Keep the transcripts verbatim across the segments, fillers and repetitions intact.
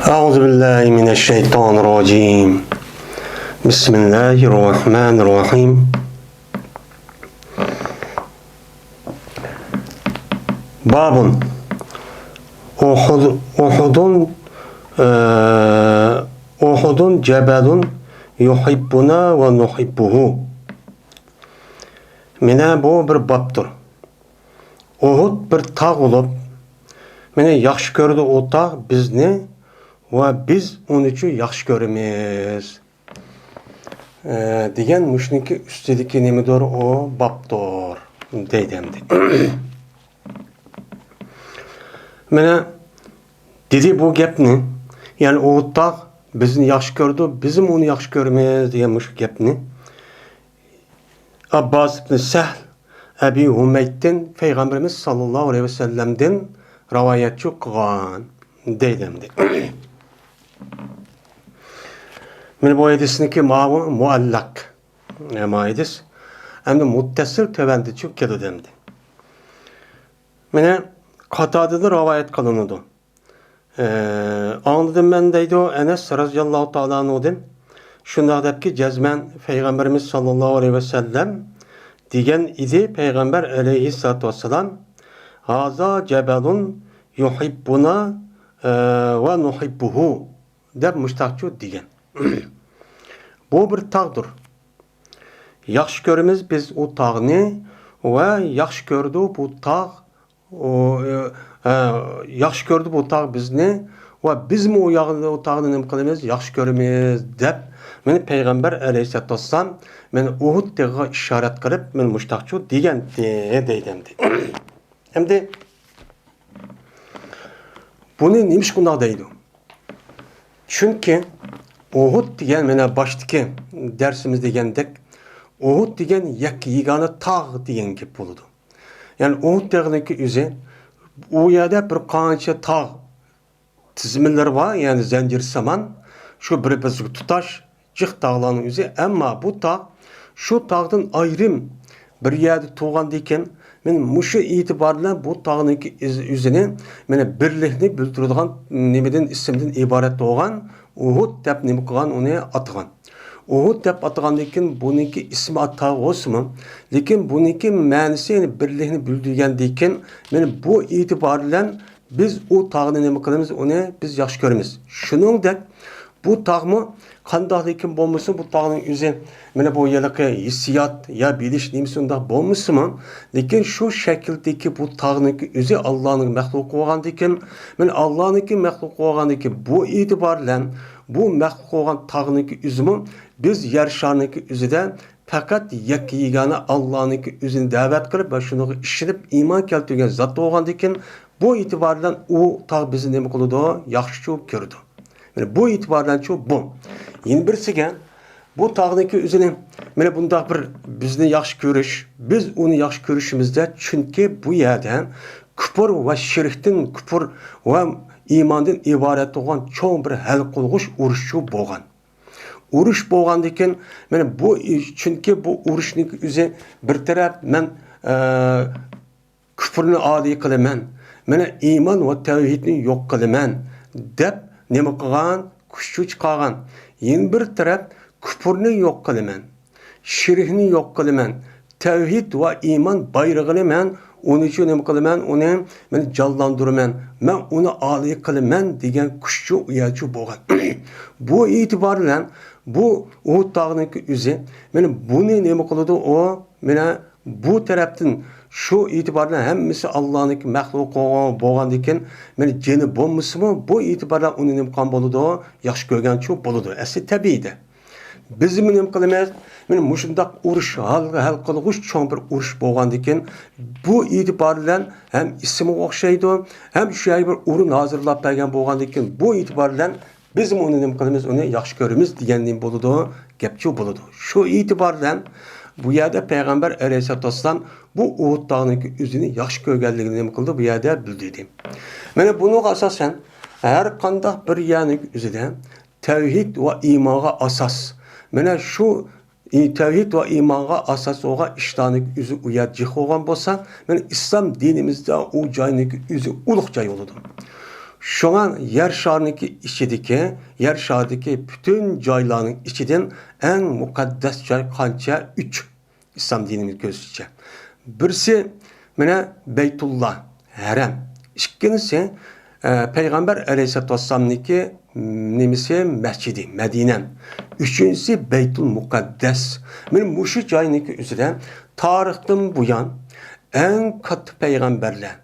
أعوذ بالله من الشيطان الرجيم. بسم الله الرحمن الرحيم. باب. أحد، أحد، ئە، أحد جبل يحبنا ونحبه. مانا بۇ بىر بابتۇر. ئۇھۇد بىر تاغ بولۇپ، مانا ياخشى كۆرىدۇ ئۇ تاغ بىزنى ۋە بىز ئۇنىچۇ ياخشى كۆرىمىز. ئە، دېگەن مۇشۇنىڭكى ئۈستىدىكى نېمىدۇر، ئۇ بابتۇر دەيدۇ ئەمدى. مانا دېدى بۇ گەپنى، يەنى ئۇ تاغ بىزنى ياخشى كۆرىدۇ، بىزمۇ ئۇنى ياخشى كۆرىمىز دېگەن مۇشۇ گەپنى ئابباس ئىبن سەھل ئەبى ھۇمەيدتىن پەيغەمبىرىمىز ساللاللاھۇ ئەلەيھى ۋەسەللەمدىن رىۋايەتچۇ قىلغان دەيدۇ ئەمدى. مانا بۇ ھەدىسنىڭكى ماۋۇ مۇئەللەق. ماۋۇ ھەدىس ئەمدى مۇتتەسىل تۆۋەندىچۇ كېلىدۇ ئەمدى. مانا قاتادىدىن رىۋايەت قىلىنىدۇ. ئە، ئاڭلىدىم مەن دەيدۇ ئەنەس رەزىياللاھۇ تائالا ئەنھۇدىن. شۇنداق دەپكى جەزمەن پەيغەمبىرىمىز ساللاللاھۇ ئەلەيھى ۋەسەللەم دېگەن ئىدى پەيغەمبەر ئەلەيھىسسالاتۇ ۋەسسالام، ھازا جەبەلۇن يۇھىببۇنا، ئە، ۋە نۇھىببۇھۇ دەپ مۇشتاقچۇ دېگەن. بۇ بىر تاغدۇر. ياخشى كۆرىمىز بىز ئۇ تاغنى ۋە ياخشى كۆرىدۇ بۇ تاغ، ئۇ، ئە، ياخشى كۆرىدۇ بۇ تاغ بىزنى ۋە بىزمۇ ئۇ ياغ-، ئۇ تاغنى نېمە قىلىمىز؟ ياخشى كۆرىمىز دەپ، مانا پەيغەمبەر ئەلەيھىسسالاتۇ ۋەسسالام مانا ئۇھۇد تېغىغا ئىشارەت قىلىپ، مانا مۇشتاقچۇ دېگەنتى دەيدۇ ئەمدى. ئەمدى بۇنى نېمىشقا ئۇنداق دەيدۇ؟ چۈنكى ئۇھۇد دېگەن، مانا باشتىكى دەرسىمىز دېگەندەك، ئۇھۇد دېگەن يەككە يېگانە تاغ دېگەن گەپ بولىدۇ. يەنى ئۇھۇد تېغىنىڭكى ئۆزى، ئۇ يەردە بىر قانچە تاغ تىزمىلىرى بار، يەنى زەنجىرسىمان، شۇ بىر-بىرسىگە تۇتاش جىق تاغلارنىڭ ئۆزى. ئەمما بۇ تاغ، شۇ تاغدىن ئايرىم بىر يەردە تۇرغاندىكىن، مانا مۇشۇ ئېتىبار بىلەن بۇ تاغنىڭكى ئىز-، ئۆزىنى، مانا بىرلىكنى بىلدۈرىدىغان نېمىدىن، ئىسىمدىن ئىبارەت بولغان ئۇھۇد دەپ نېمە قىلغان، ئۇنى ئاتىغان. ئۇھۇد دەپ ئاتىغاندىكىن بۇنىڭكى ئىسمى تاغ بولسىمۇ، لېكىن بۇنىڭكى مەنىسى، يەنى بىرلىكنى بىلدۈرگەندىكىن، مانا بۇ ئېتىبار بىلەن بىز ئۇ تاغنى نېمە قىلىمىز؟ ئۇنى بىز ياخشى كۆرىمىز. شۇنىڭدەك بۇ تاغمۇ قانداقلىكىن بولمىسۇن، بۇ تاغنىڭ ئۆزى، مانا بۇ ھېلىقى ھېسسىيات يا بىلىش نېمىسى ئۇنداق بولمىسىمۇ، لېكىن شۇ شەكىلدىكى بۇ تاغنىڭكى ئۆزى ئاللانىڭ مەخلۇقى بولغاندىكىن، مانا ئاللانىڭكى مەخلۇقى بولغاندىكىن، بۇ ئېتىبار بىلەن بۇ مەخلۇق بولغان تاغنىڭكى ئۆزىمۇ بىز يەر شارىنىڭكى ئۆزىدە پەقەت يەككە يېگانە ئاللانىڭكى ئۆزىنى دەۋەت قىلىپ ۋە شۇنىڭغا ئىشىنىپ ئىمان كەلتۈرگەن زات بولغاندىكىن، بۇ ئېتىبار بىلەن ئۇ تاغ بىزنى نېمە قىلىدۇ؟ ياخشىچۇ كۆرىدۇ. مانا بۇ ئېتىبار بىلەنچۇ بۇ. يەنە بىرسىگە، بۇ تاغنىڭكى ئۆزىنى، مانا بۇنداق بىر بىزنى ياخشى كۆرۈش، بىز ئۇنى ياخشى كۆرۈشىمىزدە، چۈنكى بۇ يەردە كۇپۇر ۋە شىركتىن، كۇپۇر ۋە ئىماندىن ئىبارەت بولغان چوڭ بىر ھەل قىلغۇچ ئۇرۇشچۇ بولغان. ئۇرۇش بولغاندىكىن، مانا بۇ، چۈنكى بۇ ئۇرۇشنىڭ ئۆزى بىر تەرەپ، مەن، ئە، كۇپرنى ئالىي قىلىمەن، مانا ئىمان ۋە تەۋھىدنى يوق قىلىمەن دەپ نېمە قىلغان؟ كۈچ چىقارغان. يەنە بىر تەرەپ، كۇپرنى يوق قىلىمەن، شىركنى يوق قىلىمەن، تەۋھىد ۋە ئىمان بايرىقىنى مەن ئۇنىچۇ نېمە قىلىمەن؟ ئۇنى مەن جانلاندۇرىمەن، مەن ئۇنى ئالىي قىلىمەن دېگەن كۈچچۇ ئۇياچۇ بولغان. بۇ ئېتىبار بىلەن بۇ ئۇھۇد تاغنىڭكى ئۆزى، مانا بۇنى نېمە قىلىدۇ ئۇ؟ مانا بۇ تەرەپتىن شۇ ئېتىبار بىلەن ھەممىسى ئاللانىڭكى مەخلۇقى بولغاندىكىن، مانا جېنى بولمىسىمۇ، بۇ ئېتىبار بىلەن ئۇنى نېمە قىلغان بولىدۇ؟ ياخشى كۆرگەنچۇ بولىدۇ. ئەسلى تەبىئىيدە. بىزمۇ نېمە قىلىمىز؟ مانا مۇشۇنداق ئۇرۇش، ھەل، ھەل قىلغۇچ چوڭ بىر ئۇرۇش بولغاندىكىن، بۇ ئېتىبار بىلەن ھەم ئىسمىغا ئوخشايدۇ، ھەم شۇ يەرگە بىر ئورۇن ھازىرلاپ بەرگەن بولغاندىكىن، بۇ ئېتىبار بىلەن بىزمۇ ئۇنى نېمە قىلىمىز؟ ئۇنى ياخشى كۆرىمىز دېگەن نېمە بولىدۇ؟ گەپچۇ بولىدۇ. شۇ ئېتىبار بىلەن بۇ يەردە پەيغەمبەر ئەلەيھىسسالاتۇ ۋەسسالام بۇ ئۇھۇد تاغنىڭكى ئۆزىنى ياخشى كۆرگەنلىكىنى نېمە قىلدى؟ بۇ يەردە بىلدۈردى. مانا بۇنىڭغا ئاساسەن، ھەر قانداق بىر يەرنىڭ ئۆزىدە تەۋھىد ۋە ئىمانغا ئاساس. مانا شۇ ئى، تەۋھىد ۋە ئىمانغا ئاساس بولغان ئىشلارنىڭ ئۆزى ئۇ يەر جىق بولغان بولسا، مانا ئىسلام دىنىمىزدا ئۇ جاينىڭ ئۆزى ئۇلۇغ جاي بولىدۇ. شۇڭا يەر شارىنىڭكى ئىچىدىكى، يەر شارىدىكى پۈتۈن جايلارنىڭ ئىچىدىن ئەڭ مۇقەددەس جاي قانچە؟ ئۈچ. ئىسلام دىنىمىز كۆرسىتىشىچە. بىرسى، مانا، بەيتۇللا، ھەرەم. ئىككىنچىسى، ئە، پەيغەمبەر ئەلەيھىسسالاتۇ ۋەسسالامنىڭكى نېمىسى، مەسچىدى، مەدىنە. ئۈچىنچىسى، بەيتۇل مۇقەددەس. مانا مۇشۇ جاينىڭكى ئۆزىدە تارىختىن بۇيان ئەڭ كاتتا پەيغەمبەرلەر،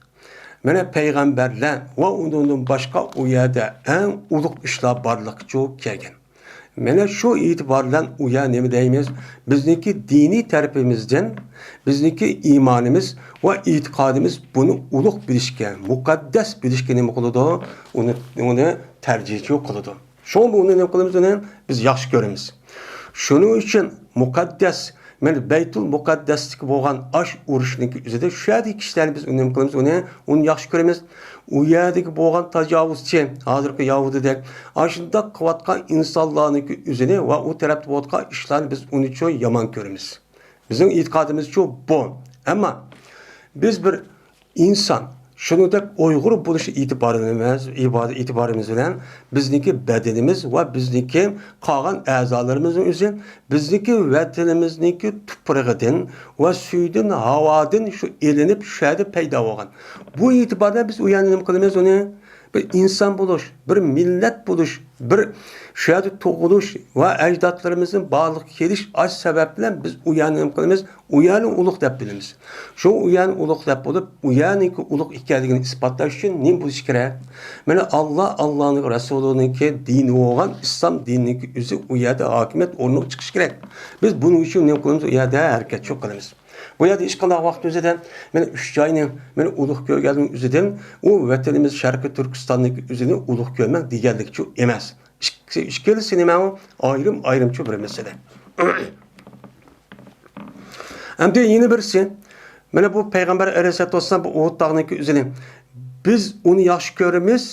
مانا پەيغەمبەرلەر ۋە ئۇنىڭدىن باشقا ئۇ يەردە ئەڭ ئۇلۇغ ئىشلار بارلىققا كەلگەن. مانا شۇ ئېتىبار بىلەن ئۇ يەر نېمە دەيمىز؟ بىزنىڭكى دىنىي تەرىپىمىزدىن، بىزنىڭكى ئىمانىمىز ۋە ئېتىقادىمىز بۇنى ئۇلۇغ بىلىشكە، مۇقەددەس بىلىشكە نېمە قىلىدۇ؟ ئۇنى، ئۇنى تەرجىھچۇ قىلىدۇ. شۇڭا بۇنى نېمە قىلىمىز؟ ئۇنى بىز ياخشى كۆرىمىز. شۇنىڭ ئۈچۈن مۇقەددەس، مانا بەيتۇل مۇقەددەستىكى بولغان ئاش ئۇرۇشنىڭكى ئۆزىدە شۇ يەردىكى كىشىلەرنى بىز نېمە قىلىمىز؟ ئۇنى، ئۇنى ياخشى كۆرىمىز. ئۇ يەردىكى بولغان تاجاۋۇزچى، ھازىرقى يەھۇدىيدەك، ئاشۇنداق قىلىۋاتقان ئىنسانلارنىڭكى ئۆزىنى ۋە ئۇ تەرەپتە بولۇۋاتقان ئىشلارنى بىز ئۇنىچۇ يامان كۆرىمىز. بىزنىڭ ئېتىقادىمىزچۇ بۇ. ئەمما بىز بىر ئىنسان، شۇنىڭدەك ئۇيغۇر بولۇش ئېتىبارىمىز، ئېتىبارىمىز بىلەن بىزنىڭكى بەدىنىمىز ۋە بىزنىڭكى قالغان ئەزالىرىمىزنىڭ ئۆزى بىزنىڭكى ۋەتىنىمىزنىڭكى تۇپرىقىدىن ۋە سۈيىدىن، ھاۋادىن شۇ ئېلىنىپ، شۇ يەردە پەيدا بولغان. بۇ ئېتىبار بىلەن بىز ئۇ يەرنى نېمە قىلىمىز؟ ئۇنى بىر ئىنسان بولۇش، بىر مىللەت بولۇش، بىر شۇ يەردە تۇغۇلۇش ۋە ئەجدادلىرىمىزنىڭ بارلىققا كېلىش، ئاش سەۋەب بىلەن بىز ئۇ يەرنى نېمە قىلىمىز؟ ئۇ يەرنى ئۇلۇغ دەپ بىلىمىز. شۇ ئۇ يەرنى ئۇلۇغ دەپ بولۇپ، ئۇ يەرنىڭكى ئۇلۇغ ئىكەنلىكىنى ئىسپاتلاش ئۈچۈن نېمە بولۇش كېرەك؟ مانا، ئاللا، ئاللانىڭ رەسۇلىنىڭكى دىنى بولغان ئىسلام دىنىنىڭكى ئۆزى ئۇ يەردە ھاكىمىيەت ئورنىغا چىقىشى كېرەك. بىز بۇنىڭ ئۈچۈن نېمە قىلىمىز؟ ئۇ يەردە ھەرىكەتچىلىك قىلىمىز. بۇ يەردە ئىشقىلىق ۋاقىت ئۆزىدە مانا ئۈچ جاينى مانا ئۇلۇغ كۆرگەننىڭ ئۆزىدىن ئۇ ۋەتىنىمىز شەرقىي تۈركىستاننىڭكى ئۆزىنى ئۇلۇغ كۆرمەڭ دېگەنلىكچۇ ئەمەس. ئىككىسى، ئىككىلىسى نېمە ئۇ؟ ئايرىم-ئايرىمچۇ بىر مەسىلە. ئەمدى يەنە بىرسى، مانا بۇ پەيغەمبەر ئەلەيھىسسالاتۇ ۋەسسالام بۇ ئۇھۇد تاغنىڭكى ئۆزىنى بىز ئۇنى ياخشى كۆرىمىز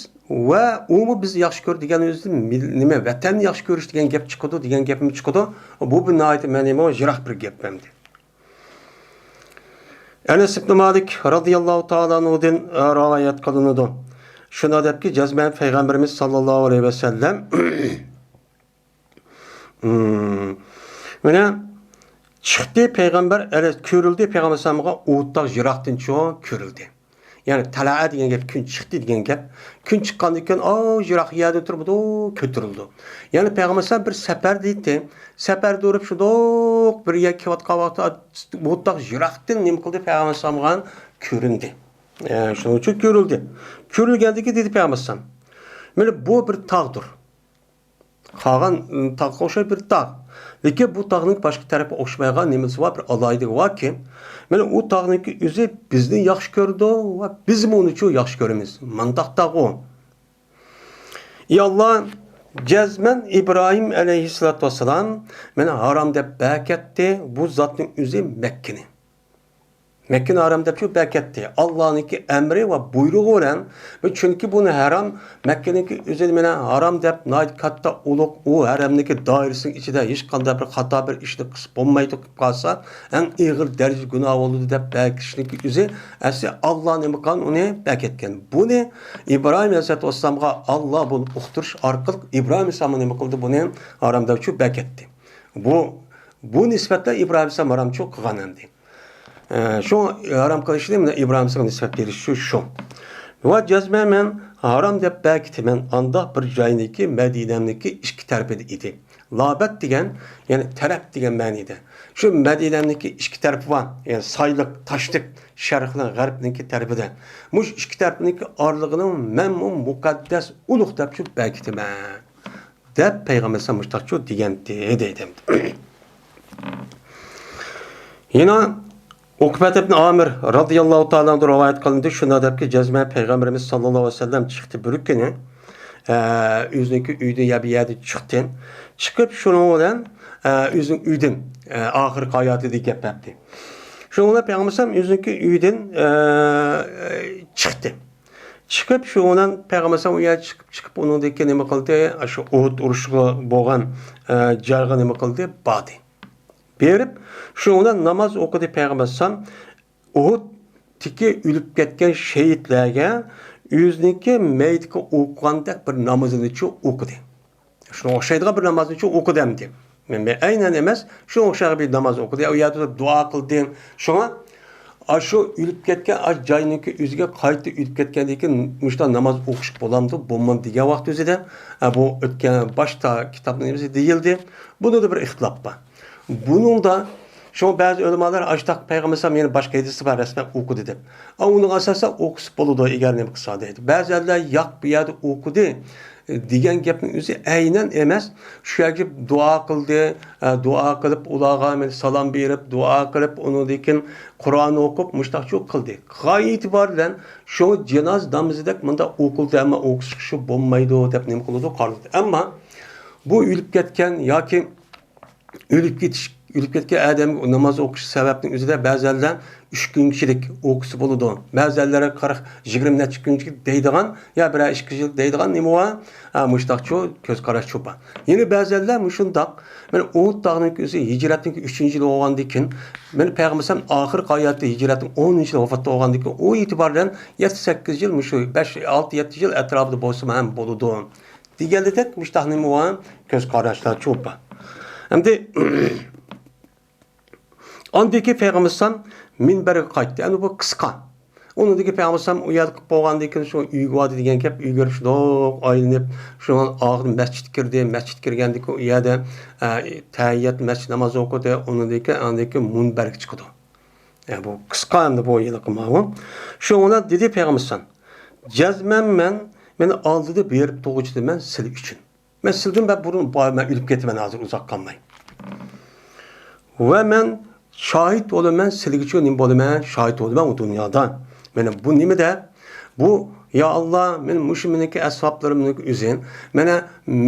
ۋە ئۇمۇ بىز ياخشى كۆر دېگەن ئۆزىدىن مىل-، نېمە، ۋەتەننى ياخشى كۆرۈش دېگەن گەپ چىقىدۇ، دېگەن گەپمۇ چىقىدۇ. بۇ بىر ناھايىتى مەنىمۇ يىراق بىر گەپ ئەمدى. ئەنەس ئىبنى مالىك رازىياللاھۇ تائالا ئەنھۇدىن، ئە، رىۋايەت قىلىنىدۇ. شۇنداق دەپكى، جەزمەن پەيغەمبىرىمىز ساللاللاھۇ ئەلەيھى ۋەسەللەم، مم، مانا، چىقتى پەيغەمبەر ئەلەي-، كۆرۈلدى پەيغەمبەر ئەلەيھىسسالامغا ئۇھۇد تاغ يىراقتىنچۇ كۆرۈلدى. يەنى تەلەئە دېگەن گەپ، كۈن چىقتى دېگەن گەپ. كۈن چىققاندىن كېيىن، ئاۋۇ يىراق يەردە تۇرمىدۇ، كۆتۈرۈلىدۇ. يەنى پەيغەمبەر ئەلەيھىسسالام بىر سەپەردە ئىدى. سەپەردە تۇرۇپ شۇنداق بىر يەرگە كېلىۋاتقان ۋاقتىدا ئۇھۇد تاغ يىراقتىن نېمە قىلدى؟ پەيغەمبەر ئەلەيھىسسالامغا كۆرۈندى. ئە، شۇنىڭ ئۈچۈن كۆرۈلدى. كۆرۈلگەندىن كېيىن دېدى پەيغەمبەر ئەلەيھىسسالام، مانا بۇ بىر تاغدۇر. قالغان، م، تاغقا ئوخشاش بىر تاغ. لېكىن بۇ تاغنىڭ باشقا تەرەپكە ئوخشىمايدىغان نېمىسى بار؟ بىر ئالاھىدىلىكى باركى، مانا ئۇ تاغنىڭكى ئۆزى بىزنى ياخشى كۆرىدۇ ۋە بىزمۇ ئۇنىچۇ ياخشى كۆرىمىز. مانداق تاغ ئۇ. ئى ئاللا، جەزمەن ئىبراھىم ئەلەيھىسسالاتۇ ۋەسسالام مانا ھارام دەپ بەكەتتى، بۇ زاتنىڭ ئۆزى مەككىنى. مەككىنى ھارام دەپ شۇ بەكەتتى. ئاللانىڭكى ئەمرى ۋە بۇيرۇغى بىلەن، چۈنكى بۇنى ھارام، مەككىنىڭكى ئۆزىنى مانا ھارام دەپ ناھايىتى كاتتا ئۇلۇغ ئۇ ھەرەمنىڭكى دائىرىسىنىڭ ئىچىدە ھېچقانداق بىر خاتا بىر ئىشنى قىلسا بولمايدۇ، قىلىپ قالسا ئەڭ ئېغىر دەرىجىدە گۇناھ بولىدۇ دەپ بەكىتىشنىڭكى ئۆزى ئەسلى ئاللا نېمە قىلغان ئۇنى بەكەتكەن. بۇنى ئىبراھىم ئەلەيھىسسالاتۇ ۋەسسالامغا ئاللا بۇنى ئۇقتۇرۇش ئارقىلىق ئىبراھىم ئەلەيھىسسالاممۇ نېمە قىلدى؟ بۇنى ھارام دەپ شۇ بەكەتتى. بۇ، بۇ نىسبەتتە ئىبراھىم ئەلەيھىسسالام ھارامچۇ قىلغان ئەمدى. ئە، شۇ ھارام قىلىشنى مانا ئىبراھىم ئەلەيھىسسالامغا نىسبەت بېرىش شۇ، شۇ. ۋە جەزمەن مەن ھارام دەپ بەكىتىمەن ئانداق بىر جاينىكى مەدىنەمنىكى ئىككى تەرىپىدە ئىدى. لابەت دېگەن، يەنى تەرەپ دېگەن مەنىدە. شۇ مەدىنەمنىكى ئىككى تەرىپى بار، يەنى سايلىق، تاشلىق، شەرقنىڭ غەربنىڭكى تەرىپىدە. مۇشۇ ئىككى تەرىپنىڭكى ئارىلىقىنى مەنمۇ مۇقەددەس، ئۇلۇغ دەپ شۇ بەكىتىمەن. دەپ پەيغەمبەر ئەلەيھىسسالام مۇشتاقچۇ دېگەنتى دەيدۇ. يەنە ئۇقبەت ئىبن ئامىر رازىياللاھۇ تائالا ئەنھۇ رىۋايەت قىلىندى، شۇنداق دەپكى، جەزمەن پەيغەمبىرىمىز ساللاللاھۇ ئەلەيھى ۋەسەللەم چىقتى بىر كۈنى، ئە، ئۆزىنىڭكى ئۆيىدىن يا بىر يەردىن چىقتى. چىقىپ شۇنىڭ بىلەن، ئە، ئۆزىنىڭ ئۆيىدىن، ئە، ئاخىرقى ھاياتىدا گەپ بەردى. شۇنىڭ بىلەن پەيغەمبەر ئەلەيھىسسالام ئۆزىنىڭكى ئۆيىدىن، ئە، چىقتى. چىقىپ، شۇنىڭ بىلەن پەيغەمبەر ئەلەيھىسسالام ئۇ يەرگە چىقىپ، چىقىپ، ئۇنىڭدىن كېيىن نېمە قىلدى؟ شۇ ئۇھۇد ئۇرۇشىغا بولغان، ئە، جايغا نېمە قىلدى؟ باردى. بېرىپ، شۇنىڭ بىلەن ناماز ئوقۇدى پەيغەمبەر ئەلەيھىسسالام. ئۇھۇدتىكى ئۆلۈپ كەتكەن شېھىتلەرگە ئۆزىنىڭكى مەيدىكى ئوقۇغاندەك بىر نامىزىنىچۇ ئوقۇدى. شۇنىڭغا ئوخشايدىغان بىر نامازنىچۇ ئوقۇدى ئەمدى. مەن، مەن ئەينەن ئەمەس، شۇنىڭغا ئوخشايدىغان بىر ناماز ئوقۇدى. ئۇ يەردە تۇرۇپ دۇئا قىلدى. شۇڭا ئاشۇ ئۆلۈپ كەتكەن ئاشۇ جاينىڭكى ئۆزىگە قايتا ئۆلۈپ كەتكەندىن كېيىن مۇشۇنداق ناماز ئوقۇشقا بولامدۇ، بولمامدۇ دېگەن ۋاقىت ئۆزىدە، ئە، بۇ ئۆتكەن باشتا كىتابنىڭ نېمىسى دېيىلدى. بۇنىڭدا بىر ئىختىلاپ بار. بۇنىڭدا شۇڭا بەزى ئۆلىمالار ئاشتاق پەيغەمبەر ئەلەيھىسسالام يەنە باشقا ھەدىسى بار، رەسمەن ئوقۇدى دەپ. ئا، ئۇنىڭغا ئاساسەن ئوقۇسا بولىدۇ، ئەگەر نېمە قىلسا دەيدۇ. بەزىلەر ياق، بۇ يەردە ئوقۇدى دېگەن گەپنىڭ ئۆزى ئەينەن ئەمەس. شۇ يەرگە دۇئا قىلدى، ئە، دۇئا قىلىپ ئۇلارغا مەن سالام بېرىپ، دۇئا قىلىپ، ئۇنىڭدىن كېيىن قۇرئان ئوقۇپ، مۇشتاقچۇ قىلدى. غايە ئېتىبار بىلەن شۇ جىناز نامىزىدەك مۇنداق ئوقۇلدى، ئەمما ئوقۇسا شۇ بولمايدۇ دەپ نېمە قىلىدۇ، قارىلىدۇ. ئەمما بۇ ئۆلۈپ كەتكەن ياكى ئۆلۈپ كېتىش، ئۆلۈپ كەتكەن ئادەمگە ناماز ئوقۇش سەۋەبنىڭ ئۆزىدە بەزەنلەر ئۈچ كۈنچىلىك ئوقۇسا بولىدۇ. بەزەنلەر قىرىق، يىگىرمە نەچچە كۈنچىلىك دەيدىغان، يا بىرەر ئىككى يىل دەيدىغان نېمە بار؟ ھە، مۇشۇنداقچۇ كۆز قاراشچۇ بار. يەنە بەزەنلەر مۇشۇنداق، مانا ئۇھۇد تاغنىڭكى ئۆزى ھىجرەتنىڭ ئۈچىنچى يىلى بولغاندىن كېيىن، مانا پەيغەمبەر ئەلەيھىسسالام ئاخىرقى ھاياتى ھىجرەتنىڭ ئونىنچى يىلى ۋاپات بولغاندىن كېيىن، ئۇ ئېتىبار بىلەن يەتتە سەككىز يىل، مۇشۇ بەش، ئالتە، يەتتە يىل ئەتراپىدا بولسىمۇ ھەم بولىدۇ. دېگەنلىدەك مۇشتاق نېمە بار؟ كۆز قاراشلارچۇ بار. ئەمدى ئاندىن كېيىن پەيغەمبەر ئەلەيھىسسالام مىنبەرگە قايتتى. ئەمدى بۇ قىسقا. ئۇنىڭدىن كېيىن پەيغەمبەر ئەلەيھىسسالام ئۇ يەردە قىلىپ بولغاندىن كېيىن شۇ ئۆيگە باردى دېگەن گەپ، ئۆيگە شۇنداق ئايلىنىپ، شۇنىڭ ئاخىرىدا مەسچىتكە كىردى. مەسچىتكە كىرگەندىن كېيىن ئۇ يەردە، ئە، تەھىيەت مەسچىت نامازى ئوقۇدى. ئۇنىڭدىن كېيىن، ئاندىن كېيىن مۇنبەرگە چىقىدۇ. ئە، بۇ قىسقا ئەمدى بۇ ھېلىقى ماۋۇ. شۇنىڭ بىلەن دېدى پەيغەمبەر ئەلەيھىسسالام، جەزمەن مەن، مېنى ئالدىدا بېرىپ تۇرغۇچىدىمەن سىلى ئۈچۈن. مەن سىلىدىن بەك بۇرۇن بار، مەن ئۆلۈپ كېتىمەن ھازىر ئۇزاق قالماي. ۋە مەن شاھىت بولىمەن، سىلىگىچۇ نېمە بولىمەن، شاھىت بولىمەن ئۇ دۇنيادا. مانا بۇ نېمە دەپ؟ بۇ، يا ئاللا، مەن مۇشۇ مېنىڭكى ئەسۋابلىرىمنىڭكى ئۆزى، مانا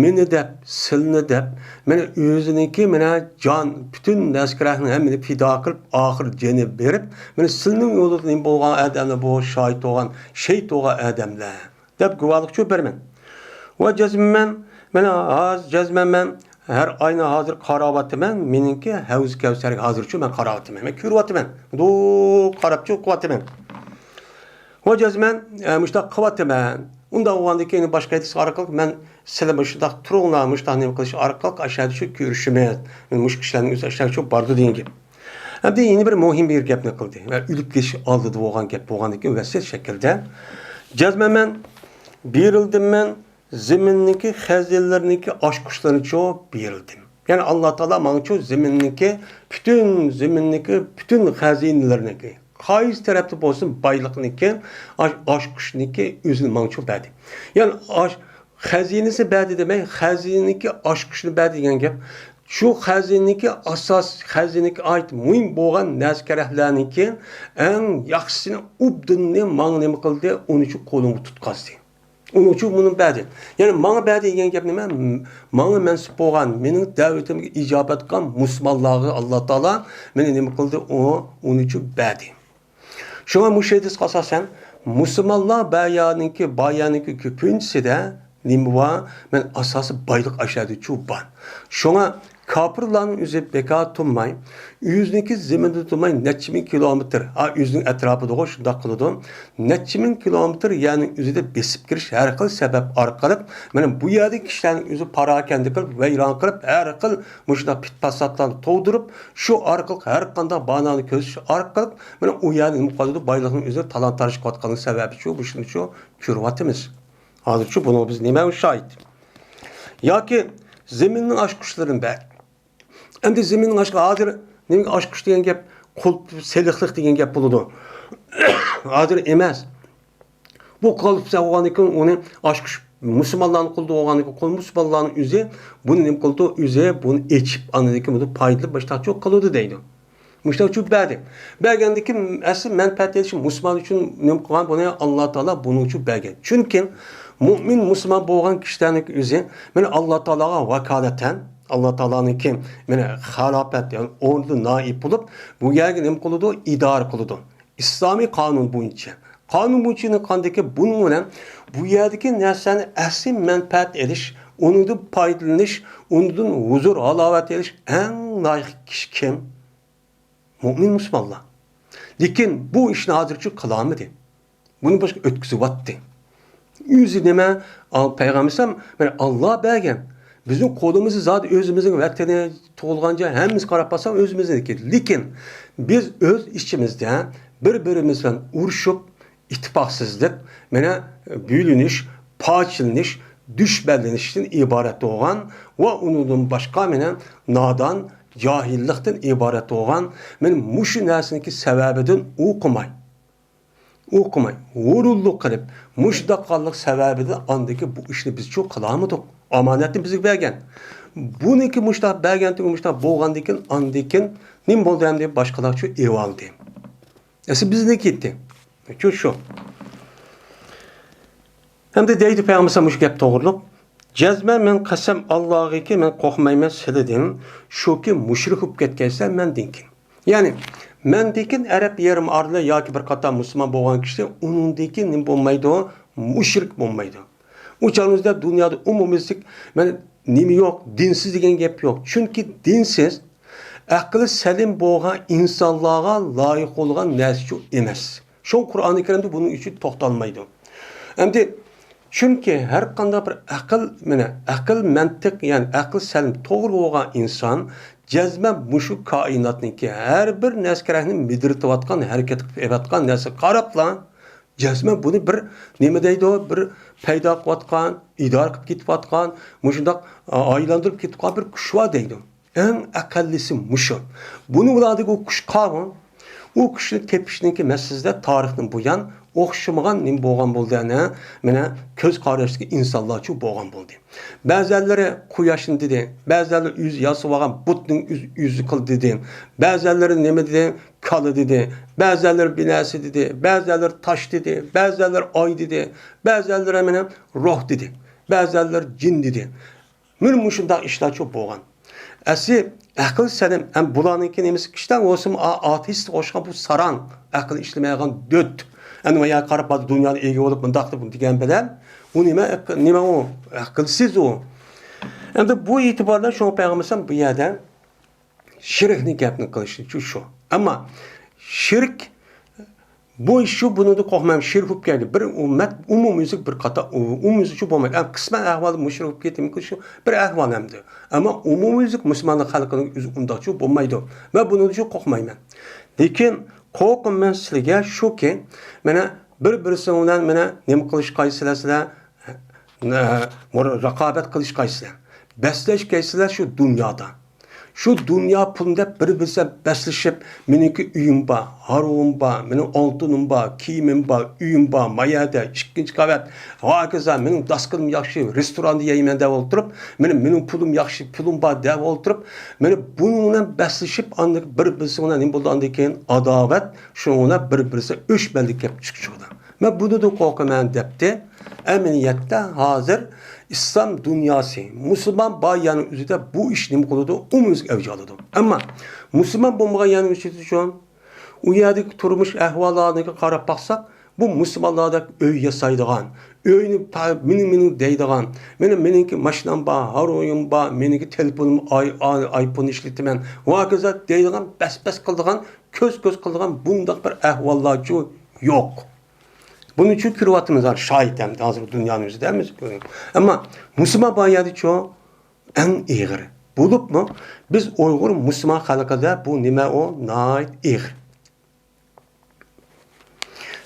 مېنى دەپ، سىلنى دەپ، مانا ئۆزىنىڭكى، مانا جان، پۈتۈن نەسكىرەكنىڭ ھەممىنى پىدا قىلىپ، ئاخىر جېنى بېرىپ، مانا سىلنىڭ يولىدا نېمە بولغان ئادەملەر بۇ، شاھىت بولغان، شېھىت بولغان ئادەملەر. دەپ گۇۋاھلىقچۇ بېرىمەن. ۋە جەزمەن، مانا ھازىر جەزمەن مەن ھەر ئاينى ھازىر قاراۋاتىمەن، مېنىڭكى ھەۋزى كەۋسەرگە ھازىرچۇ مەن قاراۋاتىمەن. مەن كۆرۈۋاتىمەن. مۇنداق قاراپچۇ قىلىۋاتىمەن. ۋە جەزمەن، ئە، مۇشۇنداق قىلىۋاتىمەن. ئۇنداق بولغاندىن كېيىن باشقا ھەدىس ئارقىلىق مەن سىلەر مۇشۇنداق تۇرۇڭلار، مۇشۇنداق نېمە قىلىش ئارقىلىق ئاشۇ يەردە شۇ كۆرۈشىمىز. مەن مۇشۇ كىشىلەرنىڭ ئۆزى ئاشۇ يەرگە شۇ بارىدۇ دېگەن گەپ. ئەمدى يەنە بىر مۇھىم بىر گەپنى قىلدى ۋە ئۆلۈپ كېتىش ئالدىدا بولغان گەپ بولغاندىن كېيىن ۋەسىيەت شەكلىدە، جەزمەن مەن بېرىلدىم مەن زېمىننىڭكى خەزىنىلىرىنىڭكى ئاچقۇچلىرىنىچۇ بېرىلدىم. يەنى ئاللا تائالا ماڭىچۇ زېمىننىڭكى، پۈتۈن زېمىننىڭكى، پۈتۈن خەزىنىلىرىنىڭكى، قايسى تەرەپتە بولسۇن بايلىقنىڭكى، ئاچ-، ئاچقۇچنىڭكى ئۆزىنى ماڭىچۇ بەردى. يەنى ئاچ-، خەزىنىسى بەردى دېمەي، خەزىنىنىڭكى ئاچقۇچىنى بەردى دېگەن گەپ. شۇ خەزىنىنىڭكى ئاساس، خەزىنىنىڭكى ئايت مۇھىم بولغان نەرسە-كەرەكلەرنىڭكى ئەڭ ياخشىسىنى ئوبدىننى ماڭا نېمە قىلدى؟ ئۇنىچۇ قولۇمغا تۇتقازدى. ئۇنىچۇ مۇنى بەردى. يەنى ماڭا بەردى دېگەن گەپ نېمە؟ ماڭا مەنسۇپ بولغان، مېنىڭ دەۋىتىمگە ئىجابەت قىلغان مۇسۇلمانلارغا ئاللا تائالا مېنى نېمە قىلدى؟ ئۇ، ئۇنىچۇ بەردى. شۇڭا مۇشۇ ھەدىسكە ئاساسەن، مۇسۇلمانلار بايانىڭكى، بايانىڭكى كۆپىنچىسىدە نېمە بار؟ مەن ئاساسىي بايلىق ئاشۇ يەردىچۇ بار. شۇڭا كاپىرلارنىڭ ئۆزى بىكار تۇرماي، ئۆزىنىڭكى زېمىنىدا تۇرماي، نەچچە مىڭ كىلومېتىر، ئا، ئۆزىنىڭ ئەتراپىدىغۇ شۇنداق قىلىدۇ. نەچچە مىڭ كىلومېتىر يەرنىڭ ئۆزىدە بېسىپ كىرىش ھەر خىل سەۋەب ئارقىلىق، مانا بۇ يەردىكى كىشىلەرنىڭ ئۆزى پاراكەندە قىلىپ، ۋەيران قىلىپ، ھەر خىل مۇشۇنداق پىت-پاساتلارنى تۇغدۇرۇپ، شۇ ئارقىلىق ھەر قانداق بانانى كۆرسىتىش ئارقىلىق، مانا ئۇ يەرنى نېمە قىلىدۇ، بايلىقنىڭ ئۆزىنى تالان-تارىج قىلىۋاتقانلىقى سەۋەبىچۇ، مۇشۇنىچۇ كۆرۈۋاتىمىز. ھازىرچۇ بۇنىڭغا بىز نېمە شاھىت؟ ياكى زېمىننىڭ ئاچقۇچلىرىنى بەر. ئەمدى زېمىننىڭ ئاچقۇچى، ھازىر نېمە ئاچقۇچ دېگەن گەپ، قۇلپ سېلىقلىق دېگەن گەپ بولىدۇ. ھازىر ئەمەس. بۇ قالىپ بولغاندىن كېيىن ئۇنى ئاچقۇچ مۇسۇلمانلارنىڭ قولىدا بولغاندىن كېيىن، قول مۇسۇلمانلارنىڭ ئۆزى بۇنى نېمە قىلىدۇ؟ ئۆزى بۇنى ئېچىپ، ئاندىن كېيىن بۇنى پايدىلىنىپ مۇشۇنداقچۇ قىلىدۇ دەيدۇ. مۇشۇنداقچۇ بەردى. بەرگەندىن كېيىن ئەسلى مەنپەئەت ئېلىش مۇسۇلمان ئۈچۈن نېمە قىلغان؟ بۇنى ئاللا تائالا بۇنىڭ ئۈچۈن بەرگەن. چۈنكى مۇئمىن مۇسۇلمان بولغان كىشىلەرنىڭ ئۆزى مانا ئاللا تائالاغا ۋاكالەتەن، ئاللا تائالانىڭكى مانا خالاپەت، يەنى ئورنىدا نائىب بولۇپ، بۇ يەرگە نېمە قىلىدۇ؟ ئىدارە قىلىدۇ. ئىسلامىي قانۇن بويىچە. قانۇن بويىچە قاندىكى بۇنىڭ بىلەن بۇ يەردىكى نەرسىنى ئەسلى مەنپەئەت ئېلىش، ئۇنىڭدىن پايدىلىنىش، ئۇنىڭدىن ھۇزۇر، ھالاۋەت ئېلىش ئەڭ لايىق كىشى كىم؟ مۇئمىن مۇسۇلمانلار. لېكىن بۇ ئىشنى ھازىرچە قىلالمىدى. بۇنى باشقا ئۆتكۈزۈۋەتتى. ئۆزى نېمە؟ ئا، پەيغەمبەر ئەلەيھىسسالام، مانا، ئاللا بەرگەن. بىزنىڭ قولىمىزدا زادى ئۆزىمىزنىڭ ۋەتىنى، تۇغۇلغان جاي، ھەممىسى قاراپ باقساق ئۆزىمىزنىڭكى. لېكىن بىز ئۆز ئىچىمىزدە بىر-بىرىمىز بىلەن ئۇرۇشۇپ، ئىتتىپاقسىزلىق، مانا، بۆلۈنۈش، پارچىلىنىش، دۈشمەنلىنىشتىن ئىبارەت بولغان ۋە ئۇنىڭدىن باشقا، مانا، نادان، جاھىللىقتىن ئىبارەت بولغان، مانا، مۇشۇ نەرسىنىڭكى سەۋەبىدىن ئوقۇماي. ئوقۇماي، ھۇرۇنلۇق قىلىپ، مۇشۇنداق قانلىق سەۋەبىدىن ئاندىكىن بۇ ئىشنى بىزچۇ قىلالمىدۇق. ئامانەتنى بىزگە بەرگەن. بۇنىڭكى مۇشۇنداق بەرگەنتىكى مۇشۇنداق بولغاندىكىن ئاندىكىن نېمە بولدى ئەمدى باشقىلارچۇ ئېۋالدى. ئەسلى بىزنىڭكى ئىدى. شۇ، شۇ. ئەمدى دەيدۇ پەيغەمبەر مۇشۇ گەپ توغرۇلۇق. جەزمەن مەن قەسەم ئاللاغىكى مەن قورقمايمەن سىلىدىن. شۇكى مۇشرىك بولۇپ كەتكەنسىلەر مەندىن كېيىن. يەنى، مەندىن كېيىن ئەرەب يېرىم ئارىلى ياكى بىر قاتار مۇسۇلمان بولغان كىشى ئۇنىڭدىن كېيىن نېمە بولمايدۇ؟ مۇشرىك بولمايدۇ. ئۇ چاغىمىزدا دۇنيادا ئومۇميۈزلۈك، مانا، نېمە يوق، دىنسىز دېگەن گەپ يوق. چۈنكى دىنسىز، ئەقلى سەلىم بولغان ئىنسانلارغا لايىق بولغان نەرسىچۇ ئەمەس. شۇڭا قۇرئانى كەرىمدە بۇنىڭ ئۈچۈن توختالمايدۇ. ئەمدى، چۈنكى ھەر قانداق بىر ئەقىل، مانا، ئەقىل، مەنتىق، يەنى ئەقلى سەلىم توغرا بولغان ئىنسان جەزمەن مۇشۇ كائىناتنىڭكى ھەر بىر نەرسە كېرەكنى مىدىرلىتىۋاتقان، ھەرىكەت قىلىپ ئېلىۋاتقان نەرسىگە قاراپلا، جەزمەن بۇنى بىر نېمە دەيدۇ، بىر پەيدا قىلىۋاتقان، ئىدارە قىلىپ كېتىۋاتقان، مۇشۇنداق، ئا، ئايلاندۇرۇپ كېتىۋاتقان بىر كۈچ بار دەيدۇ. ئەڭ ئەقەللىسى مۇشۇ. بۇنى ئۇلاردىكى ئۇ كۈچ قارىغۇ. ئۇ كۈچنى تېپىشنىڭكى مەسىلىسىدە تارىختىن بۇيان ئوخشىمىغان نېمە بولغان بولدى، ئەنە، مانا، كۆز قاراشتىكى ئىنسانلارچۇ بولغان بولدى. بەزەنلىرى قۇياشنى دېدى، بەزەنلىرى ئۆزى ياسىۋالغان بۇتنىڭ ئۆز-، ئۆزى قىلدى دېدى. بەزەنلىرى نېمە دېدى؟ كالا دېدى. بەزەنلىرى بىنەسى دېدى. بەزەنلىرى تاش دېدى. بەزەنلىرى ئاي دېدى. بەزەنلىرى، مانا، روھ دېدى. بەزەنلىرى جىن دېدى. مانا مۇشۇنداق ئىشلارچۇ بولغان. ئەسلى ئەقىل سەلىم، ھەم بۇلارنىڭكى نېمىسى كىشىلەر بولسىمۇ، ئا-، ئارتىست ئوخشىغان بۇ ساراڭ، ئەقىل ئىشلىمەيدىغان دۆت. ئەنە مايا قاراپ بارىدۇ، دۇنيانى ئىگە بولۇپ مۇنداق دەپ دېگەن بىلەن، ئۇ نېمە ئەق-، نېمە ئۇ؟ ئەقىلسىز ئۇ. ئەمدى بۇ ئېتىباردا شۇڭا پەيغەمبەر بۇ يەردە شىركنى گەپنى قىلىشىچۇ شۇ. ئەمما شىرك بۇ ئىش شۇ، بۇنىڭدىن قورقمايمەن، شىرك بولۇپ كەلدى. بىر ئۈممەت، ئومۇميۈزلۈك بىر قاتار، ئومۇميۈزلۈكچۇ بولمايدۇ. ئەمما قىسمەن ئەھۋالدا مۇشرىك بولۇپ كېتىمىكىن، شۇ بىر ئەھۋال ئەمدى. ئەمما ئومۇميۈزلۈك مۇسۇلمانلار خەلقىنىڭ ئۆزى ئۇنداقچۇ بولمايدۇ. مەن بۇنىڭدىنچۇ قورقمايمەن. لېكىن قورقۇم مەن سىلىگە شۇكى، مانا، بىر-بىرسى بىلەن، مانا، نېمە قىلىشقايسىلەر سىلەر؟ نە-، مۇر-، رىقابەت قىلىشقايسىلەر. بەسلەشكەيسىلەر شۇ دۇنيادا. شۇ دۇنيا پۇلىنى دەپ بىر-بىرسى بىلەن بەسلىشىپ، مېنىڭكى ئۆيۈم بار، ھارۋىم بار، مېنىڭ ئالتۇنۇم بار، كىيىمىم بار، ئۆيۈم بار، ما يەردە ئىككىنچى قەۋەت، ھاكازا مېنىڭ داسكىنىم ياخشى، رېستوراندا يەيمەن دەپ ئولتۇرۇپ، مېنىڭ، مېنىڭ پۇلۇم ياخشى، پۇلۇم بار دەپ ئولتۇرۇپ، مېنىڭ بۇنىڭ بىلەن بەسلىشىپ، ئاندىن بىر-بىرسى بىلەن نېمە بولىدۇ؟ ئاندىن كېيىن ئاداۋەت، شۇنىڭ بىلەن بىر-بىرسى ئۆچمەنلىك كەپ چىقىشىدۇ. مەن بۇنىڭدىن قورقىمەن دەپتۇ. ئەمەلىيەتتە ھازىر ئىسلام دۇنياسى، مۇسۇلمان بار يەرنىڭ ئۆزىدە بۇ ئىش نېمە قىلىدۇ؟ ئومۇميۈزلۈك ئەۋج ئالىدۇ. ئەمما مۇسۇلمان بولمىغان يەرنىڭ ئۆزىدىچۇ، ئۇ يەردىكى تۇرمۇش ئەھۋالاتىغا قاراپ باقساق، بۇ مۇسۇلمانلاردەك ئۆي ياسايدىغان، ئۆينى پا-، مېنىڭ، مېنىڭ دەيدىغان، مېنىڭ، مېنىڭكى ماشىنام بار، ھارۋىم بار، مېنىڭكى تېلېفونۇم ئاي-، ئاي-، ئايفون ئىشلىتىمەن، ۋاكىزات دەيدىغان، بەس-بەس قىلىدىغان، كۆز-كۆز قىلىدىغان بۇنداق بىر ئەھۋاللارچۇ يوق. بۇنى چۈ كۆرۈۋاتىمىز، ھازىر شاھىت ھەم ھازىر دۇنيانىڭ ئۆزىدە ھەممىسى كۆرۈۋاتىمىز. ئەمما مۇسۇلمان بار يەردىچۇ ئەڭ ئېغىر. بولۇپمۇ بىز ئۇيغۇر مۇسۇلمان خەلقىدە بۇ نېمە ئۇ ناھايىتى ئېغىر.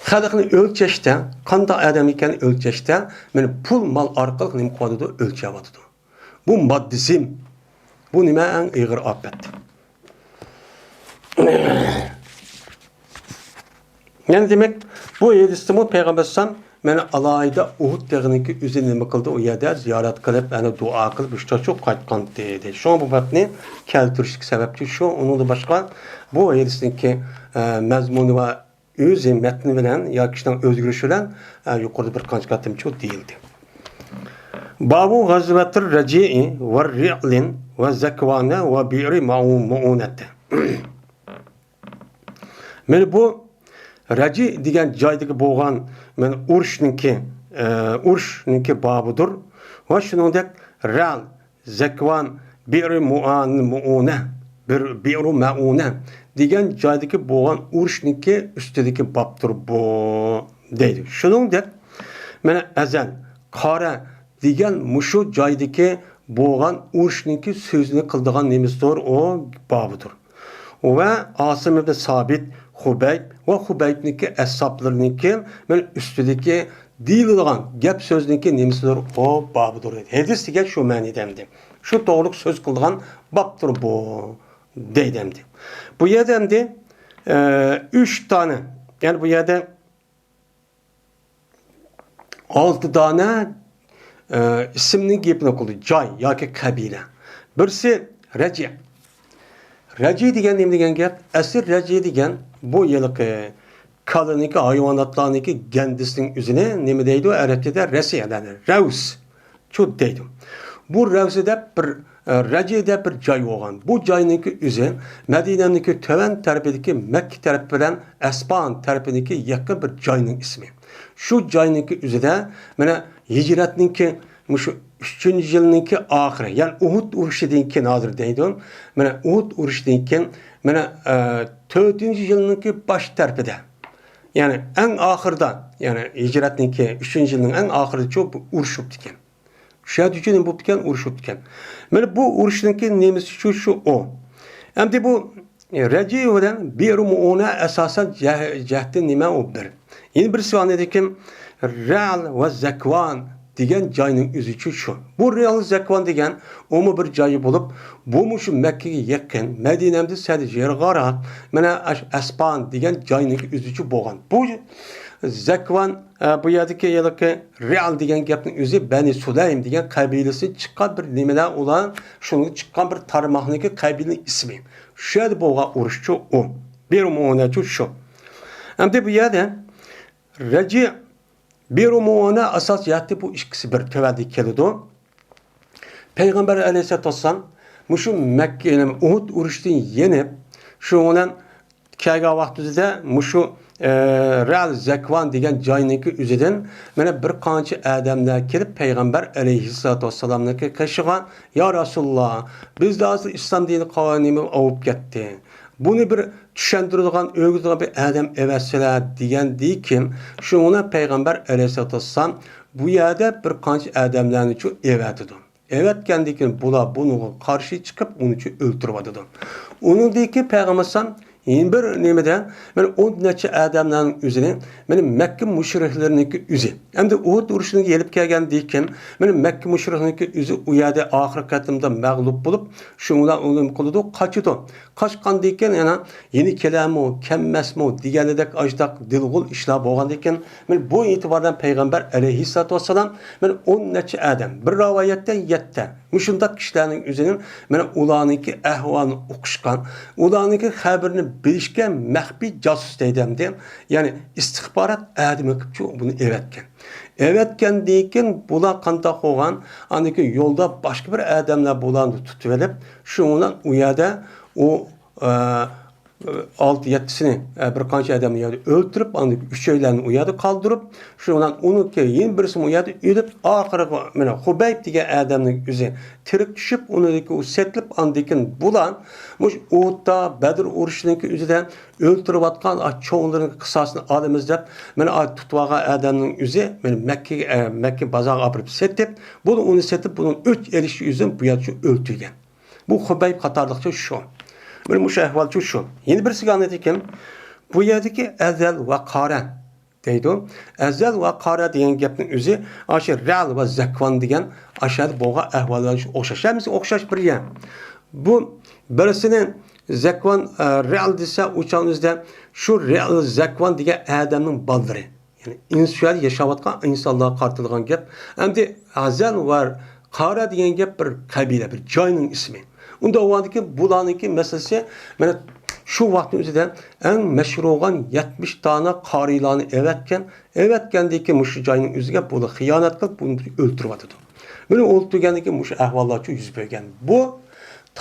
خەلقنى ئۆلچەشتە، قانداق ئادەم ئىكەن ئۆلچەشتە، مانا پۇل مال ئارقىلىق نېمە قىلىۋاتىدۇ؟ ئۆلچەۋاتىدۇ. بۇ ماددىزم. بۇ نېمە؟ ئەڭ ئېغىر ئاپەت. يەنى دېمەك، بۇ ھەدىستىمۇ پەيغەمبەر ئەلەيھىسسالام مانا ئالاھىدە ئۇھۇد تېغىنىڭكى ئۆزىنى نېمە قىلدى؟ ئۇ يەردە زىيارەت قىلىپ، ئەنە دۇئا قىلىپ، ئىشتاچۇ قايتقان دېدى. شۇڭا بۇ بەپنى كەلتۈرۈشلۈك سەۋەبچۇ شۇ. ئۇنىڭدىن باشقا بۇ ھەدىسنىڭكى، ئە، مەزمۇنى ۋە ئۆزى مەتنى بىلەن ياكى كىشىنىڭ ئۆزگىرىشى بىلەن، ئە، يۇقىرىدا بىر قانچە قېتىمچۇ دېيىلدى. بابۇ غەزۋەتىر رەجىئى ۋە رىئلىن ۋە زەكۋانە ۋە بىئرى مەئۇ-، مەئۇنەتە. مانا بۇ رەجى دېگەن جايدىكى بولغان، مانا، ئۇرۇشنىڭكى، ئە، ئۇرۇشنىڭكى بابىدۇر. ۋە شۇنىڭدەك رەل، زەكۋان، بىئرى مۇئان-، مۇئۇنە، بىر، بىئرۇ مەئۇنە دېگەن جايدىكى بولغان ئۇرۇشنىڭكى ئۈستىدىكى بابتۇر بۇ، دەيدۇ. شۇنىڭدەك مانا ئەزەل، قارە دېگەن مۇشۇ جايدىكى بولغان ئۇرۇشنىڭكى سۆزىنى قىلىدىغان نېمىسىدۇر، ئۇ بابىدۇر. ۋە ئاسىم ئىبن سابىت، خۇبەيب ۋە خۇبەيبنىڭكى ئەسھابلىرىنىڭكى مانا ئۈستىدىكى دېيىلىدىغان گەپ سۆزنىڭكى نېمىسىدۇر، ئۇ بابىدۇر. ھەدىس دېگەن شۇ مەنىدە ئەمدى. شۇ توغرىلىق سۆز قىلىدىغان بابتۇر بۇ، دەيدۇ ئەمدى. بۇ يەردە ئەمدى، ئە، ئۈچ دانە، يەنى بۇ يەردە ئالتە دانە، ئە، ئىسىمنىڭ گېپىنى قىلدى. جاي ياكى قەبىلە. بىرسى رەجى. رەجى دېگەن نېمە دېگەن گەپ؟ ئەسلى رەجى دېگەن بۇ ھېلىقى كالىنىڭكى، ھايۋاناتلارنىڭكى گەندىسىنىڭ ئۆزىنى نېمە دەيدۇ؟ ئەرەبچىدە رەسى، يەنى رەۋس. چۇ دەيدۇ. بۇ رەۋسىدە بىر، ئە، رەجىدە بىر جاي بولغان. بۇ جاينىڭكى ئۆزى مەدىنەنىڭكى تۆۋەن تەرىپىدىكى مەككە تەرىپى بىلەن ئەسپان تەرىپىدىكى يېقىن بىر جاينىڭ ئىسمى. شۇ جاينىڭكى ئۆزىدە مانا ھىجرەتنىڭكى مۇشۇ ئۈچىنچى يىلنىڭكى ئاخىرى، يەنى ئۇھۇد ئۇرۇشىدىن كېيىن ھازىر دەيدۇ. مانا ئۇھۇد ئۇرۇشىدىن كېيىن، مانا، ئە، تۆتىنچى يىلنىڭكى باش تەرىپىدە، يەنى ئەڭ ئاخىرىدا، يەنى ھىجرەتنىڭكى ئۈچىنچى يىلنىڭ ئەڭ ئاخىرىدا شۇ ئۇرۇش بوپتىكەن. شۇ يەردە ئۈچۈن نېمە بوپتىكەن؟ ئۇرۇش بوپتىكەن. مانا بۇ ئۇرۇشنىڭكى نېمىسى شۇ، شۇ ئۇ. ئەمدى بۇ رەجى بىلەن بىئرۇ مۇئۇنە ئاساسەن جەھ-، جەھەتتىن نېمە ئۇ بىر. يەنە بىرسى ئاندىكىن رەل ۋە زەكۋان دېگەن جاينىڭ ئۆزىچۇ شۇ. بۇ رەل زەكۋان دېگەن ئۇمۇ بىر جايى بولۇپ، بۇمۇ شۇ مەككىگە يېقىن، مەدىنەمدە سەل يېرىغاراق، مانا ئەش-، ئەسپان دېگەن جاينىڭ ئۆزىچۇ بولغان. بۇ زەكۋان، ئە، بۇ يەردىكى ھېلىقى رەل دېگەن گەپنىڭ ئۆزى بەنى سۇلەيم دېگەن قەبىلىسىدىن چىققان بىر نېمىلەر، ئۇلار شۇنىڭ چىققان بىر تارماقنىڭكى قەبىلىنىڭ ئىسمى. شۇ يەردە بولغان ئۇرۇشچۇ ئۇ. بىئرۇ مۇئۇنەچۇ شۇ. ئەمدى بۇ يەردە رەجى، بىئرۇ مۇئۇنە ئاساس جەھەتتە بۇ ئىككىسى بىر تۆۋەندە كېلىدۇ. پەيغەمبەر ئەلەيھىسسالاتۇ ۋەسسالام مۇشۇ مەككە، يەنى ئۇھۇد ئۇرۇشىدىن يېنىپ، شۇنىڭ بىلەن كەلگەن ۋاقتىدا مۇشۇ، ئە، رەل زەكۋان دېگەن جاينىڭكى ئۆزىدىن مانا بىر قانچە ئادەملەر كېلىپ، پەيغەمبەر ئەلەيھىسسالاتۇ ۋەسسالامنىڭكى قېشىغا، يا رەسۇلاللا، بىزدە ھازىر ئىسلام دىنى قاۋانىمى ئاۋۇپ كەتتى. بۇنى بىر چۈشەندۈرىدىغان، ئۆگىتىدىغان بىر ئادەم ئەۋەتسىلە دېگەندىكىن، شۇنىڭ بىلەن پەيغەمبەر ئەلەيھىسسالاتۇ ۋەسسالام بۇ يەردە بىر قانچە ئادەملەرنىچۇ ئەۋەتىدۇ. ئەۋەتكەندىن كېيىن بۇلار بۇنىڭغا قارشى چىقىپ، ئۇنىچۇ ئۆلتۈرۈۋاتىدۇ. ئۇنىڭدىن كېيىن پەيغەمبەر ئەلەيھىسسالام يەنە بىر نېمىدە، مانا ئون نەچچە ئادەملەرنىڭ ئۆزىنى، مانا مەككە مۇشرىكلىرىنىڭكى ئۆزى. ئەمدى ئۇھۇد ئۇرۇشىنى ئېلىپ كەلگەندىن كېيىن، مانا مەككە مۇشرىكلىرىنىڭكى ئۆزى ئۇ يەردە ئاخىرقى قېتىمدا مەغلۇپ بولۇپ، شۇنىڭ بىلەن ئۇ نېمە قىلىدۇ؟ قاچىدۇ. قاچقاندىن كېيىن يەنە يەنە كېلەرمۇ، كەلمەسمۇ دېگەندەك ئاشۇنداق دىلغۇل ئىشلار بولغاندىن كېيىن، مانا بۇ ئېتىباردىن پەيغەمبەر ئەلەيھىسسالاتۇ ۋەسسالام مانا ئون نەچچە ئادەم، بىر رىۋايەتتە يەتتە، مۇشۇنداق كىشىلەرنىڭ ئۆزىنىڭ مانا ئۇلارنىڭكى ئەھۋالىنى ئۇقۇشقا، ئۇلارنىڭكى خەۋىرىنى بىلىشكە مەخپىي جاسۇس دەيدۇ ئەمدى، يەنى ئىستىخبارات ئادىمى قىلىپچۇ بۇنى ئەۋەتكەن. ئەۋەتكەندىن كېيىن بۇلار قانداق بولغان؟ ئاندىن كېيىن يولدا باشقا بىر ئادەملەر بۇلارنى تۇتۇۋېلىپ، شۇنىڭ بىلەن ئۇ يەردە ئۇ، ئە، ئالتە يەتتىسىنى، ئە، بىر قانچە ئادەمنى يەردە ئۆلتۈرۈپ، ئاندىن كېيىن ئۈچەيلەننى ئۇ يەردە قالدۇرۇپ، شۇنىڭ بىلەن ئۇنىڭكى يەنە بىرسىمۇ ئۇ يەردە ئۆلۈپ، ئاخىرىغا مانا خۇبەيب دېگەن ئادەمنىڭ ئۆزى تىرىك چۈشۈپ، ئۇنىڭدىكى ئۇ سېتىلىپ، ئاندىن كېيىن بۇلار مۇشۇ ئۇھۇدتا، بەدر ئۇرۇشىنىڭكى ئۆزىدە ئۆلتۈرۈۋاتقان ئا، چوڭلىرىنىڭ قىساسىنى ئالىمىز دەپ، مانا ئا، تۇتۇۋالغان ئادەمنىڭ ئۆزى مانا مەككىگە، ئە، مەككە بازارغا ئاپىرىپ سېتىپ، بۇنى ئۇنى سېتىپ، بۇنىڭ ئۆچ ئېلىش يۈزىدىن بۇ يەردە شۇ ئۆلتۈرگەن. بۇ خۇبەيب قاتارلىقچۇ شۇ. مانا مۇشۇ ئەھۋالچۇ شۇ. يەنە بىرسىگە ئاندىن كېيىن بۇ يەردىكى ئەزەل ۋە قارە دەيدۇ. ئەزەل ۋە قارە دېگەن گەپنىڭ ئۆزى ئاشۇ رەل ۋە زەكۋان دېگەن ئاشۇ يەردە بولغان ئەھۋاللار ئوخشاش. ھەممىسى ئوخشاش بىر يەر. بۇ بىرسىنى زەكۋان، ئە، رەل دېسە، ئۇ چاغنىڭ ئۆزىدە شۇ رەل زەكۋان دېگەن ئادەمنىڭ بالىلىرى. يەنى ئىنس-، شۇ يەردە ياشاۋاتقان ئىنسانلارغا قارىتىلغان گەپ. ئەمدى ئەزەل ۋە قارە دېگەن گەپ بىر قەبىلە، بىر جاينىڭ ئىسمى. ئۇنداق بولغاندىكىن بۇلارنىڭكى مەسىلىسى، مانا شۇ ۋاقىتنىڭ ئۆزىدە ئەڭ مەشھۇر بولغان يەتمىش دانە قارىيلارنى ئەۋەتكەن. ئەۋەتكەندىن كېيىن مۇشۇ جاينىڭ ئۆزىگە بۇلار خىيانەت قىلىپ، بۇنى ئۆلتۈرۈۋاتىدۇ. بۇنى ئۆلتۈرگەندىن كېيىن مۇشۇ ئەھۋاللارچۇ يۈز بەرگەن. بۇ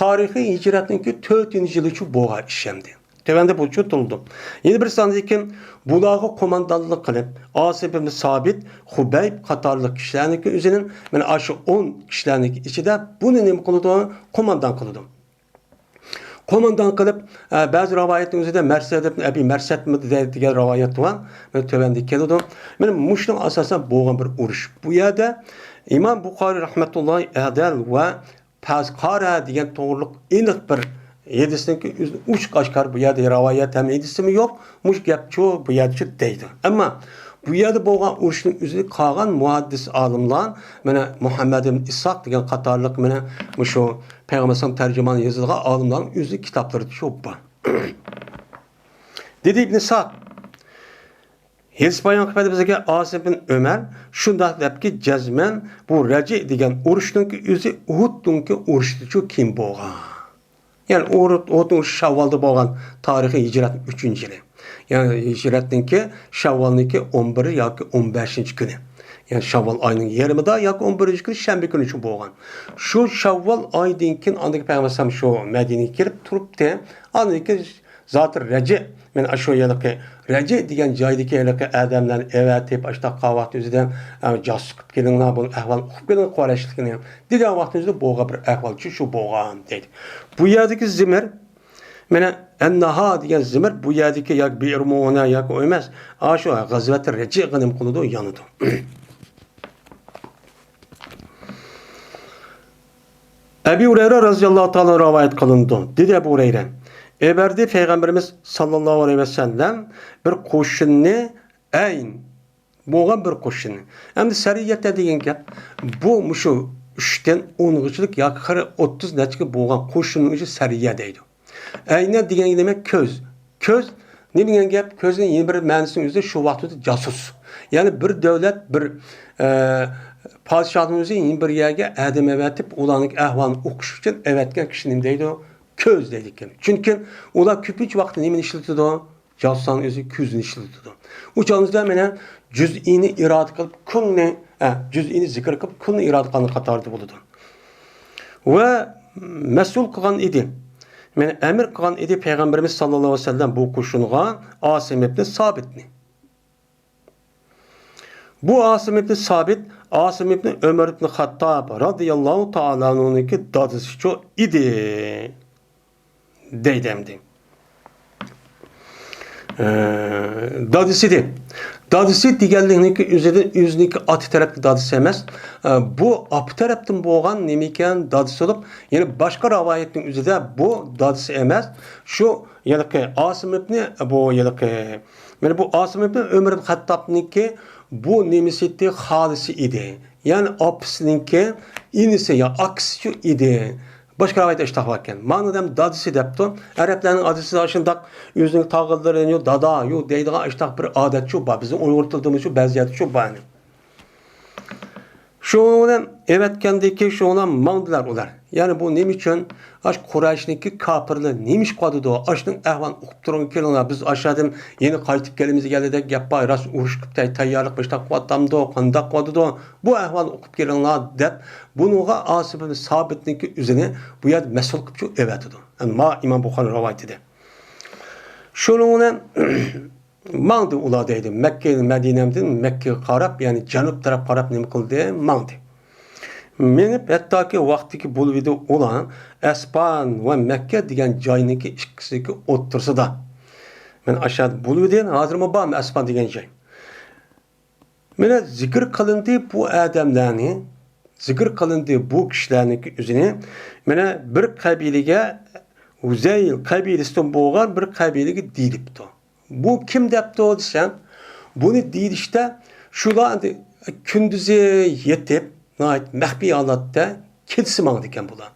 تارىخىي ھىجرەتنىڭكى تۆتىنچى يىلىچۇ بولغان ئىش ئەمدى. تۆۋەندە بۇ چۈشۈرۈلدى. يەنە بىر ساندىكىن بۇلارغا قوماندانلىق قىلىپ، ئاسىم ئىبن سابىت، خۇبەيب قاتارلىق كىشىلەرنىڭكى ئۆزىنىڭ، مانا ئاشۇ ئون كىشىلەرنىڭكى ئىچىدە بۇنى نېمە قىلىدۇ؟ قوماندان قىلىدۇ. قوماندان قىلىپ، ئە، بەزى رىۋايەتنىڭ ئۆزىدە مەرسەد ئىبن ئەبى مەرسەدمۇ دە-، دېگەن رىۋايەت بار. مانا تۆۋەندە كېلىدۇ. مانا مۇشۇنىڭ ئاساسەن بولغان بىر ئۇرۇش. بۇ يەردە ئىمام بۇخارىي رەھمەتۇللاھى ئەدەل ۋە پەزقارە دېگەن توغرۇلۇق ئېنىق بىر ھەدىسنىڭكى ئۆزىنى ئوچۇق ئاشكارا بۇ يەردە رىۋايەت ھەم ھەدىسىمۇ يوق. مۇشۇ گەپچۇ، بۇ يەردىچۇ دەيدۇ. ئەمما بۇ يەردە بولغان ئۇرۇشنىڭ ئۆزىنى قالغان مۇھەددىس ئالىملار، مانا مۇھەممەد ئىبن ئىسھاق دېگەن قاتارلىق، مانا مۇشۇ پەيغەمبەر ئەلەيھىسسالام تەرجىمانى يېزىلغان ئالىملارنىڭ ئۆزى كىتابلىرىدا شۇ بار. دېدى ئىبن سەئد، ھەدىس بايان قىلىپ بىزگە ئاسىم بىن ئۆمەر شۇنداق دەپكى، جەزمەن بۇ رەجى دېگەن ئۇرۇشنىڭكى ئۆزى ئۇھۇدنىڭكى ئۇرۇشىدىچۇ كېيىن بولغان. يەنى ئۇھۇد، ئۇھۇدنىڭ ئۇرۇشى شەۋۋالدا بولغان، تارىخى ھىجرەتنىڭ ئۈچىنچى يىلى. يەنى ھىجرەتنىڭكى شەۋۋالنىڭكى ئون بىرى ياكى ئون بەشىنچى كۈنى. يەنى شەۋۋال ئاينىڭ يېرىمىدا ياكى ئون بىرىنچى كۈنى، شەنبە كۈنى شۇ بولغان. شۇ شەۋۋال ئايىدىن كېيىن ئاندىن پەيغەمبەر ئەلەيھىسسالام شۇ مەدىنىگە كېلىپ تۇرۇپتۇ. ئاندىن كېيىن زاتى رەجى، مەن ئاشۇ ھېلىقى رەجى دېگەن جايدىكى ھېلىقى ئادەملەرنى ئەۋەتىپ، ئاشۇنداق قاۋاقتى ئۆزىدىن، ئە، جاسۇس قىلىپ كېلىڭلار، بۇنىڭ ئەھۋالىنى ئۇقۇپ كېلىڭ، قۇرەيشلىكنى دېگەن ۋاقتىمىزدا بولغان بىر ئەھۋالچۇ شۇ بولغان دەيدۇ. بۇ يەردىكى زىمىر، مانا ئەنناھا دېگەن زىمىر بۇ يەردىكى ياكى بىئىر مۇئۇنە ياكى ئۇ ئەمەس، ئاشۇ غەزۋەتى رەجىغا نېمە قىلىدۇ، يانىدۇ. ئەبى ھۇرەيرە رەزىياللاھۇ تائالا رىۋايەت قىلىنىدۇ. دېدى ئەبۇ ھۇرەيرە، ئەۋەتتى پەيغەمبىرىمىز ساللاللاھۇ ئەلەيھى ۋەسەللەم بىر قوشۇننى، ئەين بولغان بىر قوشۇننى. ئەمدى سەرىيەتە دېگەن گەپ، بۇ مۇشۇ ئۈچتىن ئونغىچىلىك ياكى خېلى ئوتتۇز نەچچىگە بولغان قوشۇننى ئۆزى سەرىيە دەيدۇ. ئەينە دېگەن نېمە؟ كۆز. كۆز نېمە دېگەن گەپ؟ كۆزنىڭ يەنە بىر مەنىسىنىڭ ئۆزى شۇ ۋاقىتتا جاسۇس. يەنى بىر دۆلەت، بىر، ئە، پادىشاھنىڭ ئۆزى يەنە بىر يەرگە ئادەم ئەۋەتىپ، ئۇلارنىڭ ئەھۋالىنى ئوقۇش ئۈچۈن ئەۋەتكەن كىشى نېمە دەيدۇ؟ كۆز دەيدىكەن. چۈنكى ئۇلار كۆپىنچە ۋاقىتتا نېمىنى ئىشلىتىدۇ؟ جاسۇسلارنىڭ ئۆزى كۆزىنى ئىشلىتىدۇ. ئۇ چاغىمىزدا مانا جۈزئىنى ئىرادە قىلىپ كۈلنى، ئە، جۈزئىنى زىكىر قىلىپ كۈلنى ئىرادە قىلغان قاتارىدا بولىدۇ. ۋە مەسئۇل قىلغان ئىدى. مانا ئەمىر قىلغان ئىدى پەيغەمبىرىمىز ساللاللاھۇ ئەلەيھى ۋەسەللەم بۇ قوشۇنغا ئاسىم ئىبنى سابىتنى. بۇ ئاسىم ئىبنى سابىت، ئاسىم ئىبنى ئۆمەر ئىبنى خاتتاب رازىياللاھۇ تائالا ئەنھۇنىڭكى دادىسىچۇ ئىدى. دەيدۇ ئەمدى. ئە، دادىسى دە. دادىسى دېگەنلىكنىڭكى ئۆزىدىن، ئۆزىنىڭكى ئاتا تەرەپتىن دادىسى ئەمەس. ئە، بۇ ئاپا تەرەپتىن بولغان نېمىكەن دادىسى بولۇپ، يەنى باشقا رىۋايەتنىڭ ئۆزىدە بۇ دادىسى ئەمەس. شۇ ھېلىقى ئاسىم ئىبنى، بۇ ھېلىقى، مانا بۇ ئاسىم ئىبنى ئۆمەر ئىبنى خەتتابنىڭكى بۇ نېمىسى ئىدى، خالىسى ئىدى. يەنى ئاپىسىنىڭكى ئىنىسى يا ئاكىسىچۇ ئىدى. باشقا رىۋايەتتە ئىشتاق باركەن. مانا دەم دادىسى دەپتۇ. ئەرەبلەرنىڭ ئادىتىدا ئاشۇنداق ئۆزىنىڭ تاغىلىرىنى يو، دادا، يو دەيدىغان ئىشتاق بىر ئادەتچۇ بار. بىزنىڭ ئۇيغۇر تىلىدىمۇ شۇ، بەزى يەردە شۇ بار. شۇنىڭ بىلەن ئەۋەتكەندىكى شۇڭلا ماڭدىلار ئۇلار. يەنى بۇ نېمە ئۈچۈن؟ ئاش قۇرەيشنىڭكى كاپىرلىرى نېمە ئىش قىلىدۇ؟ ئاشنىڭ ئەھۋالىنى ئۇقۇپ تۇرغىلى كېلىڭلار. بىز ئاشادىن يەنە قايتىپ كېلىمىز دېگەندەك گەپ بار. راست ئۇرۇش قىلىپ تەي-، تەييارلىق بىشتاق قىلىۋاتامدۇ، قانداق قىلىۋاتىدۇ؟ بۇ ئەھۋالنى ئۇقۇپ كېلىڭلار دەپ، بۇنىڭغا ئاسىم ئىبن سابىتنىڭكى ئۆزىنى بۇ يەردە مەسئۇل قىلىپ شۇ ئەۋەتىدۇ. ئەمدى ما ئىمام بۇخارىي رىۋايىتىدە. شۇنىڭ بىلەن ماڭدى ئۇلار دەيدۇ. مەككە، مەدىنەدىن مەككىگە قاراپ، يەنى جەنۇب تەرەپ قاراپ نېمە قىلدى؟ ماڭدى. مېڭىپ، ھەتتاكى ۋاقتىكى بولۇۋىدى ئۇلار ئەسپان ۋە مەككە دېگەن جاينىڭكى ئىككىسىنىڭكى ئوتتۇرىسىدا. مەن ئاشادە بولۇۋىدى، ھازىرمۇ بارمۇ ئەسپان دېگەن جاي؟ مانا زىكىر قىلىندى بۇ ئادەملەرنى، زىكىر قىلىندى بۇ كىشىلەرنىڭكى ئۆزىنى. مانا بىر قەبىلىگە، ھۇزەيل قەبىلىسىدىن بولغان بىر قەبىلىگە دېيىلىپتۇ. بۇ كىم دەپتۇ دېسەم، بۇنى دېيىلىشتە شۇلار ئەمدى كۈندۈزى يېتىپ، ناھايىتى مەخپىي ھالەتتە كېچىسى ماڭىدىكەن بۇلار.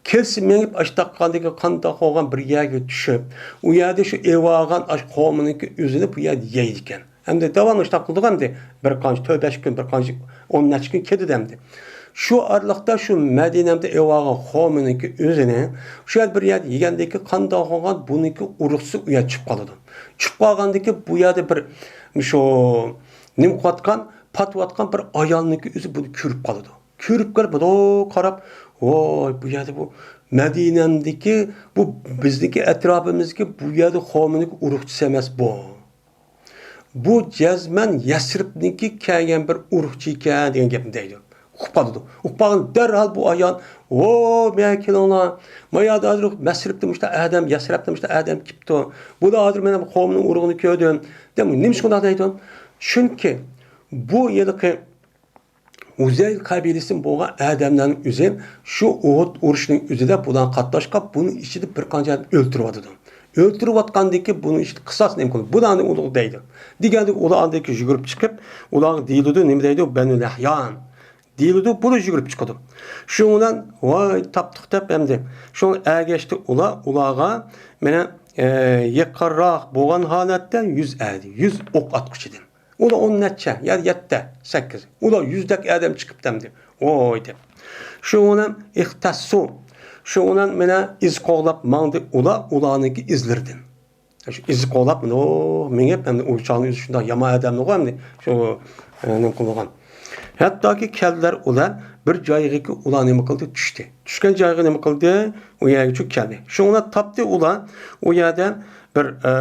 كېچىسى مېڭىپ، ئاشتاق قاندىكى قانداق بولغان بىر يەرگە چۈشۈپ، ئۇ يەردە شۇ ئېۋالغان ئاش قومىنىڭكى ئۆزىنى بۇ يەردە يەيدىكەن. ئەمدى داۋاملىق ئىشتاق قىلىدىغۇ ئەمدى بىر قانچە تۆت بەش كۈن، بىر قانچە ئون نەچچە كۈن كېتىدۇ ئەمدى. شۇ ئارىلىقتا شۇ مەدىنەمدە ئېۋالغان قومىنىڭكى ئۆزىنى شۇ يەردە بىر يەردە يېگەندىكى قانداق بولغان بۇنىڭكى ئۇرۇقچىسى ئۇ يەردە چۈشۈپ قالىدۇ. چۈشۈپ قالغاندىكى بۇ يەردە بىر شۇ نېمە قىلىۋاتقان، پاتىۋاتقان بىر ئايالنىڭكى ئۆزى بۇنى كۆرۈپ قالىدۇ. كۆرۈپ قېلىپ، بۇنى قاراپ، ۋاي، بۇ يەردە بۇ مەدىنەمدىكى، بۇ بىزنىڭكى ئەتراپىمىزدىكى بۇ يەردە قومىنىڭكى ئۇرۇقچىسى ئەمەس بۇ. بۇ جەزمەن يەسرىبنىڭكى كەلگەن بىر ئۇرۇقچى ئىكەن دېگەن گەپنى دەيدۇ. ئۇقۇپ قالىدۇ. ئۇقۇپ قالغان دەرھال بۇ ئايال، ۋو، مەن كېلىڭلار. ما يەردە ھازىر مەسرىپتە مۇشتا ئادەم، يەسرەپتە مۇشتا ئادەم كېپتۇ. بۇدا ھازىر مېنىڭ قومنىڭ ئۇرۇقىنى كۆردۈم. دەپ نېمىشقا ئۇنداق دەيدۇ؟ چۈنكى بۇ ھېلىقى ھۇزەيل قەبىلىسىدىن بولغان ئادەملەرنىڭ ئۆزى شۇ ئۇھۇد ئۇرۇشىنىڭ ئۆزىدە بۇلار قاتناشقان، بۇنىڭ ئىچىدە بىر قانچە ئادەم ئۆلتۈرۈۋاتىدۇ. ئۆلتۈرۈۋاتقاندىن كېيىن بۇنىڭ ئىچىدە قىساس نېمە قىلىدۇ؟ بۇلارنى ئۇلۇغ دەيدۇ. دېگەندە ئۇلار ئاندىن كېيىن يۈگۈرۈپ چىقىپ، ئۇلارغا دېيىلىدۇ، نېمە دەيدۇ؟ بەنۇ لەھيان دېيىلىدۇ، بۇلار يۈگۈرۈپ چىقىدۇ. شۇنىڭ بىلەن، ۋاي، تاپتۇق دەپ ئەمدى. شۇڭا ئەگەشتى ئۇلار، ئۇلارغا مانا، ئە، يېقىنراق بولغان ھالەتتە يۈز ئەدى، يۈز ئوق ئاتقۇچىدىن. ئۇلار ئون نەچچە، يا يەتتە، سەككىز. ئۇلار يۈزدەك ئادەم چىقىپتۇ ئەمدى. ۋوي دەپ. شۇنىڭ بىلەن ئىختەسسۇ. شۇنىڭ بىلەن مانا ئىز قوغلاپ ماڭدى ئۇلار، ئۇلارنىڭكى ئىزلىرىدىن. شۇ ئىز قوغلاپ، مانا، مېڭىپ، ئەمدى ئۇ چاغنىڭ ئۆزى شۇنداق يامان ئادەمدىغۇ ئەمدى. شۇ، ئە، نېمە قىلغان. ھەتتاكى كەلدىلەر ئۇلار بىر جايغىكى ئۇلار نېمە قىلدى؟ چۈشتى. چۈشكەن جايغا نېمە قىلدى؟ ئۇ يەرگىچۇ كەلدى. شۇڭا تاپتى ئۇلار ئۇ يەردە بىر، ئە،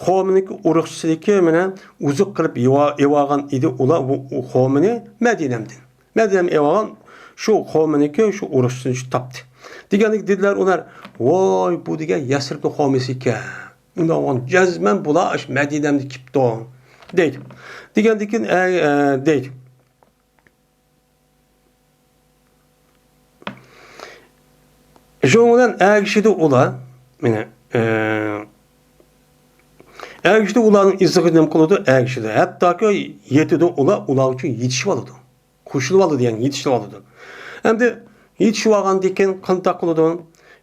قومىنىڭكى ئۇرۇقچىسىدىكى مانا ئوزۇق قىلىپ يېۋا-، يېۋالغان ئىدى ئۇلار بۇ، ئۇ قومىنى مەدىنەمدىن. مەدىنەم ئېۋالغان شۇ قومىنىڭكى شۇ ئۇرۇقچىسىنى تاپتى. دېگەندىكى دېدىلەر ئۇلار، ۋاي، بۇ دېگەن يەسرىبنىڭ قومىسى ئىكەن. ئۇنداق بولغان جەزمەن بۇلار ئاشۇ مەدىنەمدىن كېپتۇ، دەيدۇ. دېگەندىكىن، ئە، ئە، دەيدۇ. شۇنىڭ بىلەن ئەگىشىدۇ ئۇلار. مانا، ئە، ئەگىشىدۇ ئۇلارنىڭ ئىزىغا نېمە قىلىدۇ؟ ئەگىشىدۇ. ھەتتاكى يېتىدۇ ئۇلار، ئۇلار ئۈچۈن يېتىشىۋالىدۇ. قوشۇلۇۋالىدۇ، يەنى يېتىشىۋالىدۇ. ئەمدى يېتىشىۋالغاندىن كېيىن قانداق قىلىدۇ؟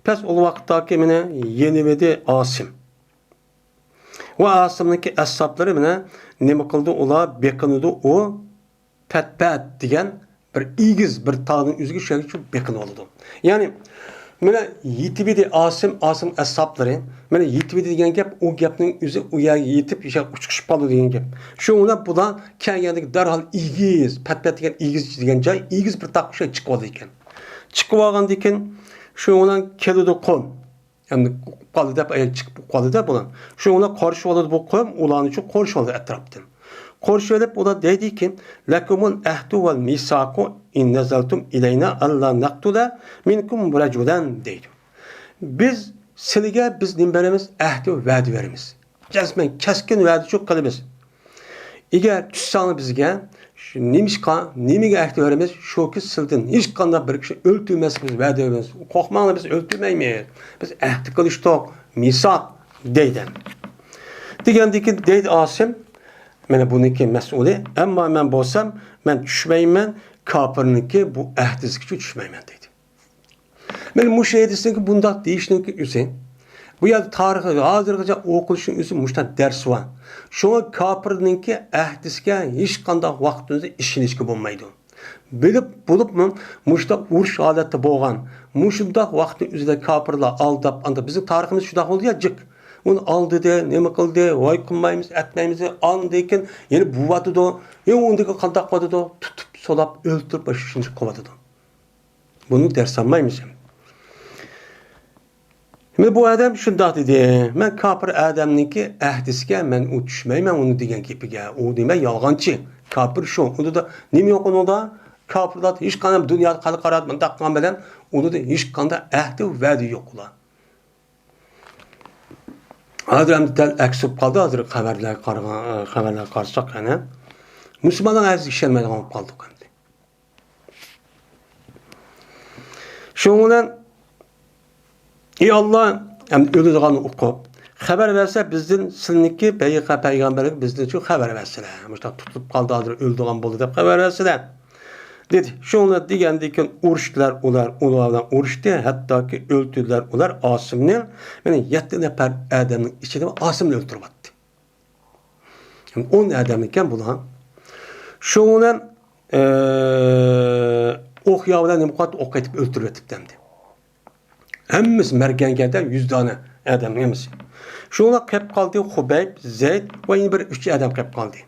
پەس ئۇ ۋاقىتتاكى مانا يېنىۋىدى ئاسىم. ۋە ئاسىمنىڭكى ئەسھابلىرى مانا نېمە قىلدى؟ ئۇلار بېقىنىدۇ ئۇ پەت-پەت دېگەن بىر ئېگىز بىر تاغنىڭ ئۆزىگە شۇ يەرگە چۈشۈپ بېقىنىۋالىدۇ. يەنى، مانا يېتىۋىدى ئاسىم، ئاسىم ئەسھابلىرى، مانا يېتىۋىدى دېگەن گەپ، ئۇ گەپنىڭ ئۆزى ئۇ يەرگە يېتىپ، ئۇچقۇشۇپ قالىدۇ دېگەن گەپ. شۇنىڭ بىلەن بۇلار كەلگەندىكى دەرھال ئېگىز، پەت-پەت دېگەن ئېگىز دېگەن جاي، ئېگىز بىر تاغقا شۇ چىقىۋالىدىكەن. چىقىۋالغاندىن كېيىن، شۇنىڭ بىلەن كېلىدۇ قوم. ئەمدى قالدى دەپ، ئايال چىقىپ قالدى دەپ بۇلار. شۇنىڭ بىلەن قارشى ئالىدۇ بۇ قوم، ئۇلارنى شۇ قارشى ئالىدۇ ئەتراپتىن. قارشى ئېلىپ ئۇلار دەيدىكى، لەكۇمۇل ئەھدۇ ۋەل مىساقۇ ئىن نەزەلتۇم ئىلەينا ئەللا نەقتۇلە مىنكۇم رەجۇلەن دەيدۇ. بىز سىلىگە بىز نېمە بېرىمىز؟ ئەھدى ۋەدە بېرىمىز. جەزمەن كەسكىن ۋەدىچۇ قىلىمىز. ئەگەر چۈشسەڭلار بىزگە، شۇ نېمىشقا، نېمىگە ئەھدە بېرىمىز؟ شۇكى سىلىدىن ھېچقانداق بىر كىشى ئۆلتۈرمەسلىك بىز ۋەدە بېرىمىز. قورقماڭلار، بىز ئۆلتۈرمەيمىز. بىز ئەھدە قىلىشتۇق، مىساق دەيدۇ. دېگەندىكىن دەيدۇ ئاسىم، مانا بۇنىڭكى مەسئۇلى، ئەمما مەن بولسام، مەن چۈشمەيمەن كاپىرنىڭكى بۇ ئەھدىسىگىچۇ چۈشمەيمەن دەيدۇ. مانا مۇشۇ ھەدىسنىڭكى بۇنداق دېيىشنىڭكى ئۆزى، بۇ يەردە تارىخى ھازىرغىچە ئوقۇلۇشنىڭ ئۆزى مۇشۇنداق دەرس بار. شۇڭا كاپىرنىڭكى ئەھدىسىگە ھېچقانداق ۋاقىتنىڭ ئۆزى ئىشىنىشكە بولمايدۇ. بىلىپ بولۇپمۇ مۇشۇنداق ئۇرۇش ھالەتتە بولغان، مۇشۇنداق ۋاقىتنىڭ ئۆزىدە كاپىرلار ئالداپ، ئاندا بىزنىڭ تارىخىمىز شۇنداق بولدى يا جىق. ئۇنى ئالدىدى، نېمە قىلدى، ۋاي قىلمايمىز، ئەتمەيمىز، ئاندىن كېيىن يەنە بوۋاتىدۇ. يا ئۇندىن كېيىن قانداق قىلىدۇ؟ تۇتۇپ، سولاپ، ئۆلتۈرۈپ، شۇنچە قىلىۋاتىدۇ. بۇنى دەرس ئالمايمىز. مانا بۇ ئادەم شۇنداق دېدى، مەن كاپىر ئادەمنىڭكى ئەھدىسىگە مەن ئۇ چۈشمەيمەن ئۇنى دېگەن گېپىگە. ئۇ نېمە يالغانچى، كاپىر شۇ. ئۇنىدا نېمە يوق ئۇنىڭدا؟ كاپىرلار ھېچقانداق دۇنياغا قارا قارا مۇنداق قىلغان بىلەن ئۇنىدا ھېچقانداق ئەھدى ۋەدە يوق ئۇلار. ھازىر ئەمدى دەل ئەكس بولۇپ قالدى، ھازىر خەۋەرلەرگە قارىغان، خەۋەرلەرگە قارىساق يەنە مۇسۇلمانلارنىڭ ئەھدىسىگە ئىشەنمەيدىغان بولۇپ قالدۇق ئەمدى. شۇنىڭ بىلەن، ئى ئاللا، ئەمدى ئۆلىدىغاننى ئۇقۇپ، خەۋەر بەرسە بىزدىن سىلىنىكى پەيغە-، پەيغەمبەرلىك بىزدىن شۇ خەۋەر بەرسىلە. مۇشۇنداق تۇتۇلۇپ قالدى، ھازىر ئۆلىدىغان بولدى دەپ خەۋەر بەرسىلە. دېدى. شۇنى دېگەندىن كېيىن ئۇرۇشتىلار ئۇلار، ئۇلار بىلەن ئۇرۇشتى، ھەتتاكى ئۆلتۈردىلەر ئۇلار ئاسىمنى، يەنى يەتتە نەپەر ئادەمنىڭ ئىچىدە ئاسىمنى ئۆلتۈرۈۋەتتى. ئون ئادەم ئىكەن بۇلار. شۇنىڭ بىلەن، ئە، ئوق ياۋ بىلەن نېمە قىلىۋاتتى؟ ئوق ئېتىپ ئۆلتۈرۈۋېتىپتۇ ئەمدى. ھەممىسى مەرگەنگەدە يۈز دانە ئادەمنىڭ ھەممىسى. شۇنىڭ بىلەن قېلىپ قالدى خۇبەيب، زەيد ۋە يەنە بىر ئۈچ ئادەم قېلىپ قالدى.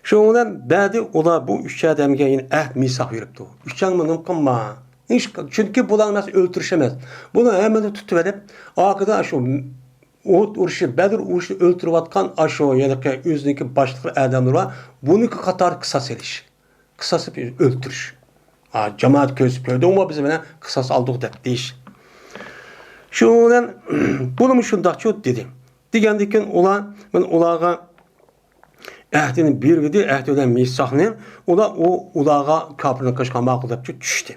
شۇنىڭ بىلەن بەدى ئۇلار بۇ ئۈچ ئادەمگە يەنە ئەھد مىساق بېرىپتۇ. ئۈچەڭ نېمە قىلما. ھېچ، چۈنكى بۇلار ئەمەس ئۆلتۈرۈش ئەمەس. بۇلار ھەممىنى تۇتۇۋېلىپ، ئارقىدا شۇ ئۇھۇد ئۇرۇشى، بەدر ئۇرۇشى ئۆلتۈرۈۋاتقان ئاشۇ ھېلىقى ئۆزىنىڭكى باشلىقلىرى ئادەملىرى بار. بۇنىڭكى قاتارى قىساس ئېلىش. قىساس ئۆلتۈرۈش. ھا، جامائەت كۆرسە كۆردۈڭمۇ بىز بىلەن قىساس ئالدۇق دەپ دېيىش. شۇنىڭ بىلەن بۇنىمۇ شۇنداقچۇ دېدى. دېگەندىن كېيىن ئۇلار، مانا ئۇلارغا ئەھدىنى بېرىۋىدى، ئەھدى بىلەن مىساقنى. ئۇلار ئۇ، ئۇلارغا كاپىرنى قىلىشقا ماقۇل دەپ چۈشتى.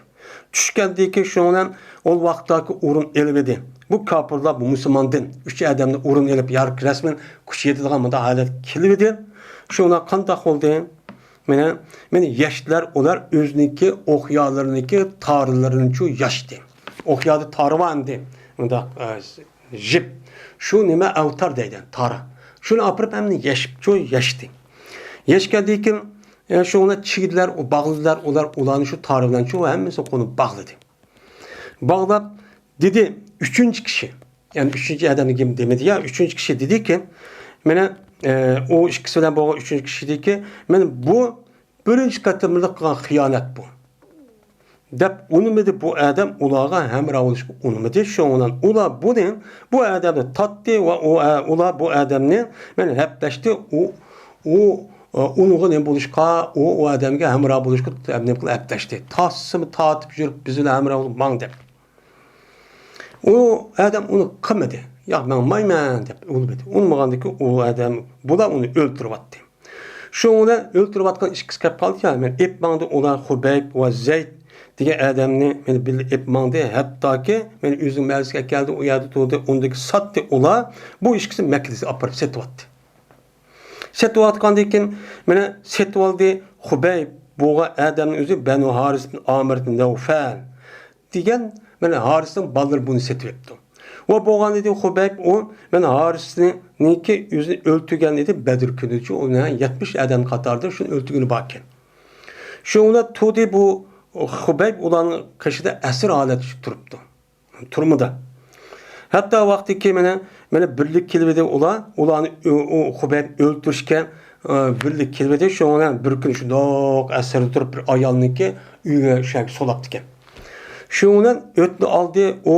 چۈشكەندىن كېيىن شۇنىڭ بىلەن ئۇ ۋاقىتتىكى ئورۇن ئېلىۋىدى. بۇ كاپىرلار بۇ مۇسۇلماندىن ئۈچ ئادەمنى ئورۇن ئېلىپ يارىق رەسمەن كۈچ يېتىدىغان مۇنداق ھالەت كېلىۋىدى. شۇڭا قانداق بولدى؟ مانا، مانا يەشتىلەر ئۇلار ئۆزىنىڭكى ئوقيالىرىنىڭكى تارىلىرىنىچۇ ياشتى. ئوقيادا تارى بار ئەمدى. مۇنداق، ئە، جىپ. شۇ نېمە ئەۋتار دەيدۇ، تارى. شۇنى ئاپىرىپ ھەممىنى يەشىپچۇ ياشتى. يەشكەندىن كېيىن، ئە، شۇ ئۇلار چىگدىلەر، ئۇ باغلىدىلار، ئۇلار، ئۇلارنى شۇ تارى بىلەن شۇ ھەممىسى قونۇپ باغلىدى. باغلاپ دېدى، ئۈچىنچى كىشى، يەنى ئۈچىنچى ئادەمنى كىم دېمىدى يا، ئۈچىنچى كىشى دېدىكى، مانا، ئە، ئۇ ئىككىسى بىلەن بولغان ئۈچىنچى كىشى دېدىكى، مانا بۇ بىرىنچى قېتىملىق قىلغان خىيانەت بۇ. دەپ ئۇنىمىدى، بۇ ئادەم ئۇلارغا ھەمراھ بولۇشقا ئۇنىمىدى. شۇنىڭ بىلەن ئۇلار بۇنى، بۇ ئادەمنى تارتتى ۋە ئۇ، ئە، ئۇلار بۇ ئادەمنى مانا ھەپتەشتى، ئۇ، ئۇ، ئۇنىڭغا نېمە بولۇشقا، ئۇ، ئۇ ئادەمگە ھەمراھ بولۇشقا نېمە قىلىپ ھەپتەشتى. تاسسىمۇ تارتىپ يۈرۈپ، بىز بىلەن ھەمراھ بولۇپ ماڭ دەپ. ئۇ ئادەم ئۇنى قىلمىدى. ياق، مەن مايمەن دەپ ئۇنىمىدى. ئۇنىمىغاندىكى ئۇ ئادەم، بۇلار ئۇنى ئۆلتۈرۈۋەتتى. شۇنىڭ بىلەن ئۆلتۈرۈۋاتقان ئىككىسى كەپ قالدى، يا، مەن ئېپ ماڭدى، ئۇلار خۇبەيب ۋە زەيد دېگەن ئادەمنى مېنى بىللە ئېپ ماڭدى. ھەتتاكى مېنى ئۆزىنىڭ مەھەللىسىگە ئەكەلدى، ئۇ يەردە تۇردى، ئۇندىكى ساتتى ئۇلار. بۇ ئىككىسى مەككىدىن ئاپىرىپ سېتىۋەتتى. سېتىۋاتقاندىن كېيىن، مانا سېتىۋالدى خۇبەيب بولغان ئادەمنىڭ ئۆزى بەنۇ ھارىس بىن ئامىر بىن نەۋفەل دېگەن، مانا ھارىسنىڭ بالىلىرى بۇنى سېتىۋېپتۇ. ۋە بولغان ئىدى خۇبەيب ئۇ، مانا ھارىسنىڭكى ئۆزىنى ئۆلتۈرگەن ئىدى بەدر كۈنىچۇ، ئۇنى يەتمىش ئادەم قاتارىدا شۇنى ئۆلتۈرگىنى باركەن. شۇ ئۇلار تۇردى بۇ خۇبەيب ئۇلارنىڭ قېشىدا ئەسىر ھالەتتە تۇرۇپتۇ. تۈرمىدە. ھەتتا ۋاقتىكى مانا، مانا بىرلىك كېلىۋىدى ئۇلار، ئۇلارنى ئۆ-، ئۇ خۇبەيب ئۆلتۈرۈشكە، ئە، بىرلىك كېلىۋىدى. شۇنىڭ بىلەن بىر كۈنى شۇنداق ئەسىردە تۇرۇپ بىر ئايالنىڭكى ئۆيىگە شۇ يەرگە سولاپتىكەن. شۇنىڭ بىلەن ئۆتنى ئالدى ئۇ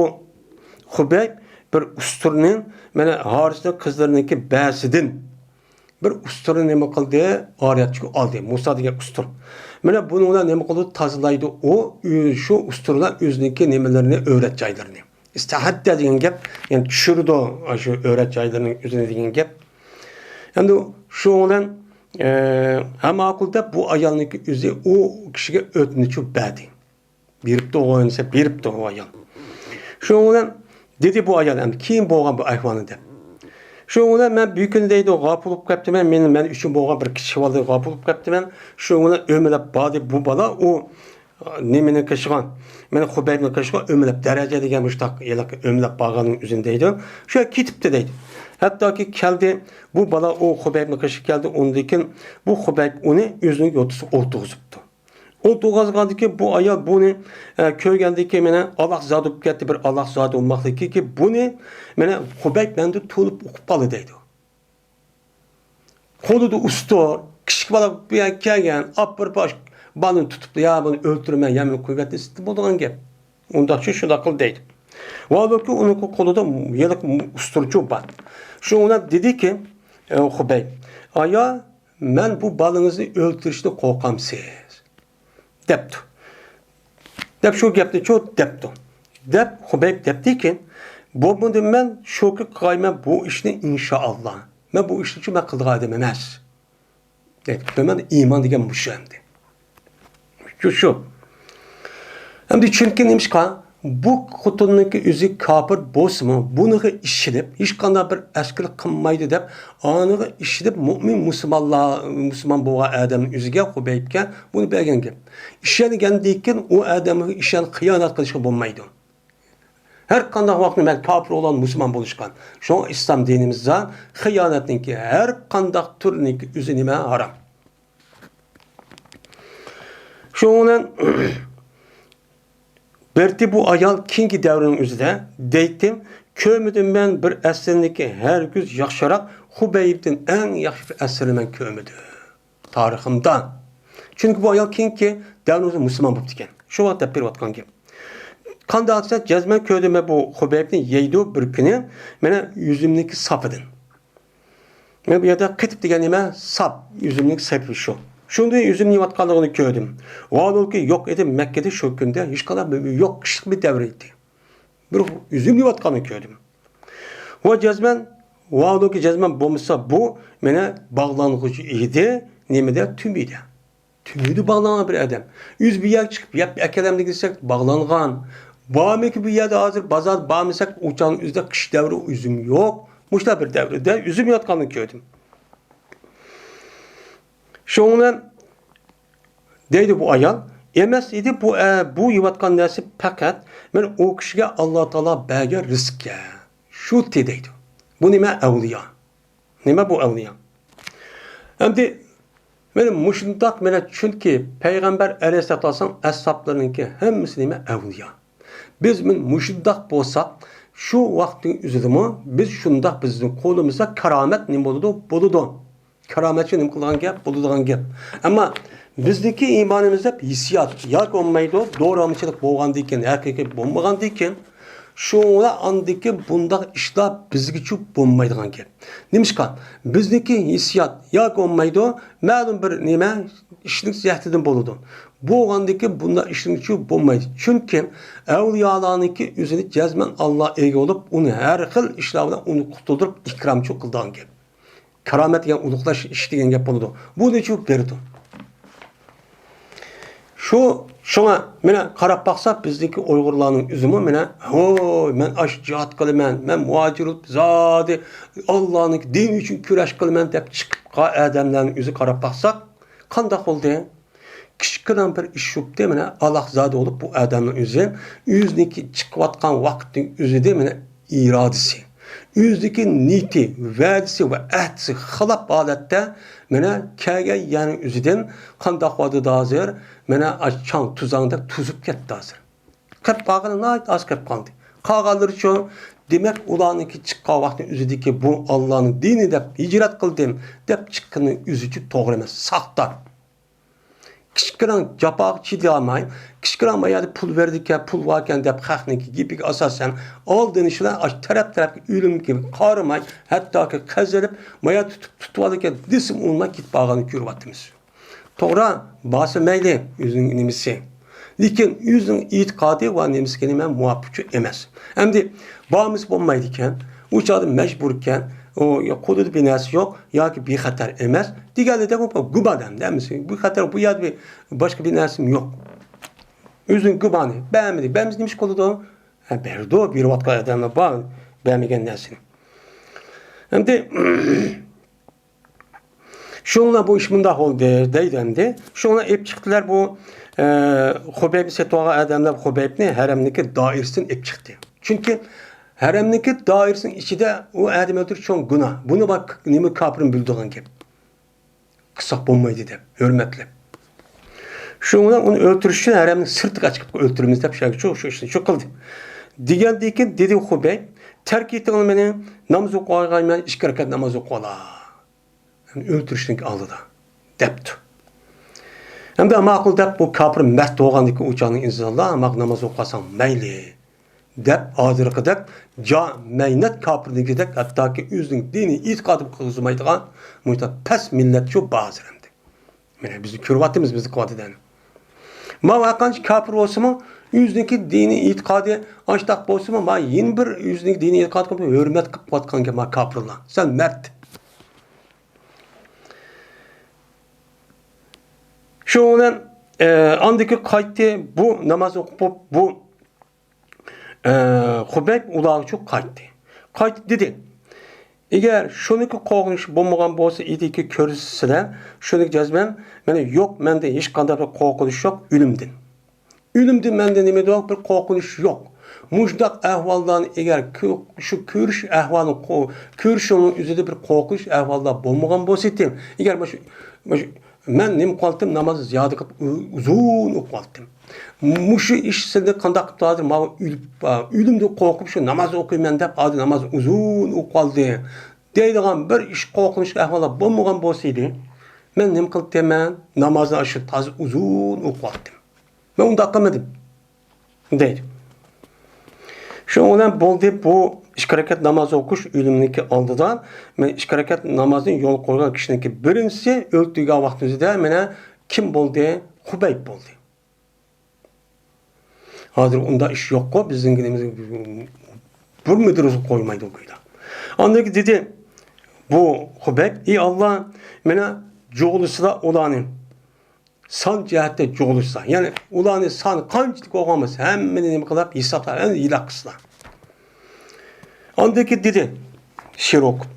خۇبەيب بىر ئۇستۇرنى، مانا ھارىسنىڭ قىزلىرىنىڭكى بەسىدىن بىر ئۇستۇرنى نېمە قىلدى؟ ئارىيەتكە ئالدى. مۇسا دېگەن ئۇستۇر. مانا بۇنىڭ بىلەن نېمە قىلىدۇ؟ تازىلايدۇ ئۇ، ئۆ-، شۇ ئۇستۇرلار ئۆزىنىڭكى نېمىلىرىنى، ئۆرەت جايلىرىنى. ئىستەھەددە دېگەن گەپ، يەنى چۈشۈرىدۇ شۇ ئۆرەت جايلىرىنىڭ ئۆزىنى دېگەن گەپ. ئەمدى شۇنىڭ بىلەن، ئە، ھە ماقۇل دەپ بۇ ئايالنىڭكى ئۆزى ئۇ كىشىگە ئۆتنىچۇ بەردى. بېرىپتۇ غوينىسى، بېرىپتۇ ئۇ ئايال. شۇنىڭ بىلەن دېدى بۇ ئايال، ئەمدى كېيىن بولغان بۇ ئەھۋالنى دەپ. شۇنىڭ بىلەن مەن بۈگۈن دەيدۇ، غاپىل بولۇپ قاپتىمەن، مېنى، مەن ئۈچۈن بولغان بىر كىچىك بالىدەك غاپىل بولۇپ قاپتىمەن. شۇنىڭ بىلەن ئۆمىلەپ باردى بۇ بالا، ئۇ نېمىنى قېشىغا، مېنى خۇبەيبنى قېشىغا ئۆمىلەپ، دەرەجە دېگەن مۇشتاق ھېلىقى ئۆمىلەپ بارغاننىڭ ئۆزىنى دەيدۇ. شۇ كېتىپتۇ دەيدۇ. ھەتتاكى كەلدى، بۇ بالا ئۇ خۇبەيبنى قېشىغا كەلدى، ئۇندىن كېيىن بۇ خۇبەيب ئۇنى ئۆزىنىڭ يوتىسىغا ئولتۇرغۇزۇپتۇ. ئولتۇرغۇزغاندىن كېيىن بۇ ئايال بۇنى، ئە، كۆرگەندىن كېيىن مانا ئالاقزادە بولۇپ كەتتى، بىر ئالاقزادە بولماقلىقى كېيىن بۇنى مانا خۇبەيب مەندىن تونۇپ ئۇقۇپ قالدى دەيدۇ. قولىدا ئۇستۇر، كىچىك بالا بۇ يەرگە كەلگەن، ئاپىرىپ باش-، بالىنى تۇتۇپ، يا بۇنى ئۆلتۈرىمەن، يا مېنى قويۇۋەت دېسە بولىدىغان گەپ. ئۇنداقچۇ شۇنداق قىل دەيدۇ. ۋالىكى ئۇنىڭ قولىدا ھېلىقى ئۇستۇرچۇ بار. شۇنىڭ بىلەن دېدىكى، ئە، خۇبەيب، ئايا، مەن بۇ بالىڭىزنى ئۆلتۈرۈشتىن قورقامسىز؟ دەپتۇ. دەپ شۇ گەپنىچۇ دەپتۇ. دەپ خۇبەيب دەپتىكى، بولمىدى مەن شۇكى قىلايمەن بۇ ئىشنى ئىنشائاللا. مەن بۇ ئىشنىچۇ مەن قىلىدىغان ئادەم ئەمەس. دەيدۇ. بىلىمەن، ئىمان دېگەن مۇشۇ ئەمدى. شۇ، شۇ. ئەمدى چۈنكى نېمىشقا؟ بۇ خوتۇننىڭكى ئۆزى كاپىر بولسىمۇ، بۇنىڭغا ئىشىنىپ، ھېچقانداق بىر ئەسكىلىك قىلمايدۇ دەپ، ئانىغا ئىشىنىپ، مۇئمىن مۇسۇلمانلار، مۇسۇلمان بولغان ئادەمنىڭ ئۆزىگە، خۇبەيبكە بۇنى بەرگەن گەپ. ئىشەنگەندىن كېيىن ئۇ ئادەمگە ئىشەن خىيانەت قىلىشقا بولمايدۇ. ھەر قانداق ۋاقىتتا مەن كاپىر بولغان، مۇسۇلمان بولۇشقان. شۇڭا ئىسلام دىنىمىزدا خىيانەتنىڭكى ھەر قانداق تۈرىنىڭكى ئۆزى نېمە؟ ھارام. شۇنىڭ بىلەن بەرتى بۇ ئايال كېيىنكى دەۋرنىڭ ئۆزىدە دەيتتى، كۆرمىدىم مەن بىر ئەسلىنىڭكى ھەرگىز ياخشىراق خۇبەيبتىن ئەڭ ياخشى بىر ئەسىرنى مەن كۆرمىدىم تارىخىمدا. چۈنكى بۇ ئايال كېيىنكى دەۋرنىڭ ئۆزىدە مۇسۇلمان بوپتىكەن. شۇ ۋاقىت دەپ بېرىۋاتقان گەپ. قانداق دېسە، جەزمەن كۆردۈم مەن بۇ خۇبەيبنى يەيدۇ بىر كۈنى، مانا ئۈزۈمنىڭكى ساپىدىن. مانا بۇ يەردە قېتىپ دېگەن نېمە؟ ساپ، ئۈزۈمنىڭ سېپى شۇ. شۇندىن ئۈزۈم يەۋاتقانلىقىنى كۆردۈم. ۋاھالەنكى يوق ئىدى، مەككىدە شۇ كۈندە ھېچقانداق يوق، قىشلىق بىر دەۋر ئىدى. بىر ئۈزۈم يەۋاتقاننى كۆردۈم. ۋە جەزمەن، ۋاھالەنكى جەزمەن بولمىسا، بۇ مانا باغلانغۇچى ئىدى، نېمىدە؟ تۈمىدە. تۈمىدە باغلانغان بىر ئادەم. ئۆزى بىر يەرگە چىقىپ يەپ ئەكەلەمدىكىن دېسەك، باغلانغان. بارمىكى بۇ يەردە ھازىر بازار بارمىساق، ئۇ چاغنىڭ ئۆزىدە قىش دەۋرى ئۈزۈم يوق. مۇشۇنداق بىر دەۋردە ئۈزۈم يەۋاتقاننى كۆردۈم. شۇڭا دەيدۇ بۇ ئايال، ئەمەس ئىدى بۇ، ئە، بۇ يەۋاتقان نەرسە پەقەت مەن ئۇ كىشىگە ئاللا تائالا بەرگەن رىزىقكەن. شۇ تى دەيدۇ. بۇ نېمە؟ ئەۋلىيا. نېمە بۇ ئەۋلىيا؟ ئەمدى مانا مۇشۇنداق، مانا چۈنكى پەيغەمبەر ئەلەيھىسسالاتۇ ۋەسسالام ئەسھابلىرىنىڭكى ھەممىسى نېمە؟ ئەۋلىيا. بىز مانا مۇشۇنداق بولساق، شۇ ۋاقىتنىڭ ئۆزىدىمۇ بىز شۇنداق بىزنى قولىمىزدا كارامەت نېمە بولىدۇ؟ بولىدۇ. كارامەتچى نېمە قىلىدىغان گەپ؟ بولىدىغان گەپ. ئەمما بىزنىڭكى ئىمانىمىز دەپ ھېسسىيات ياكى بولمايدۇ، دورامىچىلىق بولغاندىكىن، ھەقىقىي بولمىغاندىكىن، شۇڭا ئاندىكى بۇنداق ئىشلار بىزگىچە بولمايدىغان گەپ. نېمىشقا؟ بىزنىڭكى ھېسسىيات ياكى بولمايدۇ، مەلۇم بىر نېمە ئىشنىڭ جەھىتىدىن بولىدۇ. بولغاندىكى بۇنداق ئىشنىڭچۇ بولمايدۇ. چۈنكى ئەۋلىيالارنىڭكى ئۆزىنى جەزمەن ئاللا ئىگە بولۇپ، ئۇنى ھەر خىل ئىشلار بىلەن ئۇنى قۇتۇلدۇرۇپ، ئىكرامچۇ قىلىدىغان گەپ. كارامەت دېگەن ئۇلۇغلاش ئىش دېگەن گەپ بولىدۇ. بۇنىچۇ بېرىدۇ. شۇ، شۇڭا مانا قاراپ باقساق، بىزنىڭكى ئۇيغۇرلارنىڭ ئۆزىمۇ مانا، ھوي، مەن ئاشۇ جىھاد قىلىمەن، مەن مۇھاجىر بولۇپ زادى ئاللانىڭ دىنى ئۈچۈن كۈرەش قىلىمەن دەپ چىقىپ قالغان ئادەملەرنىڭ ئۆزى قاراپ باقساق، قانداق بولدى؟ كىچىككىنە بىر ئىش يوپتى، مانا ئالاقزادە بولۇپ بۇ ئادەمنىڭ ئۆزى، ئۆزىنىڭكى چىقىۋاتقان ۋاقىتنىڭ ئۆزىدە مانا ئىرادىسى، ئۆزىدىكى نىيىتى، ۋەدىسى ۋە ئەھدىسى خىلاپ ھالەتتە مانا كەلگەن يەرنىڭ ئۆزىدىن قانداق بولدى ھازىر؟ مانا ئاشۇ چاڭ توزان دەپ توزۇپ كەتتى ھازىر. قېلىپ قالغىنى ناھايىتى ئاز قېلىپ قالدى. قالغانلىرىچۇ، دېمەك، ئۇلارنىڭكى چىققان ۋاقتى ئۆزىدىكى بۇ ئاللانىڭ دىنى دەپ ھىجرەت قىلدىم دەپ چىققىنى ئۆزىچۇ توغرا ئەمەس، ساختا. كىچىككىنە جاپاغا چىدىيالماي، كىچىككىنە ما يەردە پۇل بېرىدىكەن، پۇل باركەن دەپ خەقنىڭكى گېپىگە ئاساسەن ئالدىنىش بىلەن ئاشۇ تەرەپ-تەرەپكە ئۆلۈمگە قارىماي، ھەتتاكى قەزىلىپ، ما يەردە تۇتۇپ، تۇتۇۋالىدىكەن دېسىمۇ ئۇنىماي كېتىپ بارغاننى كۆرۈۋاتىمىز. توغرا، بارسا مەيلى، ئۆزىنىڭ نېمىسى. لېكىن ئۆزىنىڭ ئېتىقادى ۋە نېمىسىگە نېمە مۇۋاپىقچۇ ئەمەس. ئەمدى بارمىسا بولمايدىكەن، ئۇ چاغدا مەجبۇركەن، ئۇ قولىدا بىر نەرسە يوق ياكى بىخەتەر ئەمەس دېگەنلىدەك، ئۇ گۇمان ئەمدى ھەممىسى. بىخەتەر بۇ يەردە بىر باشقا بىر نەرسىمۇ يوق. ئۆزىنىڭ گۇمانى، بەرمىدى. بەرمىسە نېمە ئىش قىلىدۇ؟ ھە، بېرىدۇ، بېرىۋاتقان ئادەملەر بار، بەرمىگەن نەرسىنى. ئەمدى شۇڭلا بۇ ئىش مۇنداق بولدى دەيدۇ ئەمدى. شۇڭلا ئېلىپ چىقتىلەر بۇ، ئە، خۇبەيبنى سېتىۋالغان ئادەملەر خۇبەيبنى ھەرەمنىڭكى دائىرىسىدىن ئېلىپ چىقتى. چۈنكى ھەرەمنىڭكى دائىرىسىنىڭ ئىچىدە ئۇ ئادەم ئۆلتۈرۈش چوڭ گۇناھ. بۇنى بار نېمە كاپىرمۇ بىلىدىغان گەپ. قىلساق بولمايدۇ دەپ، ھۆرمەتلەپ. شۇنىڭ بىلەن ئۇنى ئۆلتۈرۈش ئۈچۈن ھەرەمنىڭ سىرتىغا چىقىپ ئۆلتۈرىمىز دەپ شۇ، شۇ، شۇ ئىشنى شۇ قىلدى. دېگەندىن كېيىن دېدى خۇبەيب، تەرك ئېتىڭلار مېنى، ناماز ئوقۇغايمەن، ئىككى رەكەت ناماز ئوقۇۋالا. يەنى ئۆلتۈرۈشنىڭ ئالدىدا، دەپتۇ. ھەمدە ماقۇل دەپ، بۇ كاپىر مەست بولغاندىكىن ئۇ چاغنىڭ ئىنسانلار، ماقۇل ناماز ئوقۇساڭ مەيلى، دەپ ھازىرقىدەك جا مەينەت كاپىرنىڭكىدەك، ھەتتاكى ئۆزىنىڭ دىنىي ئېتىقادىنى قىلغۇزمايدىغان مۇشۇنداق پەس مىللەتچۇ بار ھازىر ئەمدى. مانا بىز كۆرۈۋاتىمىز، بىز قىلىۋاتىدىغان. ماۋۇ ھەرقانچە كاپىر بولسىمۇ، ئۆزىنىڭكى دىنىي ئېتىقادى ئاشتاق بولسىمۇ، ما يەنە بىر ئۆزىنىڭ دىنىي ئېتىقادىغا ھۆرمەت قىلىپ قىلىۋاتقان گەپ، ما كاپىرلار. سەن مەرد. شۇنىڭ بىلەن، ئە، ئاندىكى قايتتى، بۇ ناماز ئوقۇپ، بۇ، ئە، خۇبەيب ئۇلارغىچۇ قايتتى. قايتىپ دېدى، ئەگەر شۇنىڭكى قورقۇنچ بولمىغان بولسا ئىدىكى كۆرسىلە، شۇنىڭكى جەزمەن، مانا يوق، مەندە ھېچقانداق بىر قورقۇنچ يوق ئۆلۈمدىن. ئۆلۈمدىن مەندە نېمە يوق، بىر قورقۇنچ يوق. مۇشۇنداق ئەھۋاللارنى ئەگەر كۆ-، شۇ كۆرۈش ئەھۋالىنى قو-، كۆرۈشۈڭنىڭ ئۆزىدە بىر قورقۇنچ ئەھۋاللار بولمىغان بولسىدى، ئەگەر مۇشۇ، مۇشۇ، مەن نېمە قىلاتتىم، ناماز زىيادە قىلىپ ئۇ-، ئۇزۇن ئوقۇۋالاتتىم. مۇشۇ ئىش سېنى قانداق قىپتۇ ھازىر، ماۋۇ ئۆلۈپ، ئۆلۈمدىن قورقۇپ شۇ ناماز ئوقۇيمەن دەپ ھازىر ناماز ئۇزۇن ئوقۇۋالدى دەيدىغان بىر ئىش، قورقۇنچلۇق ئەھۋاللار بولمىغان بولسىدى، مەن نېمە قىلاتتىم، مەن نامازنى ئاشۇ تازا ئۇزۇن ئوقۇۋالاتتىم. مەن ئۇنداق قىلمىدىم، دەيدۇ. شۇنىڭ بىلەن بولدى، بۇ ئىككى رەكەت ناماز ئوقۇش ئۆلۈمنىڭكى ئالدىدا، مەن ئىككى رەكەت نامازنى يولغا قويغان كىشىنىڭكى بىرىنچىسى ئۆلتۈرگەن ۋاقتىمىزدا مانا كىم بولدى؟ خۇبەيب بولدى. ھازىر ئۇنداق ئىش يوققۇ، بىزنىڭ دىنىمىز بىر مۇدىرىمىزغا قويمايدۇ گويا. ئاندىن كېيىن دېدى، بۇ خۇبەيب، ئى ئاللا، مانا جۇغلىسىلا ئۇلارنى، سان جەھەتتە جۇغلىسىلا. يەنى ئۇلارنى سانى قانچىلىك بولغان بولسا، ھەممىنى نېمە قىلىپ، ھېسابلاپ، ھەممىنى ھېلاك قىلسىلا. ئاندىن كېيىن دېدى شېئىر ئوقۇپ،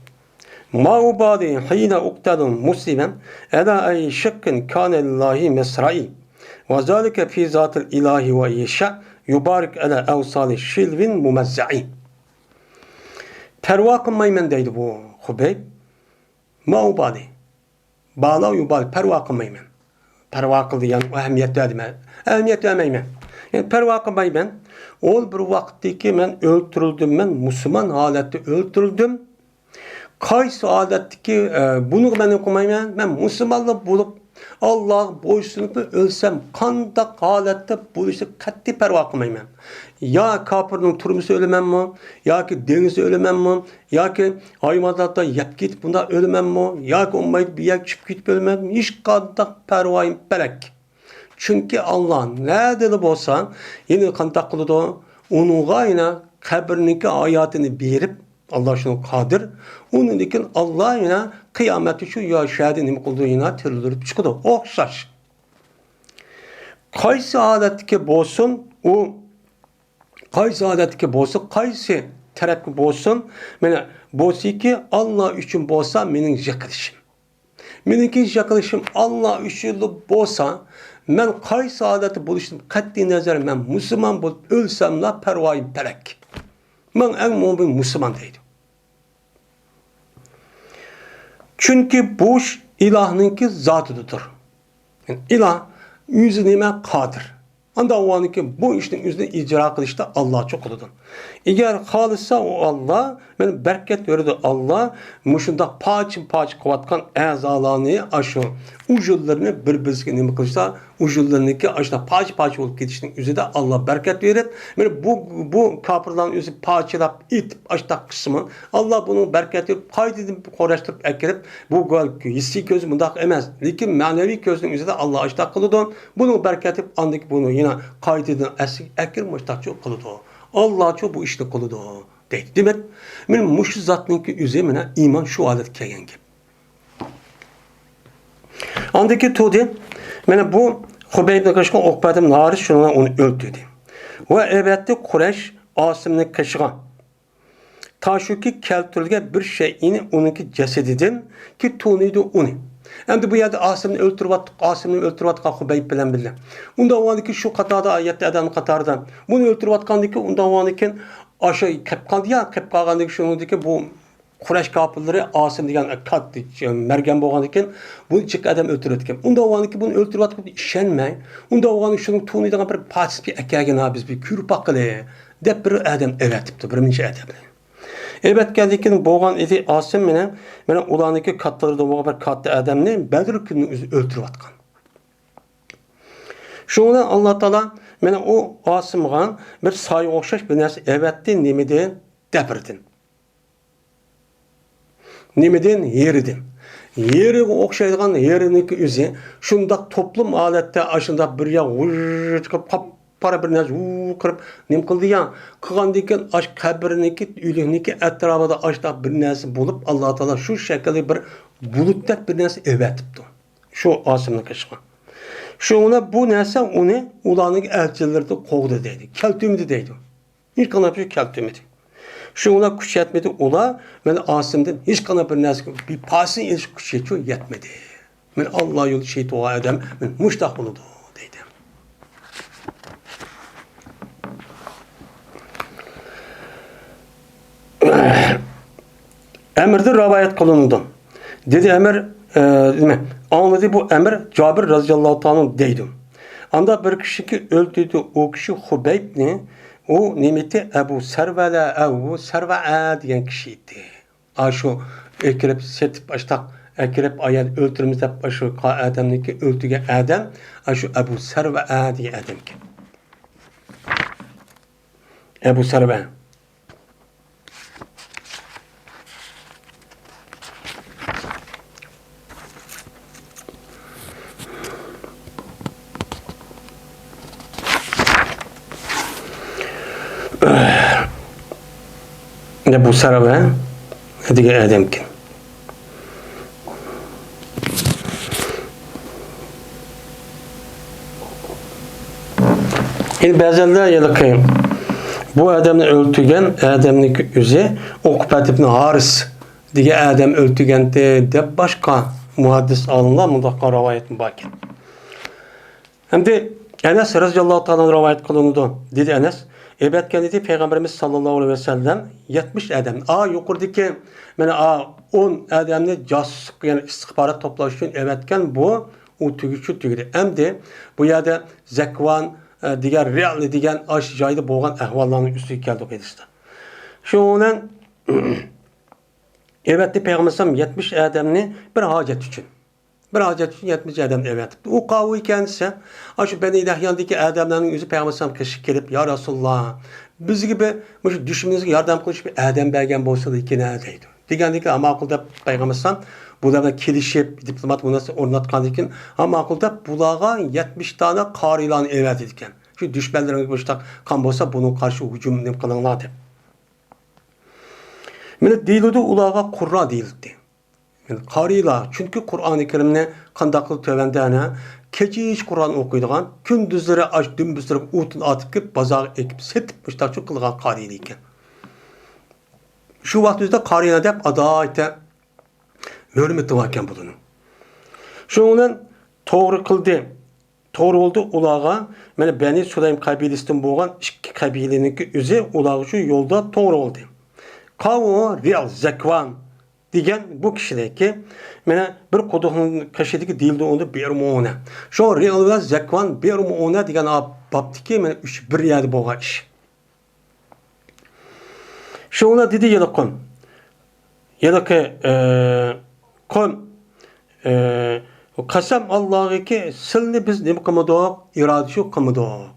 ما أبالي حين أقتل مسلما على أي شق كان لله مصرعي، وذلك في ذات الإله وإن يشاء يبارك على أوصال شلو ممزع. پەرۋا قىلمايمەن دەيدۇ بۇ خۇبەيب. ما أبالي. بالا يۇبالى، پەرۋا قىلمايمەن. پەرۋا قىل دېگەن ئەھمىيەت بەر دېمە. ئەھمىيەت بەرمەيمەن. يەنى پەرۋا قىلمايمەن. ئۇ بىر ۋاقىتتىكى مەن ئۆلتۈرۈلدۈم، مەن مۇسۇلمان ھالەتتە ئۆلتۈرۈلدۈم. قايسى ھالەتتىكى، ئە، بۇنىڭغا مەن قىلمايمەن. مەن مۇسۇلمانلا بولۇپ، ئاللاغا بويسۇنۇپ ئۆلسەم، قانداق ھالەتتە بولۇشىغا قەتئىي پەرۋا قىلمايمەن. يا كاپىرنىڭ تۈرمىسىدە ئۆلىمەنمۇ، ياكى دېڭىزدا ئۆلىمەنمۇ، ياكى ھايۋاناتتا يەپ كېتىپ بۇنداق ئۆلىمەنمۇ، ياكى بولمايدۇ بىر يەرگە چۈشۈپ كېتىپ ئۆلىمەنمۇ، ھېچقانداق پەرۋايىم پەلەك. چۈنكى ئاللا نەدىلا بولسا، يەنە قانداق قىلىدۇ؟ ئۇنىڭغا يەنە قەبرىنىڭكى ھاياتىنى بېرىپ، ئاللا شۇنىڭغا قادىر. ئۇنىڭدىن كېيىن ئاللا يەنە قىيامەتتە شۇ يا-، شەھەردە نېمە قىلىدۇ؟ يەنە تىرىلدۈرۈپ چىقىدۇ. ئوخشاش. قايسى ھالەتتىكى بولسۇن، ئۇ قايسى ھالەتتىكى بولسۇن، قايسى تەرەپكە بولسۇن، مانا بولسىكى، ئاللا ئۈچۈن بولسا مېنىڭ يىقىلىشىم. مېنىڭكى يىقىلىشىم ئاللا ئۈچۈنلا بولسا، مەن قايسى ھالەتتە بولۇشتىن قەتئىي نەزەر، مەن مۇسۇلمان بولۇپ ئۆلسەملا پەرۋايىم پەلەك. مەن ئەڭ مۆمىن مۇسۇلمان دەيدۇ. چۈنكى بۇ ئىش ئىلاھنىڭكى زاتىدىدۇر. يەنى ئىلاھ ئۆزى نېمە؟ قادىر. ئانداق بولغاندىكىن بۇ ئىشنى ئۆزىنى ئىجرا قىلىشتا ئاللاچۇ قىلىدۇ. ئەگەر خالىسا ئۇ ئاللا، مانا بەرىكەت بېرىدۇ ئاللا، مۇشۇنداق پارچە-پارچە قىلىۋاتقان ئەزالارنى، ئاشۇ ئۇژۇنلىرىنى بىر-بىرسىگە نېمە قىلسا، ئۇژۇنلىرىنىڭكى ئاشۇنداق پارچە-پارچە بولۇپ كېتىشنىڭ ئۆزىدە ئاللا بەرىكەت بېرىپ، مانا بۇ، بۇ كاپىرلارنى ئۆزى پارچىلاپ ئېتىپ ئاشۇنداق قىلسىمۇ، ئاللا بۇنىڭ بەرىكەت بېرىپ، قايتىدىن قۇراشتۇرۇپ ئەكىرىپ، بۇ ھېسسىي كۆز مۇنداق ئەمەس، لېكىن مەنىۋى كۆزنىڭ ئۆزىدە ئاللا ئاشۇنداق قىلىدۇ. بۇنىڭ بەرىكەت بېرىپ، ئاندىن كېيىن بۇنى يەنە قايتىدىن ئەسلىگە ئەكىرىپ مۇشۇنداقچۇ قىلىدۇ. ئاللاچۇ بۇ ئىشنى قىلىدۇ، دەيدۇ. دېمەك، مانا مۇشۇ زاتنىڭكى ئۆزى مانا ئىمان شۇ ھالەتكە كەلگەن گەپ. ئاندىن كېيىن تۇردى. مانا بۇ خۇبەيبنى قىلىشقا ئوقۇپ بەردىم، ناھارىس شۇنىڭ بىلەن ئۇنى ئۆلتۈردى. ۋە ئەۋەتتى قۇرەيش ئاسىمنى قېشىغا. تاشۇكى كەلتۈرۈلگەن بىر شەيئىنى ئۇنىڭكى جەسىدىدىن كى تونۇيدۇ ئۇنى. ئەمدى بۇ يەردە ئاسىمنى ئۆلتۈرۈۋاتتۇق، ئاسىمنى ئۆلتۈرۈۋاتقان خۇبەيب بىلەن بىللە. ئۇنداق بولغاندىكىن شۇ قاتاردا، يەتتە ئادەمنىڭ قاتارىدا. بۇنى ئۆلتۈرۈۋاتقاندىكىن، ئۇنداق بولغاندىكىن ئاشۇ كەپ قالدى يا، كەپ قالغاندىكىن شۇنىڭدىكى بۇ قۇرەيش كاپىرلىرى ئاسىم دېگەن كاتتا مەرگەن بولغاندىكىن بۇنى جىق ئادەم ئۆلتۈرۈۋەتكەن. ئۇنداق بولغاندىكىن بۇنى ئۆلتۈرۈۋاتقىنىغا ئىشەنمەي، ئۇنداق بولغاندىكىن شۇنىڭ تونۇيدىغان بىر پارچىسىنى ئەكەلگىن ھا، بىز بىر كۆرۈپ باققىلى، دەپ بىر ئادەم ئەۋەتىپتۇ، بىر نەچچە ئادەمنى. ئەۋەتكەندىكىن بولغان ئىدى ئاسىم مانا، مانا ئۇلارنىڭكى كاتتىلىرىدىن بولغان بىر كاتتا ئادەمنى بەدر كۈنىنىڭ ئۆزى ئۆلتۈرۈۋاتقان. شۇنىڭ بىلەن ئاللا تائالا مانا ئۇ ئاسىمغا بىر سايىغا ئوخشاش بىر نەرسە ئەۋەتتى، نېمىدىن؟ دەبرىدىن. نېمىدىن؟ ھېرىدىن. ھېرىغا ئوخشايدىغان ھېرىنىڭكى ئۆزى شۇنداق توپلۇم ھالەتتە ئاشۇنداق بىر ياغ ۋۇژ قىلىپ، قاپقارا بىر نەرسە ۋۇ قىلىپ نېمە قىلدى يا؟ قىلغاندىن كېيىن ئاش قەبرىنىڭكى، ئۆلۈكنىڭكى ئەتراپىدا ئاشۇنداق بىر نەرسە بولۇپ، ئاللا تائالا شۇ شەكىلدە بىر بۇلۇتتەك بىر نەرسە ئەۋەتىپتۇ. شۇ ئاسىمنىڭ قېشىغا. شۇڭا بۇ نەرسە ئۇنى ئۇلارنىڭ ئەلچىلىرىدىن قوغدى دەيدۇ. كەلتۈرمىدى دەيدۇ. ھېچقانداق بىر كەلتۈرمىدى. شۇڭا كۈچ يەتمىدى ئۇلار، مانا ئاسىمدىن ھېچقانداق بىر نەرسە، بىر پارچىسىنى ئېلىش كۈچى يەتمىدى. مانا ئاللا يولىدا شېھىت بولغان ئادەم مانا مۇشۇنداق بولىدۇ، دەيدۇ. ئەمىردىن رىۋايەت قىلىنىدۇ. دېدى ئەمىر، ئە، نېمە، ئاڭلىدى بۇ ئەمىر جابىر رەزىياللاھۇ تائالا ئەنھۇ دەيدۇ. ئاندا بىر كىشىكى ئۆلتۈردى، ئۇ كىشى خۇبەيبنى، ئۇ نېمىتى؟ ئەبۇ سەرۋەلە، ئەۋۇ سەرۋەئە دېگەن كىشى ئىدى. ئاشۇ ئەكىرىپ سېتىپ، ئاشتاق ئەكىرىپ، ئايال ئۆلتۈرىمىز دەپ، ئاشۇ قا-، ئادەمنىكى ئۆلتۈرگەن ئادەم، ئاشۇ ئەبۇ سەرۋەئە دېگەن ئادەمكەن. ئەبۇ سەرۋە. بۇ سەرۋە دېگەن ئادەمكەن. ئەمدى بەزەنلەر ھېلىقى بۇ ئادەمنى ئۆلتۈرگەن ئادەمنىڭ ئۆزى ئوقبەت ئىبن ھارىس دېگەن ئادەم ئۆلتۈرگەنتى دەپ باشقا مۇھەددىس ئالىملار مۇنداق رىۋايەتمۇ باركەن. ئەمدى ئەنەس رەزىياللاھۇ تائالا ئەنھۇ رىۋايەت قىلىنىدۇ. دېدى ئەنەس، ئەۋەتكەن ئىدى پەيغەمبىرىمىز ساللاللاھۇ ئەلەيھى ۋەسەللەم يەتمىش ئادەم. ئا، يۇقىرىدىكى، مانا، ئا، ئون ئادەمنى جاسۇسلۇق، يەنى ئىستىخبارات توپلاش ئۈچۈن ئەۋەتكەن بۇ، ئۇ تۈگۈشى تۈگىدى. ئەمدى بۇ يەردە زەكۋان، ئە، دېگەن، رىئل دېگەن ئاشۇ جايدا بولغان ئەھۋاللارنىڭ ئۈستىگە كەلدۇق ھەدىستە. شۇنىڭ بىلەن ئەۋەتتى پەيغەمبەر ئەلەيھىسسالام يەتمىش ئادەمنى بىر ھاجەت ئۈچۈن. بىر ھاجەت ئۈچۈن يەتمىش ئادەمنى ئەۋەتىپتۇ. ئۇ قاۋۇ ئىكەن دېسە، ئاشۇ بەنى لەھياندىكى ئادەملەرنىڭ ئۆزى پەيغەمبەر ئەلەيھىسسالام قېشىغا كېلىپ، يا رەسۇلاللا، بىزگە بىر مۇشۇ دۈشمىنىمىزگە ياردەم قىلىش بىر ئادەم بەرگەن بولسىلا ئىكەن دەيدۇ. دېگەندىكىن، ھە ماقۇل دەپ پەيغەمبەر ئەلەيھىسسالام بۇلار بىلەن كېلىشىپ، دىپلومات مۇناسىۋەت ئورناتقاندىن كېيىن، ھە ماقۇل دەپ بۇلارغا يەتمىش دانە قارىلارنى ئەۋەتىدىكەن. شۇ دۈشمەنلىرىڭىز مۇشۇنداق قىلغان بولسا، بۇنىڭغا قارشى ھۇجۇم نېمە قىلىڭلار دەپ. مانا دېيىلىدۇ، ئۇلارغا قۇررا دېيىلدى. يەنى قارىيلار، چۈنكى قۇرئانى كەرىمنى قانداق قىلىپ تۆۋەندە ئەنە كېچىچە قۇرئان ئوقۇيدىغان، كۈندۈزلىرى ئاش دۈمبىسىرى ئوتۇن ئاتىپ كېلىپ، بازارغا ئېكىپ سېتىپ، مۇشتاقچۇ قىلغان قارىيلار ئىكەن. شۇ ۋاقىت ئۆزىدە قارىيلار دەپ ئادايتە ھۆرمىتى باركەن بۇلارنىڭ. شۇنىڭ بىلەن توغرا قىلدى. توغرا بولدى ئۇلارغا، مانا، بەنى سۇلەيم قەبىلىسىدىن بولغان ئىككى قەبىلىنىڭكى ئۆزى ئۇلارغا شۇ يولدا توغرا بولدى. قاۋۇ رىئال زەكۋان دېگەن بۇ كىشىنىڭكى، مانا، بىر قۇدۇقنىڭ قېشىدىكى دېيىلدى ئۇندا بىئر مۇئۇنە. شۇ رىئال ۋە زەكۋان بىئر مۇئۇنە دېگەن بابتىكى، مانا، ئۈچ بىر يەردە بولغان ئىش. شۇڭلا دېدى ھېلىقى قوم. ھېلىقى، ئە، قوم، ئە، قەسەم ئاللاغىكى، سىلنى بىز نېمە قىلمىدۇق؟ ئىرادىچۇ قىلمىدۇق.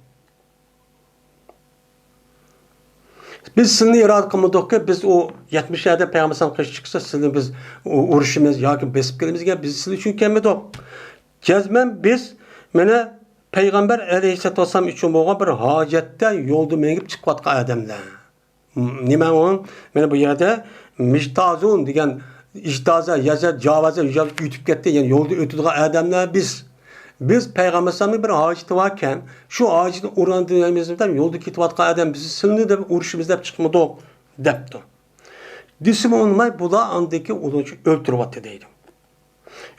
بىز سىلنى ئىرادە قىلمىدۇقكى، بىز ئۇ يەتمىش ئادەم پەيغەمبەر ئەلەيھىسسالام قېشىغا چىقسا، سىلنى بىز ئۇ-، ئۇرۇشىمىز ياكى بېسىپ كېلىمىز دېگەن، بىز سىلى ئۈچۈن كەلمىدۇق. جەزمەن بىز، مانا، پەيغەمبەر ئەلەيھىسسالاتۇ ۋەسسالام ئۈچۈن بولغان بىر ھاجەتتە يولدا مېڭىپ چىقىۋاتقان ئادەملەر. م-، نېمە ئۇ؟ مانا بۇ يەردە مىجتازۇن دېگەن ئىجتازا، يازا، جاۋازا، يولدا ئۆتۈپ كەتتى. يەنى يولدا ئۆتىدىغان ئادەملەر بىز. بىز پەيغەمبەر ئەلەيھىسسالامنىڭ بىر ھاجىتى باركەن، شۇ ھاجىتىنى ئورۇندىيالمايمىز دەپ يولدا كېتىۋاتقان ئادەم بىز سىلنى دەپ ئۇرۇشىمىز دەپ چىقمىدۇق، دەپتۇ. دېسىمۇ ئۇنىماي، بۇلار ئاندىكى ئۇنىڭ ئۈچۈن ئۆلتۈرۈۋاتتى دەيدۇ.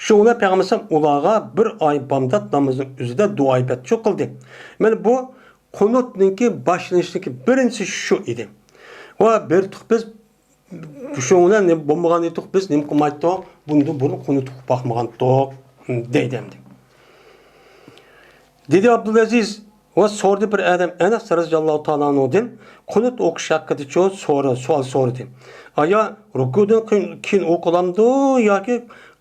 شۇڭا پەيغەمبەر ئەلەيھىسسالام ئۇلارغا بىر ئاي بامدات نامىزىنىڭ ئۆزىدە دۇئا ئىبادەتچۇ قىلدى. مانا بۇ قۇنۇتنىڭكى باشلىنىشىنىڭكى بىرىنچىسى شۇ ئىدى. ۋە بىر تۇق بىز شۇنىڭ بىلەن نېمە بولمىغان ئىدۇق، بىز نېمە قىلمايتتۇق، بۇندىن بۇرۇن قۇنۇت ئوقۇپ باقمىغانتۇق، دەيدۇ ئەمدى. دېدى ئابدۇلئەزىز ۋە سورىدى بىر ئادەم ئەنەس رەزىياللاھۇ تائالا ئەنھۇدىن قۇنۇت ئوقۇش ھەققىدىچۇ سورا-، سوئال سورىدى. ئايا رۇكۇدىن كېيىن، كېيىن ئوقۇلامدۇ ياكى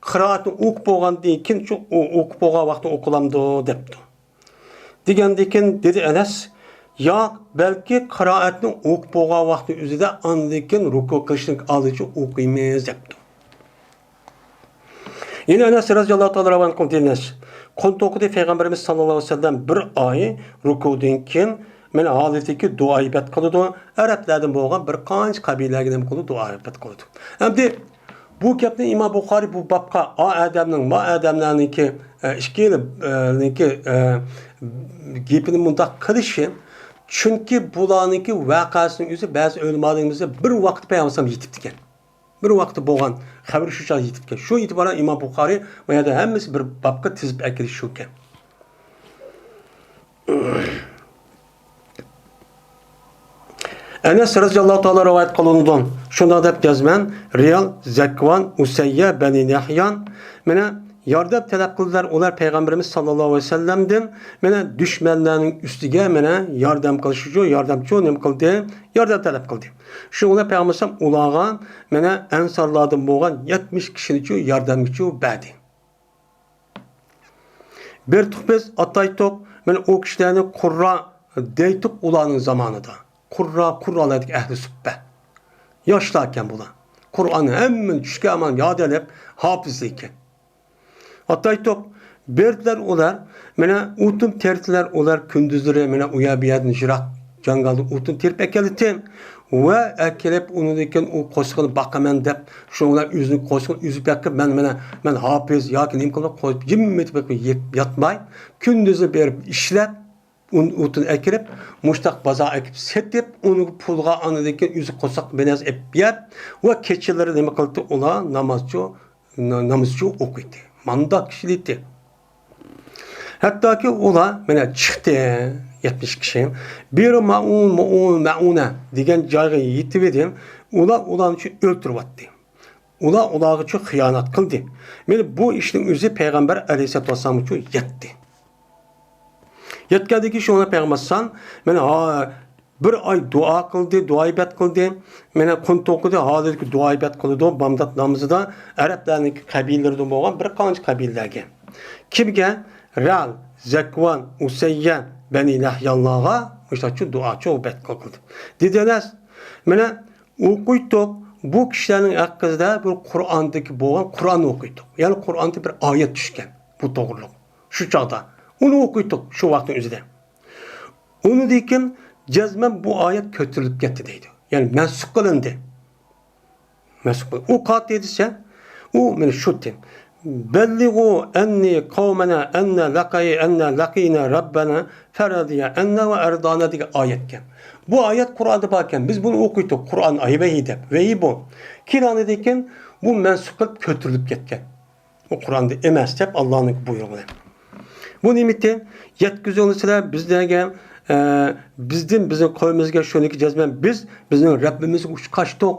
قىرائەتنى ئوقۇپ بولغاندىن كېيىن شۇ ئو-، ئوقۇپ بولغان ۋاقتىدا ئوقۇلامدۇ دەپتۇ. دېگەندىكىن دېدى ئەنەس، ياق، بەلكى قىرائەتنى ئوقۇپ بولغان ۋاقتى ئۆزىدە ئاندىن كېيىن رۇكۇ قىلىشتىن ئالدىچە ئوقۇيمىز دەپتۇ. يەنە ئەنەس رەزىياللاھۇ تائالا رىۋايەت قىلدى، ئەنەس قۇنۇت ئوقۇدى، پەيغەمبىرىمىز ساللاللاھۇ ئەلەيھى ۋەسەللەم بىر ئاي رۇكۇدىن كېيىن مانا ھالىتىدىكى دۇئا ئىبادەت قىلىدۇ. ئەرەبلەردىن بولغان بىر قانچە قەبىلىلەرگە نېمە قىلىدۇ؟ دۇئا ئىبادەت قىلىدۇ. ئەمدى بۇ گەپنى ئىمام بۇخارى بۇ بابقا، ئا ئادەمنىڭ، ما ئادەملەرنىڭكى، ئە، ئىككىلىنىڭكى، ئە، گېپىنى مۇنداق قىلىشى، چۈنكى بۇلارنىڭكى ۋەقەسىنىڭ ئۆزى بەزى ئۆلىمالىرىمىزدا بىر ۋاقىتتا پەيغەمبەر ئەلەيھىسسالام يېتىپتىكەن. بىر ۋاقىتتا بولغان خەۋىرى شۇ چاغ يېتىپتىكەن. شۇ ئېتىبارەن ئىمام بۇخارى ما يەردە ھەممىسى بىر بابقا تىزىپ ئەكېلىش شۇكەن. ئەنەس رەزىياللاھۇ تائالا رىۋايەت قىلىنىدۇ. شۇنداق دەپ جەزمەن رىيال، زەكۋان، ئۇسەييە، بەنى نەھيان، مانا، ياردەم تەلەپ قىلدىلەر ئۇلار پەيغەمبىرىمىز ساللاللاھۇ ئەلەيھى ۋەسەللەمدىن، مانا، دۈشمەنلەرنىڭ ئۈستىگە، مانا، ياردەم قىلىشىچۇ، ياردەمچۇ نېمە قىلدى؟ ياردەم تەلەپ قىلدى. شۇ بىلەن پەيغەمبەر ئەلەيھىسسالام ئۇلارغا، مانا، ئەنسارلاردىن بولغان يەتمىش كىشىنىچۇ ياردەمگىچۇ بەردى. بىر تۇق بىز ئاتايتتۇق، مانا ئۇ كىشىلەرنى قۇررا دەيتتۇق ئۇلارنىڭ زامانىدا. قۇررا، قۇررالار دېگەن ئەھلى سۇپبە. ياشلاركەن بۇلار. قۇرئاننى ھەممىنى چۈشكە ئامان ياد ئېلىپ، ھاپىز ئىكەن. ئاتايتتۇق، بەردىلەر ئۇلار، مانا ئوتۇن تېرىدىلەر ئۇلار كۈندۈزلىرى، مانا ئۇ يەر بۇ يەردىن يىراق جاڭگالدىن ئوتۇن تېرىپ ئەكېلىتتىم. ۋە ئەكېلىپ، ئۇنىڭدىن كېيىن ئۇ قورسىقىنى باقىمەن دەپ، شۇنىڭ بىلەن ئۆزىنىڭ قورسىقىنى ئۈزۈپ بېقىپ، مەن، مانا، مەن ھاپىز ياكى نېمە قىلىپ قويۇپ، جىممىتىپ يات-، ياتماي، كۈندۈزى بېرىپ ئىشلەپ، ئۇن-، ئوتۇن ئەكىرىپ، مۇشتاق بازار ئەكىپ سېتىپ، ئۇنى پۇلغا ئاندىن كېيىن ئۆزى قورساق بىر نەرسە ئېلىپ يەپ، ۋە كېچىلىرى نېمە قىلدى؟ ئۇلار نامازچۇ، نا-، نامازچۇ ئوقۇيتتى. مانداق كىشىلىكتى. ھەتتاكى ئۇلار، مانا، چىقتى، يەتمىش كىشى. بىر مەئۇن، مەئۇن، مەئۇنە دېگەن جايغا يېتىۋىدى. ئۇلار ئۇلارنى ئۆلتۈرۈۋەتتى. ئۇلار ئۇلارغىچۇ خىيانەت قىلدى. مانا بۇ ئىشنىڭ ئۆزى پەيغەمبەر ئەلەيھىسسالاتۇ ۋەسسالامغىچۇ يەتتى. يەتكەندىن كېيىن شۇڭا پەيغەمبەر ئەلەيھىسسالام، مانا، ھا، بىر ئاي دۇئا قىلدى، دۇئا ئىبادەت قىلدى. مانا قۇن توقۇدى، ھازىرقى دۇئا ئىبادەت قىلىدۇ، بامدات نامىزىدا ئەرەبلەرنىڭ قەبىلىلىرىدىن بولغان بىر قانچە قەبىلىلەرگە. كىمگە؟ رەل، زەكۋان، ئۇسەييە، بەنى لەھيانلارغا مۇشۇنداقچۇ دۇئاچۇ ئىبادەت قىلدى. دېدى ئەنەس، مانا ئوقۇيتتۇق، بۇ كىشىلەرنىڭ ھەققىدە بىر قۇرئاندىكى بولغان، قۇرئان ئوقۇيتتۇق. يەنى قۇرئاندا بىر ئايەت چۈشكەن بۇ توغرۇلۇق. شۇ چاغدا ئۇنى ئوقۇيتتۇق شۇ ۋاقىتنىڭ ئۆزىدە. ئۇنىڭدىن كېيىن جەزمەن بۇ ئايەت كۆتۈرۈلۈپ كەتتى دەيدۇ. يەنى مەنسۇخ قىلىندى. مەنسۇخ قىلىندى. ئۇ قاتى دېسە، ئۇ مانا شۇ تىم. بەللىغۇ ئەننى قەۋمەنە ئەننە لەقەي ئەننە لەقىنە رەببەنە فەرەدىيە ئەننە ۋە ئەردانە دېگەن ئايەتكەن. بۇ ئايەت قۇرئاندا باركەن. بىز بۇنى ئوقۇيتتۇق. قۇرئان ئاي ۋەھىي دەپ. ۋەھىي بۇ. كېيىن ئاندىن كېيىن بۇ مەنسۇخ قىلىپ كۆتۈرۈلۈپ كەتكەن. ئۇ قۇرئاندا ئەمەس دەپ، ئاللانىڭ بۇيرۇقى بىلەن. بۇ نېمىتى؟ يەتكۈزۈڭلار سىلەر بىزلەرگە، ئە، بىزدىن، بىزنىڭ قەۋمىمىزگە شۇنىكى جەزمەن بىز بىزنىڭ رەببىمىزگە ئۇچقاشتۇق.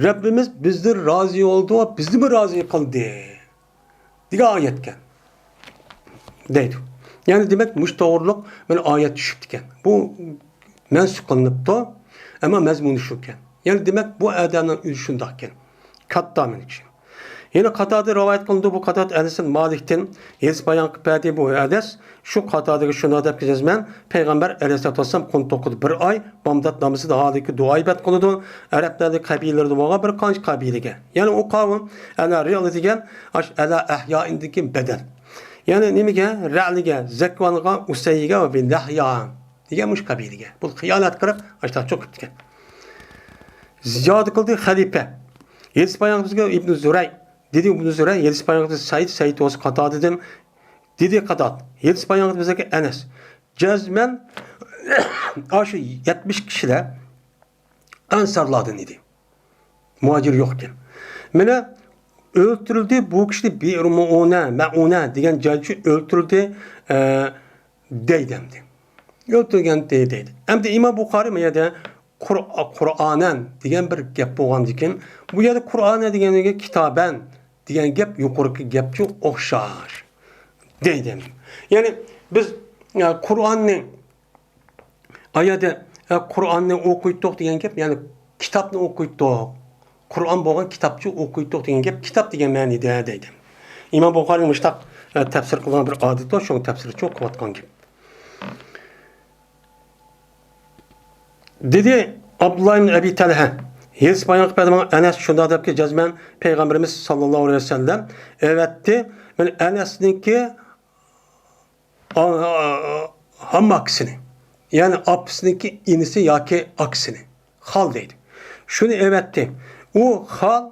رەببىمىز بىزدىن رازى بولدى، بىزنىمۇ رازى قىلدى دېگەن ئايەتكەن. دەيدۇ. يەنى دېمەك، مۇشۇ توغرۇلۇق بىر ئايەت چۈشۈپتىكەن. بۇ مەنسۇخ قىلىنىپتۇ، ئەمما مەزمۇنى شۇكەن. يەنى دېمەك، بۇ ئادەمنىڭ ئۆزى شۇنداقكەن. كاتتا مېنىڭچە. يەنە قاتادە رىۋايەت قىلىنىدۇ، بۇ قاتادە ئەنەس بىن مالىكتىن، ھەدىس بايان قىلىپ بەردى بۇ ئەنەس، شۇ قاتادىگە شۇنداق دەپ جەزمەن، پەيغەمبەر ئەلەيھىسسالاتۇ ۋەسسالام قۇن توقۇدى بىر ئاي، بامدات نامىزىدا ھالىتى دۇئا ئىبادەت قىلىدۇ، ئەرەبلەرنىڭ قەبىلىلىرىدە بولغان بىر قانچە قەبىلىگە. يەنى ئۇ قەۋم ئەلا رىئلى دېگەن، ئاش ئەلا ئەھيائىندىكى بەدەل. يەنى نېمىگە؟ رەلىگە، زەكۋانغا، ئۇسەيگە ۋە بىن لەھيا دېگەن مۇشۇ قەبىلىگە. بۇ خىيانەت قىلىپ، ئاشۇنداق چوقۇپ كەتكەن. زىيادە قىلدى خەلىپە. ھەدىس بايان بىزگە ئىبنى زۇرەي. دېدى ئىبنى زۇرەي، ھەدىس بايان قىلدى سەئىد، سەئىد بولسا قاتادىدىن. دېدى قاتاد. ھەدىس بايان قىلدى بىزگە ئەنەس. جەزمەن ئاشۇ يەتمىش كىشىلەر ئەنسارلاردىن ئىدى. مۇھاجىر يوق ئىكەن. مانا ئۆلتۈرۈلدى، بۇ كىشى بىئىر مەئۇنە، مەئۇنە دېگەن جايچۇ ئۆلتۈرۈلدى، ئە، دەيدۇ ئەمدى. ئۆلتۈرگەن دەي-، دەيدۇ. ئەمدى ئىمام بۇخارى بۇ يەردە قۇر-، قۇرئانەن دېگەن بىر گەپ بولغاندىكىن، بۇ يەردە قۇرئانە دېگەنگە كىتابەن دېگەن گەپ يۇقىرىقى گەپچۇ ئوخشاش دەيدۇ. يەنى بىز، ئە، قۇرئاننى ئايەتتە، ئە، قۇرئاننى ئوقۇيتتۇق دېگەن گەپ، يەنى كىتابنى ئوقۇيتتۇق. قۇرئان بولغان كىتابچۇ ئوقۇيتتۇق دېگەن گەپ، كىتاب دېگەن مەنىدە دەيدۇ. ئىمام بۇخارىنىڭ مۇشتاق، ئە، تەپسىر قىلغان بىر ئادىتى بار، شۇڭا تەپسىرچۇ ئوقۇۋاتقان گەپ. دېدى ئابدۇللا ئىبن ئەبى تەلھە، ھەدىس بايان قىلىپ بەردى ماڭا ئەنەس شۇنداق دەپكى، جەزمەن پەيغەمبىرىمىز ساللاللاھۇ ئەلەيھى ۋەسەللەم ئەۋەتتى. مانا ئەنەسنىڭكى ئا-، ئا-، ھامماكىسىنى، يەنى ئاپىسىنىڭكى ئىنىسى ياكى ئاكىسىنى، خال دەيدۇ. شۇنى ئەۋەتتى. ئۇ خال،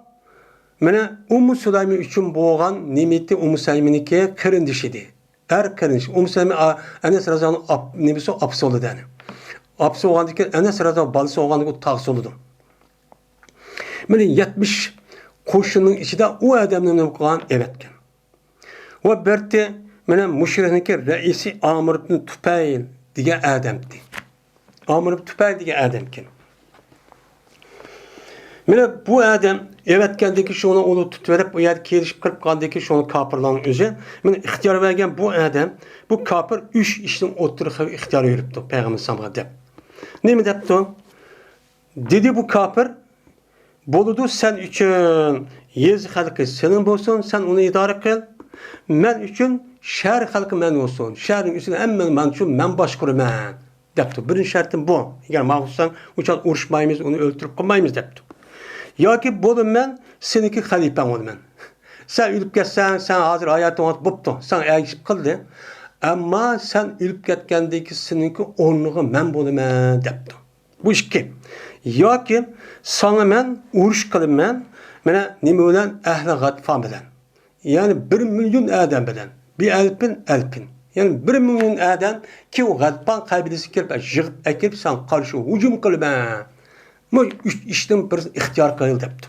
مانا، ئۇممۇ سۇلەيمى ئۈچۈن بولغان نېمىتى، ئۇممۇ سۇلەيمىنىڭكى قېرىندىشى ئىدى. ئەر قېرىندىشى. ئۇممۇ سۇلەيمى، ئا-، ئەنەس رەزىياللاھۇ ئەنھۇ ئاپ-، نېمىسى، ئاپىسى بولىدۇ، يەنى. ئاپىسى بولغاندىن كېيىن ئەنەس رەزىياللاھۇ ئەنھۇ بالىسى بولغاندىن كېيىن تاغىسى بولىدۇ. مانا يەتمىش قوشۇننىڭ ئىچىدە ئۇ ئادەمنى نېمە قىلغان؟ ئەۋەتكەن. ۋە بەردى، مانا مۇشرىكنىڭكى رەئىسى ئامىر ئىبن تۇپەيل دېگەن ئادەمدى. ئامىر ئىبن تۇپەيل دېگەن ئادەمكەن. مانا بۇ ئادەم ئەۋەتكەندىن كېيىن شۇنى ئۇلار تۇتۇۋېلىپ، ئۇ يەردە كېلىشىپ قىلىپ قالغاندىن كېيىن شۇنى كاپىرلارنىڭ ئۆزى، مانا ئىختىيار بەرگەن بۇ ئادەم، بۇ كاپىر ئۈچ ئىشنىڭ ئوتتۇرىغا ئىختىيار بېرىپتۇ پەيغەمبەر ئەلەيھىسسالامغا دەپ. نېمە دەپتۇ؟ دېدى بۇ كاپىر، بولىدۇ، سەن ئۈچۈن يېزا خەلقى سېنىڭ بولسۇن، سەن ئۇنى ئىدارە قىل. مەن ئۈچۈن شەھەر خەلقى مەن بولسۇن، شەھەرنىڭ ئۈستىنى ھەممىنى مەن شۇ، مەن باشقۇرىمەن، دەپتۇ. بىرىنچى شەرتىم بۇ. ئەگەر ماڭا ئۇرساڭ، ئۇ چاغ ئۇرۇشمايمىز، ئۇنى ئۆلتۈرۈپ قويمايمىز، دەپتۇ. ياكى بولدى، مەن سېنىڭكى خەلىپەڭ بولىمەن. سەن ئۆلۈپ كەتسەڭ، سەن ھازىر ھاياتىڭ بوپتۇ، ساڭا ئەگىشىپ قىلدى. ئەمما سەن ئۆلۈپ كەتكەندىن كېيىن سېنىڭكى ئورنىغا مەن بولىمەن دەپتۇ. بۇ ئىككى. ياكى ساڭا مەن ئۇرۇش قىلىمەن، مانا نېمە بىلەن؟ ئەھلى غەتفان بىلەن. يەنى بىر مىليون ئادەم بىلەن. بىئەلفىن ئەلفىن. يەنى بىر مىليون ئادەم كېيىن غەتفان قەبىلىسىگە كېلىپ، يىغىپ ئەكېلىپ ساڭا قارشى ھۇجۇم قىلىمەن. بۇ ئۈچ ئىشتىن بىرسىنى ئىختىيار قىل دەپتۇ.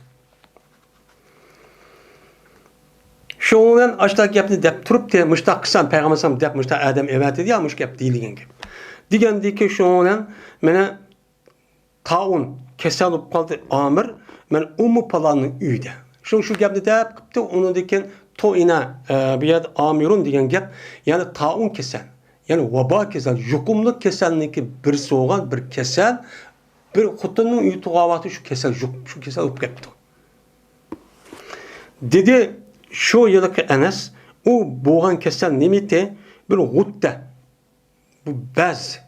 شۇنىڭ بىلەن ئاشۇنداق گەپنى دەپ تۇرۇپتى، مۇشۇنداق قىلسام، پەيغەمبەر ئەلەيھىسسالام دەپ مۇشۇنداق ئادەم ئەۋەتىدۇ يا، مۇشۇ گەپ دېيىلگەن گەپ. دېگەندىكىن شۇنىڭ بىلەن مانا تائۇن كېسەل بولۇپ قالدى ئامىر، مانا ئۇممۇ پالاننىڭ ئۆيىدە. شۇ، شۇ گەپنى دەپ قىپتۇ، ئۇنىڭدىن كېيىن توئىنا، ئە، بۇ يەردە ئامىرۇن دېگەن گەپ، يەنى تائۇن كېسەل، يەنى ۋابا كېسەل، يۇقۇملۇق كېسەلنىڭكى بىرسى بولغان بىر كېسەل، بىر خوتۇننىڭ ئۆيىگە تۇغان ۋاقتى شۇ كېسەل يۇق-، شۇ كېسەل بولۇپ كەپتۇ. دېدى، شۇ ھېلىقى ئەنەس، ئۇ بولغان كېسەل نېمىتى؟ بىر غۇددە. بۇ بەز.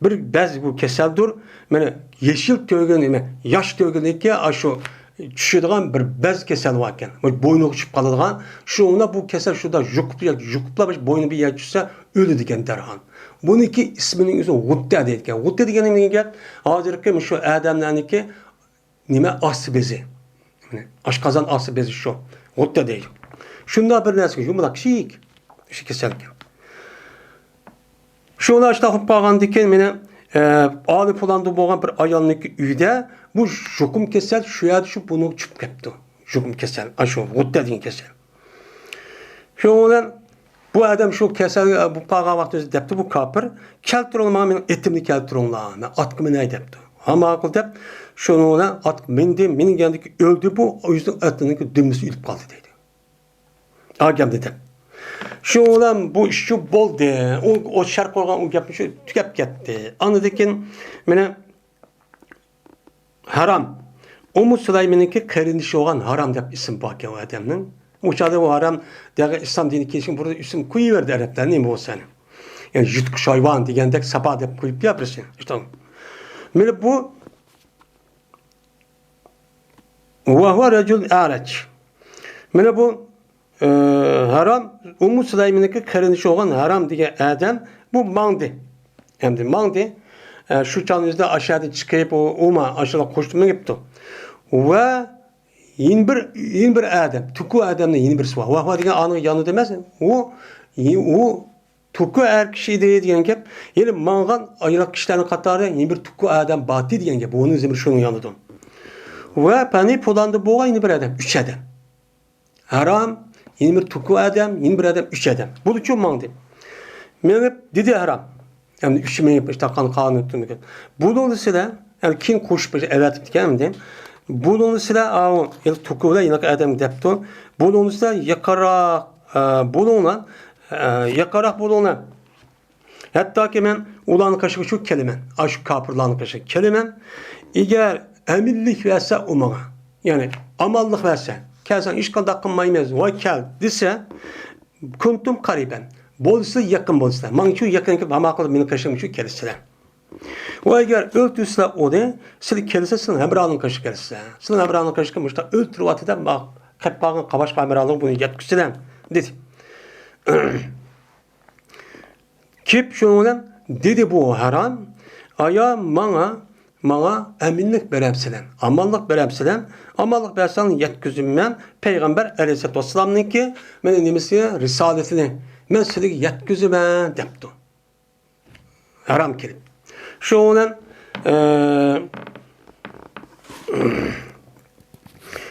بىر بەز بۇ كېسەلدۇر. مانا يېشىل تۆگىنى، ياش تۆگىنىڭكى ئاشۇ چۈشىدىغان بىر بەز كېسەل باركەن. بۇ بوينىغا چۈشۈپ قالىدىغان. شۇنىڭدا بۇ كېسەل شۇنداق يۇقۇپ، يۇقۇپلا بوينى بىر يەرگە چۈشسە ئۆلىدىكەن دەرھال. بۇنىڭكى ئىسمىنىڭ ئۆزى غۇددە دەيدىكەن. غۇددە دېگەن نېمە دېگەن گەپ؟ ھازىرقى مۇشۇ ئادەملەرنىڭكى نېمە ئاستى بېزى. مانا ئاشقازان ئاستى بېزى شۇ. غۇددە دەيدۇ. شۇنداق بىر نەرسىگە يۇمىلاق كىچىك شۇ كېسەلكەن. شۇ ئاشۇنداق بولۇپ قالغاندىن كېيىن مانا، ئە، ئالى پۇلاندا بولغان بىر ئايالنىڭكى ئۆيىدە بۇ يۇقۇم كېسەل شۇ يەردە شۇ بۇنىڭغا چۈشۈپ كەپتۇ. يۇقۇم كېسەل، ئاشۇ غۇددە دېگەن كېسەل. شۇنىڭ بىلەن بۇ ئادەم شۇ كېسەل بولۇپ قالغان ۋاقتىدا دەپتۇ بۇ كاپىر، كەلتۈرۈڭلار ماڭا مېنىڭ ئېتىمنى كەلتۈرۈڭلار، مەن ئاتقا مىنەي دەپتۇ. ھا ماقۇل دەپ، شۇنىڭ بىلەن ئاتقا مىندى، مىنگەندىكى ئۆلدى بۇ، ئۆزىنىڭ ئېتىنىڭكى دۈمبىسى ئۆلۈپ قالدى دەيدۇ. ئاگەمدى دەپ. شۇ بىلەن بۇ ئىشچۇ بولدى. ئۇ، ئۇ شەرت قويغان ئۇ گەپنى شۇ تۈگەپ كەتتى. ئاندىن كېيىن مانا ھارام. ئۇممۇ سۇلايمىننىڭكى قېرىندىشى بولغان ھارام دەپ ئىسىم باركەن ئۇ ئادەمنىڭ. ئۇ چاغدا ئۇ ھارام دېگەن ئىسلام دىنى كېلىشكە بۇرۇن ئىسىم قويۇۋەردى ئەرەبلەر، نېمە بولسا. يەنى يۇتقۇچ ھايۋان دېگەندەك ساپا دەپ قويۇپتۇ يا بىرسى. ئىشتە. مانا بۇ ۋەھۇۋە رەجۇلۇن ئەرەج. مانا بۇ، ئى، ھارام، ئۇممۇ سۇلايمىننىڭكى قېرىندىشى بولغان ھارام دېگەن ئادەم بۇ ماڭدى. ئەمدى ماڭدى. ئە، شۇ چاغنىڭ ئۆزىدە ئاشۇ يەردىن چىقىپ، ئۇ، ئۇما ئاشۇلار قوشۇپ مېڭىپتۇ. ۋە يەنە بىر، يەنە بىر ئادەم، تۇكۇ ئادەمنىڭ يەنە بىرسى بار. ۋەھۇۋە دېگەن ئانىڭ يانىدا ئەمەس. ئۇ، ئۇ تۇكۇ ئەر كىشى ئىدى دېگەن گەپ. يەنە ماڭغان ئايال كىشىلەرنىڭ قاتارىدا يەنە بىر تۇكۇ ئادەم بارتى دېگەن گەپ. ئۇنىڭ زىمرى شۇنىڭ يانىدا. ۋە پەنى پۇلاندا بولغان يەنە بىر ئادەم، ئۈچ ئادەم. ھارام، يەنە بىر تۇكۇ ئادەم، يەنە بىر ئادەم، ئۈچ ئادەم. بۇلىچۇ ماڭدى. مېڭىپ دېدى ھارام. ئەمدى ئۈچى مېڭىپ ئىشتاققان قانۇن تۈنۈگۈن. بۇلۇڭدا سىلە، يەنى كېيىن قوشۇپ ئەۋەتىپتىكەن ئەمدى. بۇلۇڭدا سىلە، ئاۋۇ، يەنە تۇكۇ بىلەن يېنىقى ئادەم دەپتۇ. بۇلۇڭدا سىلە يېقىنراق، ئە، بۇلۇڭلار، ئە، يېقىنراق بۇلۇڭلار. ھەتتاكى مەن ئۇلارنىڭ قېشىغا شۇ كېلىمەن. ئاشۇ كاپىرلارنىڭ قېشىغا كېلىمەن. ئەگەر ئەمىنلىك بەرسە ئۇ ماڭا. يەنى ئامانلىق بەرسە. كەلسەڭ ھېچقانداق قىلمايمىز. ۋاي كەل دېسە. كۇنتۇم قەرىبەن. بولسا يېقىن بولسىلەر. ماڭا شۇ يېقىن كېلىپ، ھامان قىلىپ مېنىڭ قېشىمغا شۇ كېلىسىلەر. ۋە ئەگەر ئۆلتۈرسىلەر ئۇنى، سىلەر كېلىسە سىلەر ھەمراھنىڭ قېشىغا كېلىسىلەر. سىلەر ھەمراھنىڭ قېشىغا مۇشۇنداق ئۆلتۈرۈۋاتىدۇ دەپ، ماڭا قېلىپ قالغان قاۋاشقا ھەمراھلىرىغا بۇنى يەتكۈزسىلەر، دېدى. كېلىپ شۇنىڭ بىلەن دېدى بۇ ھارام، ئايا ماڭا، ماڭا ئەمىنلىك بېرەمسىلەر، ئامانلىق بېرەمسىلەر، ئامانلىق بەرسەڭ يەتكۈزىمەن پەيغەمبەر ئەلەيھىسسالاتۇ ۋەسسالامنىڭكى مېنى نېمىسى، رىسالىتىنى مەن سىلىگە يەتكۈزىمەن دەپتۇ. ھارام كېلىپ. شۇنىڭ بىلەن، ئە،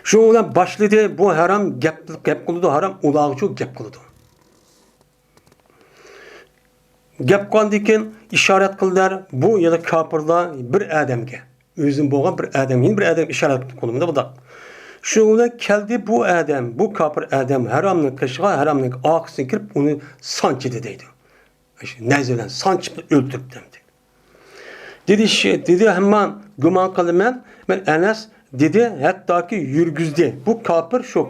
شۇنىڭ بىلەن باشلىدى، بۇ ھارام گەپ، گەپ قىلىدۇ، ھارام ئۇلارغىچۇ گەپ قىلىدۇ. گەپ قىلغاندىن كېيىن ئىشارەت قىلدىلەر، بۇ يەنە كاپىرلار بىر ئادەمگە، ئۆزۈم بولغان بىر ئادەم، يەنە بىر ئادەم ئىشارەت قىلدى قولۇمدا بۇنداق. شۇنىڭ بىلەن كەلدى بۇ ئادەم، بۇ كاپىر ئادەم ھارامنىڭ قېشىغا، ھارامنىڭ ئارقىسىدىن كىرىپ ئۇنى سانچىدى دەيدۇ. نەزىر بىلەن سانچىپ ئۆلتۈرۈپتۇ ئەمدى. دېدى، شى-، دېدى، ھەممە گۇمان قىلىمەن، مەن ئەنەس دېدى، ھەتتاكى يۈرگۈزدى. بۇ كاپىر شۇ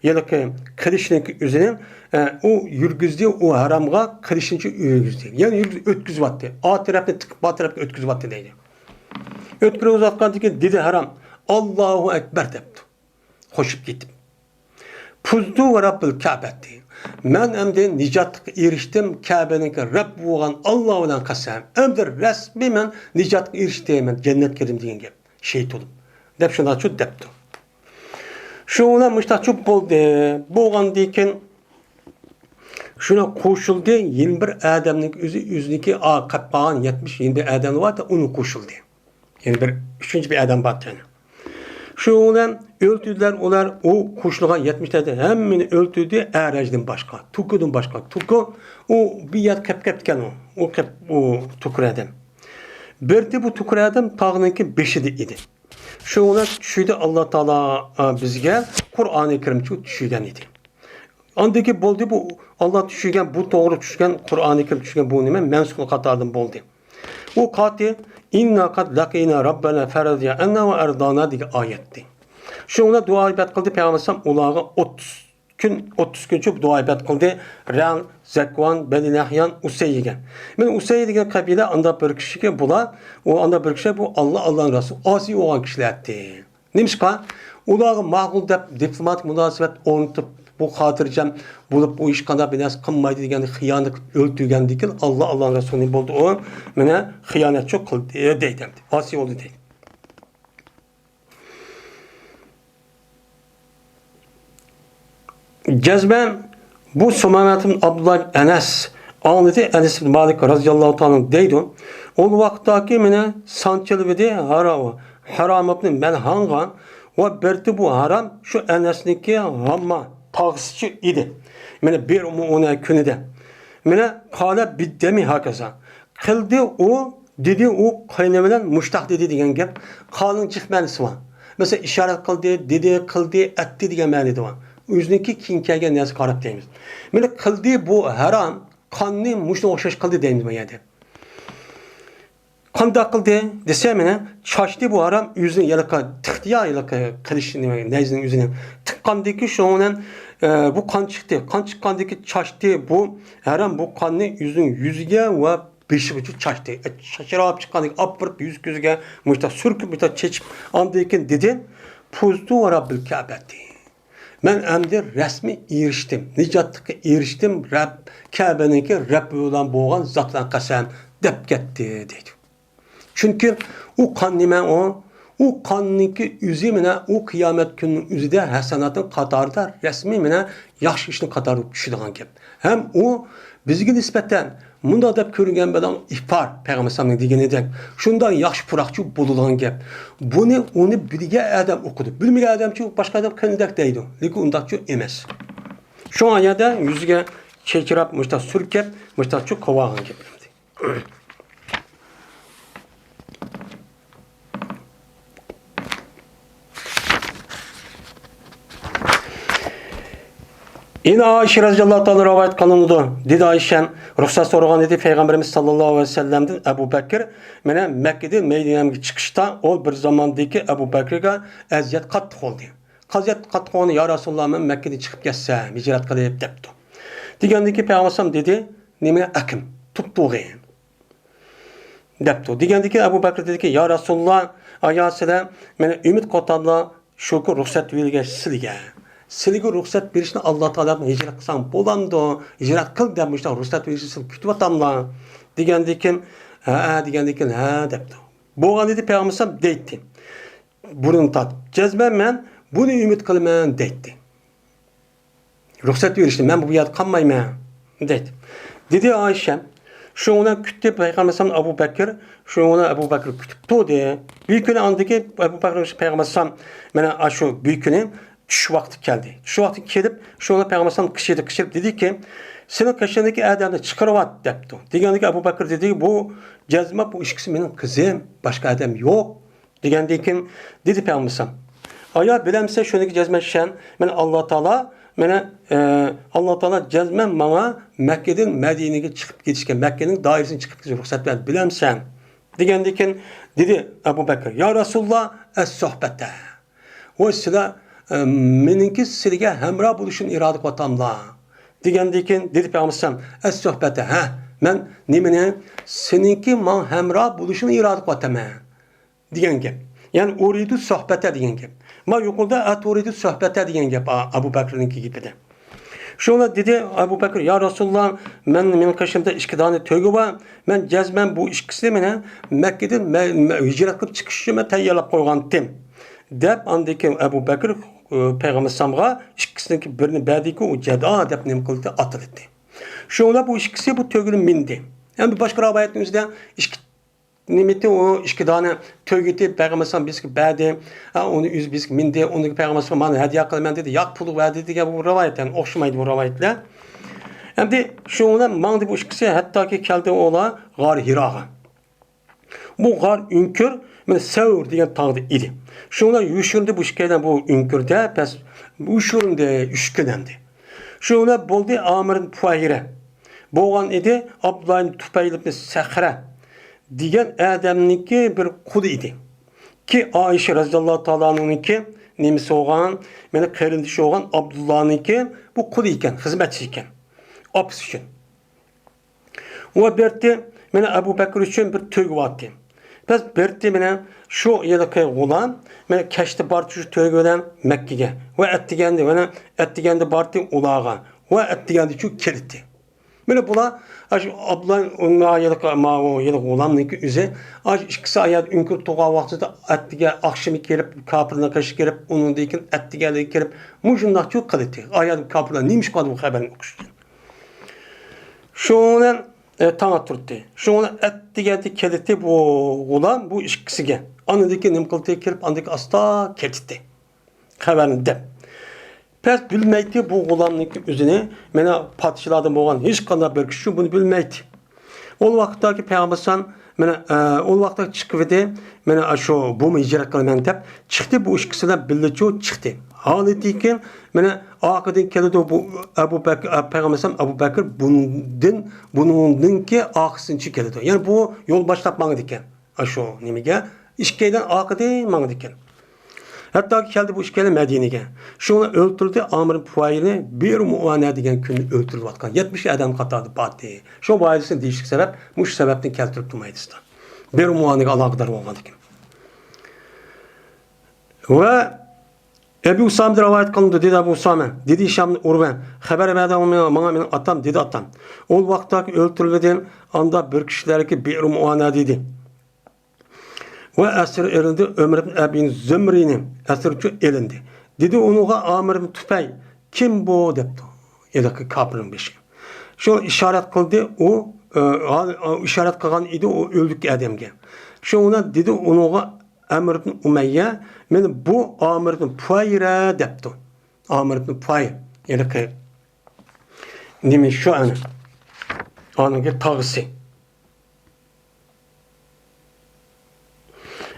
ھېلىقى قىلىچنىڭكى ئۆزىنى، ئە، ئۇ يۈرگۈزدى، ئۇ ھارامغا قىلىچنىچۇ يۈرگۈزدى. يەنى يۈرگۈز-، ئۆتكۈزۈۋاتتى. ئا تەرەپنى تىقىپ، با تەرەپكە ئۆتكۈزۈۋاتتى دەيدۇ. ئۆتكۈزۈۋاتقاندىن كېيىن دېدى ھارام، «ئاللاھۇ ئەكبەر» دەپتۇ. قوشۇپ كېتىپ. «فۇزتۇ ۋە رەببىل كەبەتى. مەن ئەمدى نىجاتلىققا ئېرىشتىم، كەبىنىڭكى رەببى بولغان ئاللا بىلەن قەسەم. ئەمدى رەسمىي مەن نىجاتقا ئېرىشتىم، مەن جەننەتكە كىردىم دېگەن گەپ. شېھىت بولدۇم دەپ شۇنداقچۇ دەپتۇ. شۇ بىلەن مۇشتاقچۇ بولدى. بولغاندىن كېيىن شۇنى قوشۇلدى، يەنە بىر ئادەمنىڭ ئۆزى، ئۆزىنىڭكى ئا، قېلىپ قالغان يەتمىش يەنە بىر ئادەم بار، ئۇنى قوشۇلدى. يەنە بىر ئۈچىنچى بىر ئادەم بار يەنە. شۇ بىلەن ئۆلتۈردىلەر ئۇلار، ئۇ قوشۇلغان يەتمىش ئادەم ھەممىنى ئۆلتۈردى، ئەرەجدىن باشقا، توكۇدىن باشقا. توكۇ، ئۇ بىر يەردە قېلىپ قېپتىكەن ئۇ. ئۇ قېپ، ئۇ توكۇر ئادەم. بىردە بۇ توكۇر ئادەم تاغنىڭكى بېشىدا ئىدى. شۇ بىلەن چۈشىدە ئاللا تائالا، ئا، بىزگە قۇرئانى كەرىمچۇ چۈشۈرگەن ئىدى. ئاندىكى بولدى بۇ، ئاللا چۈشۈرگەن، بۇ توغرا چۈشكەن، قۇرئانى كەرىم چۈشكەن بۇ نېمە؟ مەنسۇخ قاتاردىن بولدى. ئۇ قاتى، «ئىننا قەد لەقىنا رەببەنا فەرەزىيە ئەننا ۋە ئەردانا» دېگەن ئايەتتى. شۇنىڭ بىلەن دۇئا ئىبادەت قىلدى پەيغەمبەر ئەلەيھىسسالام ئۇلارغا ئوتتۇز كۈن، ئوتتۇز كۈنچە دۇئا ئىبادەت قىلدى. رەڭ، زەكۋان، بەنى نەھيان، ئۇسەييىگە. مەن ئۇسەييە دېگەن قەبىلە ئاندا بىر كىشىگە بۇلار، ئۇ ئاندا بىر كىشى بۇ ئاللا، ئاللانىڭ رەسۇلى ئاسىي بولغان كىشىلەر ئىدى. نېمىشقا؟ ئۇلارغا ماقۇل دەپ دىپلوماتىك مۇناسىۋەت ئورنىتىپ، بۇ خاتىرجەم بولۇپ، ئۇ ھېچقانداق بىر نەرسە قىلمايدۇ دېگەندەك خىيانەت قىلىپ ئۆلتۈرگەندىكىن، ئاللا، ئاللانىڭ رەسۇلى بولدى ئۇ، مانا خىيانەتچى قىلدى دەيدۇ ئەمدى. ئاسىي بولدى دەيدۇ. جەزمەن بۇ سۇمامەتىن ئابدۇللا ئەنەس ئاڭلىدى، ئەنەس ئىبن مالىك رازىياللاھۇ تائالا دەيدۇ. ئۇ ۋاقىتتاكى مانا سانچىلىۋىدى ھارا-، ھارامىبنى مەلھانغا ۋە بىردە بۇ ھارام شۇ ئەنەسنىڭكى ھامما تاغىسىچۇ ئىدى. مانا بىر ئۇمۇ ئۇنى كۈنىدە. مانا قالە بىددەمى ھاكازا. قىلدى ئۇ، دېدى ئۇ، قېنى بىلەن مۇشتاق دېدى دېگەن گەپ. قالنىڭ جىق مەنىسى بار. مەسىلەن، ئىشارەت قىلدى، دېدى، قىلدى، ئەتتى دېگەن مەنىدە بار. ئۆزىنىڭكى كېيىن كەلگەن نەرسىگە قاراپ دەيمىز. مانا قىلدى بۇ ھارام، قاننى مۇشۇنىڭغا ئوخشاش قىلدى دەيمىز بۇ يەردە. قانداق قىلدى دېسە، مانا چاچتى بۇ ھارام، ئۆزىنى ھېلىقى تىقتى يا، ھېلىقى قىلىچ نېمە، نەيزىنىڭ ئۆزىنى تىققاندىكى شۇنىڭ بىلەن، ئە، بۇ قان چىقتى. قان چىققاندىكى چاچتى بۇ ھارام بۇ قاننى ئۆزىنىڭ يۈزىگە ۋە بېشىغىچە چاچتى. ئە، چاچراپ چىققاندىكى ئاپىرىپ يۈز كۆزىگە مۇشتاق سۈركۈپ، مۇشتاق چېچىپ، ئاندىن كېيىن دېدى، «فۇزتۇ ۋە رەببىل كەبەتى.» مەن ئەمدى رەسمىي ئېرىشتىم، نىجاتلىققا ئېرىشتىم، رەب، كەبىنىڭكى رەببى بىلەن بولغان زات بىلەن قەسەم، دەپ كەتتى، دەيدۇ. چۈنكى ئۇ قان نېمە ئۇ؟ ئۇ قاننىڭكى ئۆزى مانا ئۇ قىيامەت كۈنىنىڭ ئۆزىدە ھەسەناتنىڭ قاتارىدا رەسمىي مانا ياخشى ئىشنىڭ قاتارىدا چۈشىدىغان گەپ. ھەم ئۇ بىزگە نىسبەتەن مۇنداق دەپ كۆرۈنگەن بىلەن ئىپار پەيغەمبەر ئەلەيھىسسالامنىڭ دېگىنىدەك شۇنداق ياخشى پۇراقچۇ بولىدىغان گەپ. بۇنى ئۇنى بىلگەن ئادەم ئوقۇدى. بىلمىگەن ئادەمچۇ باشقا ئادەم قېنىدەك دەيدۇ. لېكىن ئۇنداقچۇ ئەمەس. شۇڭا يەردە يۈزىگە چېچىراپ مۇشتاق سۈركەپ مۇشتاقچۇ قىلىۋالغان گەپ. يەنە ئائىشە رەزىياللاھۇ تائالا رىۋايەت قىلىنىدۇ. دېدى ئائىشەم، رۇخسەت سورىغان ئىدى پەيغەمبىرىمىز ساللاللاھۇ ئەلەيھى ۋەسەللەمدىن ئەبۇ بەكىر مانا مەككىدىن مەدىنەگە چىقىشتا ئۇ بىر زاماندىكى ئەبۇ بەكىرگە ئەزىيەت قاتتىق بولدى. قەزىيەت قاتتىق بولغاندا، يا رەسۇلاللا، مەن مەككىدىن چىقىپ كەتسەم، ھىجرەت قىلىپ، دەپتۇ. دېگەندىكىن پەيغەمبەر ئەلەيھىسسالام دېدى، نېمە ئەكىم، تۇپتۇغىن. دەپتۇ. دېگەندىكىن ئەبۇ بەكرى دېدىكى، يا رەسۇلاللا، ئايا سىلەر مېنى ئۈمىد قىلىۋاتاملا، شۇكى رۇخسەت بېرىلگەچ سىلىگە. سىلىگە رۇخسەت بېرىشنى ئاللا تائالا ھىجرەت قىلساڭ بولامدۇ؟ ھىجرەت قىل دەپ مۇشۇنداق رۇخسەت بېرىشنى سىلى كۈتۈۋاتاملا؟ دېگەندىكىن، ھە، دېگەندىكىن، ھە، دەپتۇ. بولغان ئىدى پەيغەمبەر دەيتتى. بۇرنىنى تارتىپ، جەزمەن مەن بۇنى ئۈمىد قىلىمەن دەيتتى. رۇخسەت بېرىشنى مەن بۇ يەردە قالمايمەن دەيتتى. دېدى ئائىشە، شۇنىڭ بىلەن كۈتتى پەيغەمبەر ئەلەيھىسسالام ئەبۇ بەكىر، شۇنىڭ بىلەن ئەبۇ بەكىر كۈتۈپ تۇردى. بىر كۈنى ئاندىكى ئەبۇ بەكىر پەيغەمبەر ئەلەيھىسسالام مانا ئاشۇ بىر كۈنى چۈش ۋاقتى كەلدى. چۈش ۋاقتى كېلىپ، شۇنىڭ بىلەن پەيغەمبەر ئەلەيھىسسالام قىچىشىدى، قىچىشىپ دېدىكى، سېنىڭ قېشىڭدىكى ئادەمنى چىقىرىۋەت دەپتۇ. دېگەندىكى ئەبۇ بەكىر دېدى، بۇ جەزمەن بۇ ئىككىسى مېنىڭ قىزىم، باشقا ئادەم يوق. دېگەندىن كېيىن دېدى پەيغەمبەر ئەلەيھىسسالام، ئايا بىلەمسەن شۇنىڭكى جەزمەن ئىشەن، مانا ئاللا تائالا، مانا، ئە، ئاللا تائالا جەزمەن ماڭا مەككىدىن مەدىنىگە چىقىپ كېتىشكە، مەككىنىڭ دائىرىسىدىن چىقىپ كېتىشكە رۇخسەت بەردى، بىلەمسەن؟ دېگەندىن كېيىن دېدى ئەبۇ بەكىر، يا رەسۇلاللا، ئەس-سۆھبەتە. ۋاي سىلەر، ئە، مېنىڭكى سىلىگە ھەمراھ بولۇشنى ئىرادە قىلىۋاتاملا؟ دېگەندىن كېيىن دېدى پەيغەمبەر ئەلەيھىسسالام، ئەس-سۆھبەتە، ھە، مەن نېمىنى؟ سېنىڭكى ماڭا ھەمراھ بولۇشۇڭنى ئىرادە قىلىۋاتىمەن. دېگەن گەپ. يەنى ئۇرىدۇ سۆھبەتە دېگەن گەپ. ما يۇقىرىدا ئەتۇرىدۇ سۆھبەتە دېگەن گەپ، ئا-، ئەبۇ بەكرىنىڭكى گېپىدە. شۇڭا دېدى ئەبۇ بەكرى: «يا رەسۇلاللا، مەن، مېنىڭ قېشىمدا ئىككى دانە تۆگە بار. مەن جەزمەن بۇ ئىككىسىنى مەن مەككىدىن مە-، مە-، ھىجرەت قىلىپ چىقىش ئۈچۈن مەن تەييارلاپ قويغانتىم» دەپ، ئاندىن كېيىن ئەبۇ بەكرى، ئى، پەيغەمبەر ئەلەيھىسسالامغا ئىككىسىنىڭكى بىرىنى بەردىكى، ئۇ جەدا دەپ نېمە قىلدى، ئاتىلدى. شۇڭا بۇ ئىككىسى بۇ تۆگىنى مىندى. ئەمدى باشقا رىۋايەتنىڭ ئۆزىدە ئىككى نېمىتى ئۇ ئىككى دانە تۆگىتى پەيغەمبەر ئەلەيھىسسالام بىزگە بەردى. ھە، ئۇنى ئۆزى بىزگە مىندى، ئۇنى پەيغەمبەر ئەلەيھىسسالام مانا ھەدىيە قىلىمەن دېدى، ياق پۇل بەردى دېگەن بۇ رىۋايەت، يەنى ئوخشىمايدۇ بۇ رىۋايەتلەر. ئەمدى شۇنىڭ بىلەن ماڭدى بۇ ئىككىسى، ھەتتاكى كەلدى ئۇلار غار ھىراغا. بۇ غار ئۆڭكۈر، مانا سەۋر دېگەن تاغدا ئىدى. شۇنىڭ بىلەن يوشۇرۇندى بۇ ئىككىيلەن بۇ ئۆڭكۈردە، پەس يوشۇرۇندى ئۈچ كۈن ئەمدى. شۇنىڭ بىلەن بولدى ئامىر ئىبن پۇھەيرە بولغان ئىدى، ئابدۇللا ئىبن تۇپەيل ئىبن سەخرە دېگەن ئادەمنىڭكى بىر قۇلى ئىدى. كى ئائىشە رەزىياللاھۇ تائالا ئەنھانىڭكى نېمىسى بولغان، مانا قېرىندىشى بولغان ئابدۇللانىڭكى بۇ قۇلى ئىكەن، خىزمەتچىسى ئىكەن. ئاپىسى ئۈچۈن. ۋە بىرتى مانا ئەبۇ بەكرى ئۈچۈن بىر تۆگە بارتى. بەس بىرتى مانا شۇ ھېلىقى غۇلام مانا كەچتە بارتى شۇ تۆگە بىلەن مەككىگە. ۋە ئەتىگەندە مانا ئەتىگەندە بارتى ئۇلارغا. ۋە ئەتىگەندە شۇ كېلىتتى. مانا بۇلار، ئاشۇ ئابدۇللا ئۇنىڭ ھېلىقى، ماۋۇ ھېلىقى غۇلامنىڭكى ئۆزى، ئاشۇ ئىككىسى ئايات ئۆڭكۈر تۇرغان ۋاقتىدا ئەتىگە ئاخشىمى كېلىپ، كاپىرنىڭ قېشىغا كېلىپ، ئۇنىڭدىن كېيىن ئەتىگەنلىكى كېلىپ، مۇشۇنداق چۇ قىلىتتى. ئايات كاپىرلار نېمىشقا بۇ خەۋەرنى ئوقۇش ئۈچۈن؟ شۇنىڭ بىلەن، ئە، تاڭ ئاتتۇرتتى. شۇنىڭ بىلەن ئەتىگەندە كېلىتتى بۇ غۇلام بۇ ئىككىسىگە. ئاندىن كېيىن نېمە قىلدى؟ كېلىپ، ئاندىن كېيىن ئاستا كېتىتتى. خەۋەرنى دەپ. پەس بىلمەيتتى بۇ غۇلامنىڭكى ئۆزىنى، مانا پادىشاھلاردىن بولغان ھېچقانداق بىر كىشى بۇنى بىلمەيتتى. ئۇ ۋاقىتتاكى پەيغەمبەر ئەلەيھىسسالام، مانا، ئە، ئۇ ۋاقىتتا چىقىۋىدى، مانا، شۇ، بۇمۇ ھىجرەت قىلىمەن دەپ چىقتى، بۇ ئىككىسى بىلەن بىللە چۇ چىقتى. ھالىتىكىن، مانا، ئارقىدىن كېلىدۇ بۇ ئەبۇ بەكىر، ئە، پەيغەمبەر ئەلەيھىسسالام ئەبۇ بەكىر بۇنىڭدىن، بۇنىڭدىنكى ئارقىسىنچە كېلىدۇ. يەنى بۇ يول باشلاپ ماڭىدىكەن. ئاشۇ نېمىگە؟ ئىككىيلەن ئارقىدىن ماڭىدىكەن. ھەتتاكى كەلدى بۇ ئىككىيلەن مەدىنىگە. شۇڭا ئۆلتۈردى ئامىر پۇھەيرىنى بىر مۇئانە دېگەن كۈنى ئۆلتۈرۈلۈۋاتقان. يەتمىش ئادەم قاتارىدا بارتى. شۇ ۋايىسىنى دېيىشلىك سەۋەب، مۇشۇ سەۋەبتىن كەلتۈرۈپ تۇرمايدىسىلەر. بىر مۇئانىگە ئالاقىدار بولغاندىكىن. ۋە ئەبۇ ئۇسامىدىن رىۋايەت قىلىنىدۇ، دېدى ئەبۇ ئۇسامە، دېدى ھىشامدىن ئۇرۋە، خەۋەر بەردى ماڭا مېنىڭ ئاتام، دېدى ئاتام. ئۇ ۋاقىتتاكى ئۆلتۈرۈلگەن ئاندا بىر كىشىلەرگە بىئىر مۇئانە دېدى. ۋە ئەسىر ئېلىندى، ئۆمەر ئىبن ئەبى زۆمرىنى ئەسىرچۇ ئېلىندى. دېدى ئۇنىڭغا ئامىر ئىبن تۇپەي، كىم بۇ؟ دەپتۇ. ھېلىقى كاپىرنىڭ بېشى. شۇ ئىشارەت قىلدى، ئۇ، ئە، ئا-، ئا-، ئىشارەت قىلغان ئىدى ئۇ ئۆلۈك ئادەمگە. شۇ بىلەن دېدى ئۇنىڭغا ئەمر ئىبن ئۇمەييە، مانا بۇ ئامىر ئىبن پۇھەيرە دەپتۇ. ئامىر ئىبن پۇھەير، ھېلىقى نېمە شۇ ئەنە. ئانىڭكى تاغىسى.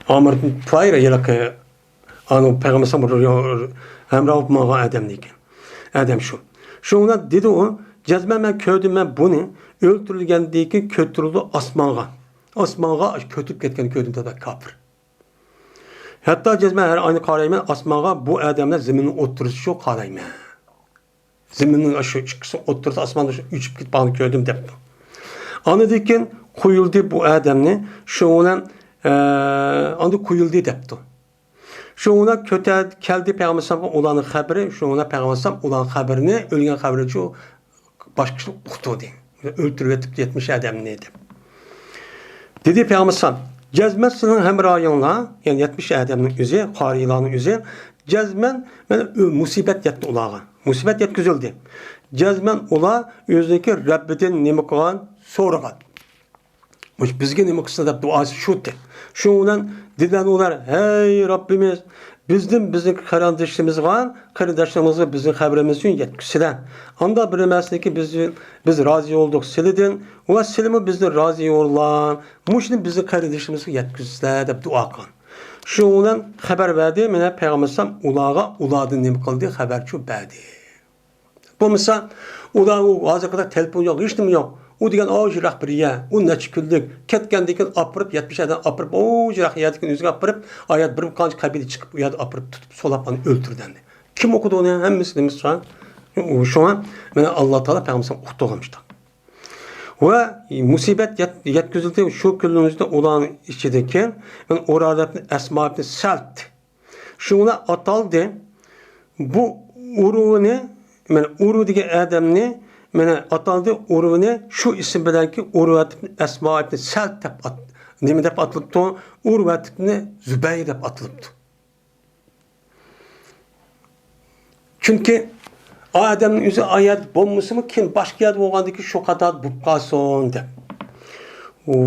ئامىر ئىبن پۇھەيرە ھېلىقى ئانىڭ پەيغەمبەر ئەلەيھىسسالام ھەمراھ بولۇپ ماڭغان ئادەم ئىكەن. ئادەم شۇ. شۇنىڭ بىلەن دېدى ئۇ، جەزمەن مەن كۆردۈم، مەن بۇنى ئۆلتۈرۈلگەندىن كېيىن كۆتۈرۈلدى ئاسمانغا. ئاسمانغا كۆتۈرۈپ كەتكەننى كۆردۈم دەپ كاپىر. ھەتتا جەزمەن ھەر ئاينى قارايمەن، ئاسمانغا بۇ ئادەملەر زېمىننىڭ ئوتتۇرىسىچۇ قارايمەن. زېمىننىڭ شۇ ئىككىسى ئوتتۇرىسى ئاسماندا شۇ ئۇچۇپ كېتىپ بارغىنى كۆردۈم دەپتۇ. ئاندىن كېيىن قويۇلدى بۇ ئادەمنى، شۇنىڭ بىلەن، ئە، ئاندىن قويۇلدى دەپتۇ. شۇنىڭ بىلەن كۆتەر-، كەلدى پەيغەمبەر ئەلەيھىسسالامغا ئۇلارنىڭ خەۋىرى، شۇنىڭ بىلەن پەيغەمبەر ئەلەيھىسسالام ئۇلارنىڭ خەۋىرىنى ئۆلگەن خەۋىرىنى شۇ باشقا كىشى ئۇقتۇردى. ئۆلتۈرۈۋېتىپتۇ يەتمىش ئادەمنى دەپ. دېدى پەيغەمبەر ئەلەيھىسسالام، جەزمەن سىزنىڭ ھەمراھىڭلار، يەنى يەتمىش ئادەمنىڭ ئۆزى، قارىيلارنىڭ ئۆزى، جەزمەن مانا ئۆ-، مۇسىبەت يەتتى ئۇلارغا. مۇسىبەت يەتكۈزۈلدى. جەزمەن ئۇلار ئۆزىنىڭكى رەببىدىن نېمە قىلغان؟ سورىغان. مۇشۇ بىزگە نېمە قىلسۇن دەپ دۇئاسى شۇتى. شۇنىڭ بىلەن دېدىلەر ئۇلار، ھەي رەببىمىز، بىزدىن بىزنىڭ قېرىندىشىمىزغا، قېرىنداشلىرىمىزغا بىزنىڭ خەۋىرىمىزنى يەتكۈزسىلە. ئاندا بىر ئەمەسلىكى بىز، بىز رازى بولدۇق سىلىدىن، ۋە سىلىمۇ بىزدىن رازى بولۇڭلار. مۇشۇنى بىزنىڭ قېرىندىشىمىزغا يەتكۈزسىلە دەپ دۇئا قىلغان. شۇنىڭ بىلەن خەۋەر بەردى، مانا پەيغەمبەر ئەلەيھىسسالام ئۇلارغا، ئۇلاردىن نېمە قىلدى؟ خەۋەر شۇ بەردى. بولمىسا، ئۇلار ئۇ ھازىرقىدەك تېلېفون يوق، ھېچنېمە يوق. ئۇ دېگەن ئاۋۇ يىراق بىر يەر. ئۇ نەچچە كۈنلۈك. كەتكەندىن كېيىن ئاپىرىپ، يەتمىش ئادەم ئاپىرىپ، ئۇ يىراق يەردىكى ئۆزىگە ئاپىرىپ، ئايات بىر قانچە قەبىلە چىقىپ، ئۇ يەردە ئاپىرىپ تۇتۇپ، سولاپ، ئانى ئۆلتۈردى ئەمدى. كىم ئوقۇدى ئۇنى؟ ھەممىسى نېمىسى شۇڭا. شۇڭا مانا ئاللا تائالا پەيغەمبەر ئوقۇتۇلغان مۇشۇنداق. ۋە مۇسىبەت يەت-، يەتكۈزۈلدى شۇ كۈنلىرىمىزدە ئۇلارنىڭ ئىچىدىكى، مانا ئۇرارەتنى ئەسما ئىبنى سەلت. شۇڭا ئاتالدى. بۇ ئۇرۇنى مانا ئۇرۋە دېگەن ئادەمنى، مانا ئاتالدى ئۇرۋىنى، شۇ ئىسىم بىلەنكى ئۇرۋەت ئىبن ئەسما ئىبن سەلت دەپ ئات-، نېمە دەپ ئاتىلىپتۇ؟ ئۇرۋەت ئىبن زۇبەير دەپ ئاتىلىپتۇ. چۈنكى ئادەمنىڭ ئۆزى ئايەت بولمىسىمۇ، كېيىن باشقا يەردە بولغاندىكىن شۇ قاتاردا بولۇپ قالسۇن دەپ.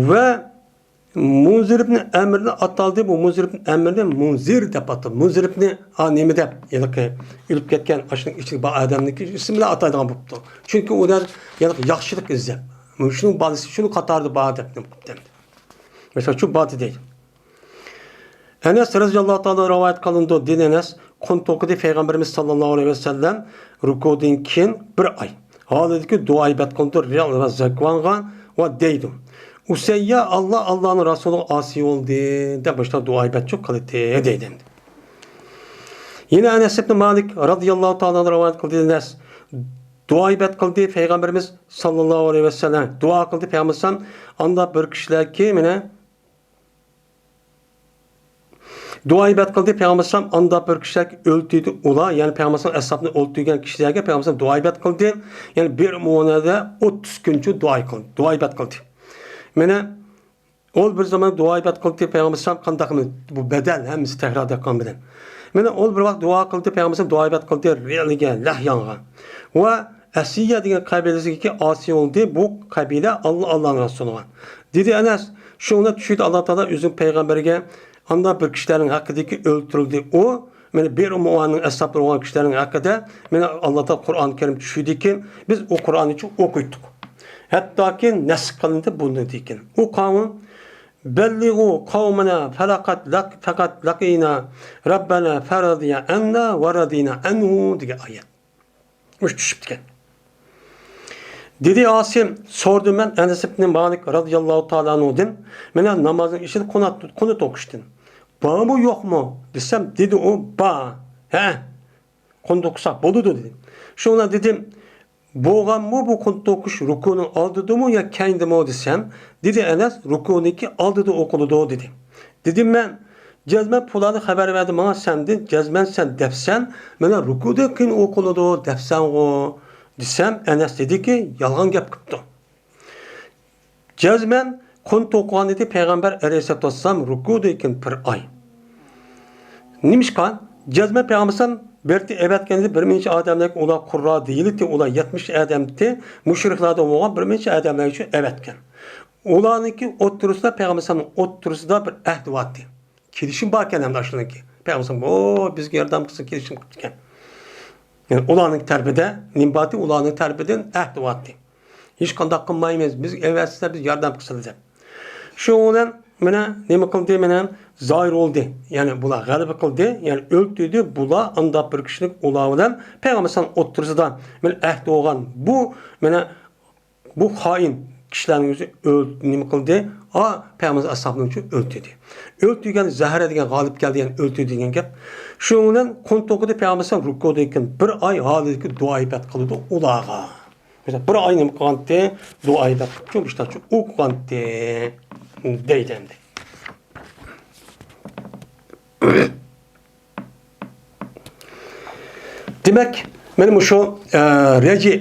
ۋە مۇنزىر ئىبن ئەمرنى ئاتالدى. بۇ مۇنزىر ئىبن ئەمرنى مۇنزىر دەپ ئاتىلىدۇ. مۇنزىر ئىبن، ھا، نېمە دەپ، ھېلىقى ئۆلۈپ كەتكەن ئاشۇنىڭ ئىچىدە بار ئادەمنىڭكى ئىسمى بىلەن ئاتايدىغان بوپتۇ. چۈنكى ئۇ دەل ھېلىقى ياخشىلىق ئىزدەپ، شۇنىڭ بالىسى شۇنىڭ قاتارىدا بار دەپ نېمە قىپتۇ ئەمدى. مەسىلەن، شۇ بار دەيدۇ. ئەنەس رەزىياللاھۇ تائالا رىۋايەت قىلىنىدۇ، دېدى ئەنەس، قۇن توقۇدى پەيغەمبىرىمىز ساللاللاھۇ ئەلەيھى ۋەسەللەم رۇكۇدىن كېيىن بىر ئاي ھالىدىكى دۇئا ئىبادەت قىلىدۇ رىيال ۋە زەكۋانغا ۋە دەيدۇ، ئۇسەييە ئاللا، ئاللانىڭ رەسۇلىغا ئاسىي بولدى دەپ مۇشۇنداق دۇئا ئىبادەتچۇ قىلدى دەيدۇ ئەمدى. يەنە ئەنەس ئىبن مالىك رەزىياللاھۇ تائالا رىۋايەت قىلدى، ئەنەس دۇئا ئىبادەت قىلدى پەيغەمبىرىمىز ساللاللاھۇ ئەلەيھى ۋەسەللەم، دۇئا قىلدى پەيغەمبىرىمىز، ئاندا بىر كىشىلەركى مانا دۇئا ئىبادەت قىلدى پەيغەمبەر ئەلەيھىسسالام، ئاندا بىر كىشىلەر ئۆلتۈردى ئۇلار، يەنى پەيغەمبەر ئەلەيھىسسالام ئەسھابنى ئۆلتۈرگەن كىشىلەرگە پەيغەمبەر ئەلەيھىسسالام دۇئا ئىبادەت قىلدى. يەنى بىر مۇئونەدە ئوتتۇز كۈنچە دۇئا قىلدى، دۇئا ئىبادەت قىلدى. مانا ئۇ بىر زامان دۇئا ئىبادەت قىلدى پەيغەمبەر ئەلەيھىسسالام، قانداق بۇ بەدەل ھەممىسى تەكرار دەپ قالغان بىلەن. مانا ئۇ بىر ۋاقىت دۇئا قىلدى پەيغەمبەر ئەلەيھىسسالام، دۇئا ئىبادەت قىلدى رىيالىگە، لەھيانغا. ۋە ئەسىيە دېگەن قەبىلىسىگە ئاسىي بولدى، بۇ قەبىلە ئاللا، ئاللانىڭ رەسۇلىغا. دېدى ئەنەس، شۇڭا چۈشىدە ئاللا تائالا ئۆزىنىڭ پەيغەمبىرىگە ئاندا بىر كىشىلەرنىڭ ھەققىدىكى ئۆلتۈرۈلدى ئۇ، مانا بىر مۇئاننىڭ ئەسھابلىرى بولغان كىشىلەرنىڭ ھەققىدە، مانا ئاللا تائالا قۇرئان كەرىم چۈشىدىكىن، بىز ئۇ قۇرئاننى ئوقۇيتتۇق. ھەتتاكى نەسخ قىلىندى بۇنىڭدىكىن. ئۇ قاۋۇم، بەللىغۇ قەۋمىنە فەقەت لەق-، فەقەت لەقىنا رەببەنە فەرەدىيە ئەننا ۋە رەدىنا ئەنھۇ دېگەن ئايەت. مۇشۇ چۈشۈپتىكەن. دېدى ئاسىم، سورىدىم مەن ئەنەس ئىبنى مالىك رەزىياللاھۇ تائالا ئەنھۇدىن، مانا نامازنىڭ ئىچىدە قۇنۇت، قۇنۇت ئوقۇشتىن. بارمۇ يوقمۇ دېسەم، دېدى ئۇ، بار. ھە، قۇنۇت ئوقۇساق بولىدۇ دېدى. شۇڭا دېدىم، بولغانمۇ بۇ قۇنۇت ئوقۇش رۇكۇنىڭ ئالدىدىمۇ يا كەينىدىمۇ دېسەم، دېدى ئەنەس، رۇكۇنىڭكى ئالدىدا ئوقۇلىدۇ دېدى. دېدىم مەن، جەزمەن پۇلانى خەۋەر بەردى ماڭا سەندىن، جەزمەن سەن دەپسەن، مانا رۇكۇدىن كېيىن ئوقۇلىدۇ دەپسەنغۇ دېسەم، ئەنەس دېدىكى، يالغان گەپ قىپتۇ. جەزمەن قۇنۇت ئوقۇغان ئىدى پەيغەمبەر ئەلەيھىسسالاتۇ ۋەسسالام رۇكۇدىن كېيىن بىر ئاي. نېمىشقا؟ جەزمەن پەيغەمبەر ئەلەيھىسسالام بىر ئەۋەتكەن ئىدى، بىر نەچچە ئادەملەرگە، ئۇلار قۇررا دېيىلىتى، ئۇلار يەتمىش ئادەمتى، مۇشرىكلاردىن بولغان بىر نەچچە ئادەملەر ئۈچۈن ئەۋەتكەن. ئۇلارنىڭكى ئوتتۇرىسىدا، پەيغەمبەر ئەلەيھىسسالامنىڭ ئوتتۇرىسىدا بىر ئەھدى بارتى. كېلىشىم باركەن ھەمدە ئاشۇنىڭكى. پەيغەمبەر ئەلەيھىسسالام، ئو، بىزگە ياردەم قىلسا كېلىشىم قىپتىكەن. يەنى ئۇلارنىڭ تەرىپىدە نېمە بارتى؟ ئۇلارنىڭ تەرىپىدىن ئەھدى بارتى. ھېچقانداق قىلمايمىز، بىز ئەۋەتسە بىز ياردەم قىلسىلا دەپ. شۇنىڭ بىلەن مانا نېمە قىلدى؟ مانا زاھىر بولدى. يەنى بۇلار غەلىبە قىلدى، يەنى ئۆلتۈردى. بۇلار ئاندا بىر كىشىلىك ئۇلار بىلەن پەيغەمبەر ئەلەيھىسسالام ئوتتۇرىسىدا مانا ئەھدى بولغان بۇ، مانا بۇ خائىن كىشىلەرنىڭ ئۆزى ئۆل-، نېمە قىلدى؟ ئا، پەيغەمبەر ئەلەيھىسسالامنىڭ ئۆلتۈردى. ئۆلتۈرگەن زەھەر دېگەن غالىب كەلدى، يەنى ئۆلتۈردى دېگەن گەپ. شۇنىڭ بىلەن قۇنۇت ئوقۇدى پەيغەمبەر ئەلەيھىسسالام رۇكۇدىن كېيىن بىر ئاي ھالىدىكى دۇئا ئىبادەت قىلىدۇ ئۇلارغا. مەسىلەن، بىر ئاي نېمە قىلغانتى؟ دۇئا ئىبادەت قىلىپچۇ، مۇشتاچۇ ئوقۇغانتى دەيدۇ ئەمدى. دېمەك، مانا مۇشۇ، ئە، رەجى،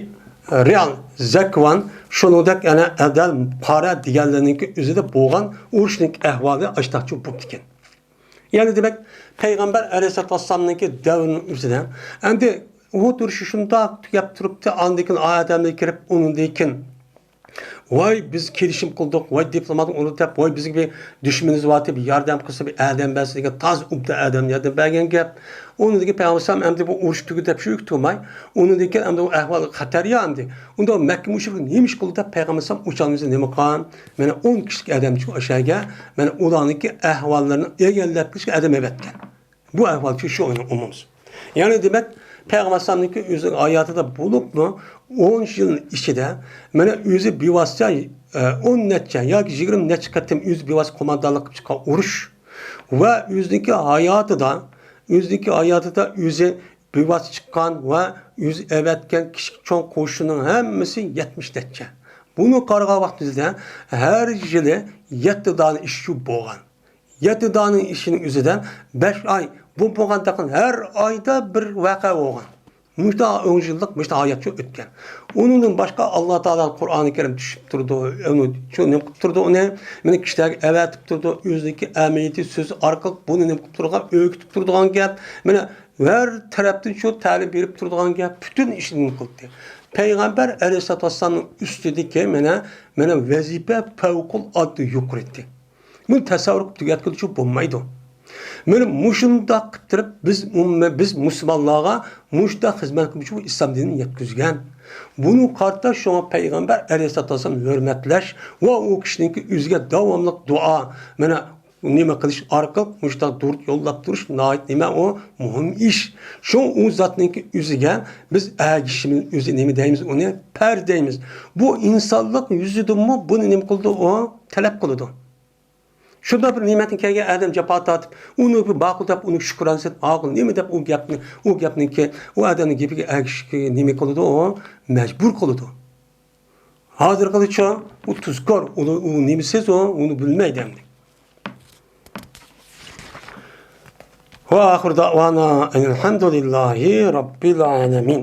رىيال، زەكۋان، شۇنىڭدەك يەنە ئەدەل، قارە دېگەنلەرنىڭكى ئۆزىدە بولغان ئۇرۇشنىڭ ئەھۋالى ئاشتاقچۇ بوپتىكەن. يەنى دېمەك، پەيغەمبەر ئەلەيھىسسالاتۇ ۋەسسالامنىڭكى دەۋرىنىڭ ئۆزىدە ئەمدى ئۇھۇد ئۇرۇشى شۇنداق تۈگەپ تۇرۇپتۇ، ئاندىن كېيىن ئادەملەر كىرىپ، ئۇنىڭدىن كېيىن ۋاي، بىز كېلىشىم قىلدۇق، ۋاي، دىپلومات ئۇرۇپ دەپ، ۋاي، بىزگە بىر دۈشمىنىمىز بار دەپ، ياردەم قىلسا، بىر ئادەم بەرسە دېگەن تازا ئوبدان ئادەم ياردەم بەرگەن گەپ. ئۇنىڭدىن كېيىن پەيغەمبەر ئەلەيھىسسالام ئەمدى بۇ ئۇرۇش تۈگىدى دەپ شۇ تۇرماي، ئۇنىڭدىن كېيىن ئەمدى ئۇ ئەھۋال خەتەر يا ئەمدى. ئۇندا مەككە مۇشرىكلار نېمە ئىش قىلدى دەپ پەيغەمبەر ئەلەيھىسسالام ئۇچالمىسا نېمە قىلغان؟ مانا ئون كىشىلىك ئادەم شۇ ئاشەگە، مانا ئۇلارنىڭكى ئەھۋاللىرىنى ئىگىلەپ كېلىشكە ئادەم ئەۋەتكەن. بۇ ئەھۋال شۇ، شۇ ئوينىڭ ئومۇمىسى. يەنى دېمەك، پەيغەمبەر ئەلەيھىسسالامنىڭكى ئۆزىنىڭ ھاياتىدا بولۇپمۇ ئون يىلنىڭ ئىچىدە مانا ئۆزى بىۋاسىتە، ئە، ئون نەچچە ياكى يىگىرمە نەچچە قېتىم ئۆزى بىۋاسىتە قوماندانلىق قىلىپ چىققان ئۇرۇش ۋە ئۆزىنىڭكى ھاياتىدا، ئۆزىنىڭكى ھاياتىدا ئۆزى بىۋاسىتە چىققان ۋە ئۆزى ئەۋەتكەن كىچىك چوڭ قوشۇننىڭ ھەممىسى يەتمىش نەچچە. بۇنى قارىغان ۋاقتىمىزدا ھەر يىلى يەتتە دانە ئىش شۇ بولغان. يەتتە دانىنىڭ ئىشىنىڭ ئۆزىدە بەش ئاي، بۇ بولغاندا ھەر ئايدا بىر ۋەقە بولغان. مۇشۇنداق ئون يىللىق مۇشۇنداق ھايات شۇ ئۆتكەن. ئۇنىڭدىن باشقا ئاللا تائالا قۇرئانى كەرىم چۈشۈپ تۇرىدۇ، ئۇنى شۇ نېمە قىلىپ تۇرىدۇ ئۇنى؟ مېنى كىشىلەرگە ئەۋەتىپ تۇرىدۇ، ئۆزىنىڭكى ئەمەلىيىتى سۆزى ئارقىلىق بۇنى نېمە قىلىپ تۇرغان، ئۆگىتىپ تۇرىدىغان گەپ. مانا ھەر تەرەپتىن شۇ تەلىم بېرىپ تۇرىدىغان گەپ، پۈتۈن ئىشنى نېمە قىلدى. پەيغەمبەر ئەلەيھىسسالاتۇ ۋەسسالامنىڭ ئۈستىدىكى مانا، مانا ۋەزىپە پەۋقۇلئاددە يۇقىرى ئىدى. بۇنى تەسەۋۋۇر قىلىپ تۈگەتكىلى بولمايدۇ. مانا مۇشۇنداق قىلىپ تۇرۇپ بىز ئومۇمەن، بىز مۇسۇلمانلارغا مۇشۇنداق خىزمەت قىلىپ شۇ ئىسلام دىنىنى يەتكۈزگەن. بۇنىڭغا قارىتا شۇڭا پەيغەمبەر ئەلەيھىسسالاتۇ ۋەسسالام ھۆرمەتلەش ۋە ئۇ كىشىنىڭكى ئۆزىگە داۋاملىق دۇئا، مانا نېمە قىلىش ئارقىلىق مۇشۇنداق دۇرۇت يوللاپ تۇرۇش ناھايىتى نېمە ئۇ مۇھىم ئىش. شۇڭا ئۇ زاتنىڭكى ئۆزىگە بىز ئەگىشىمىز، ئۆزى نېمە دەيمىز، ئۇنى پەر دەيمىز. بۇ ئىنسانلىق يۈزىدىنمۇ بۇنى نېمە قىلىدۇ؟ ئۇ تەلەپ قىلىدۇ. شۇنداق بىر نېمەتتىن كەلگەن ئادەم جاپا تارتىپ، ئۇنى بىر ماقۇل دەپ، ئۇنى شۈكرانە سەت، ماقۇل نېمە دەپ ئۇ گەپنى، ئۇ گەپنىڭكى، ئۇ ئادەمنىڭ گېپىگە ئەگىشىشكە نېمە قىلىدۇ؟ ئۇ مەجبۇر قىلىدۇ. ھازىرقىچە ئۇ تۇزكور، ئۇ، ئۇ نېمىسىز ئۇ، ئۇنى بىلمەيدۇ ئەمدى. وآخر دعوانا أن الحمد لله رب العالمين.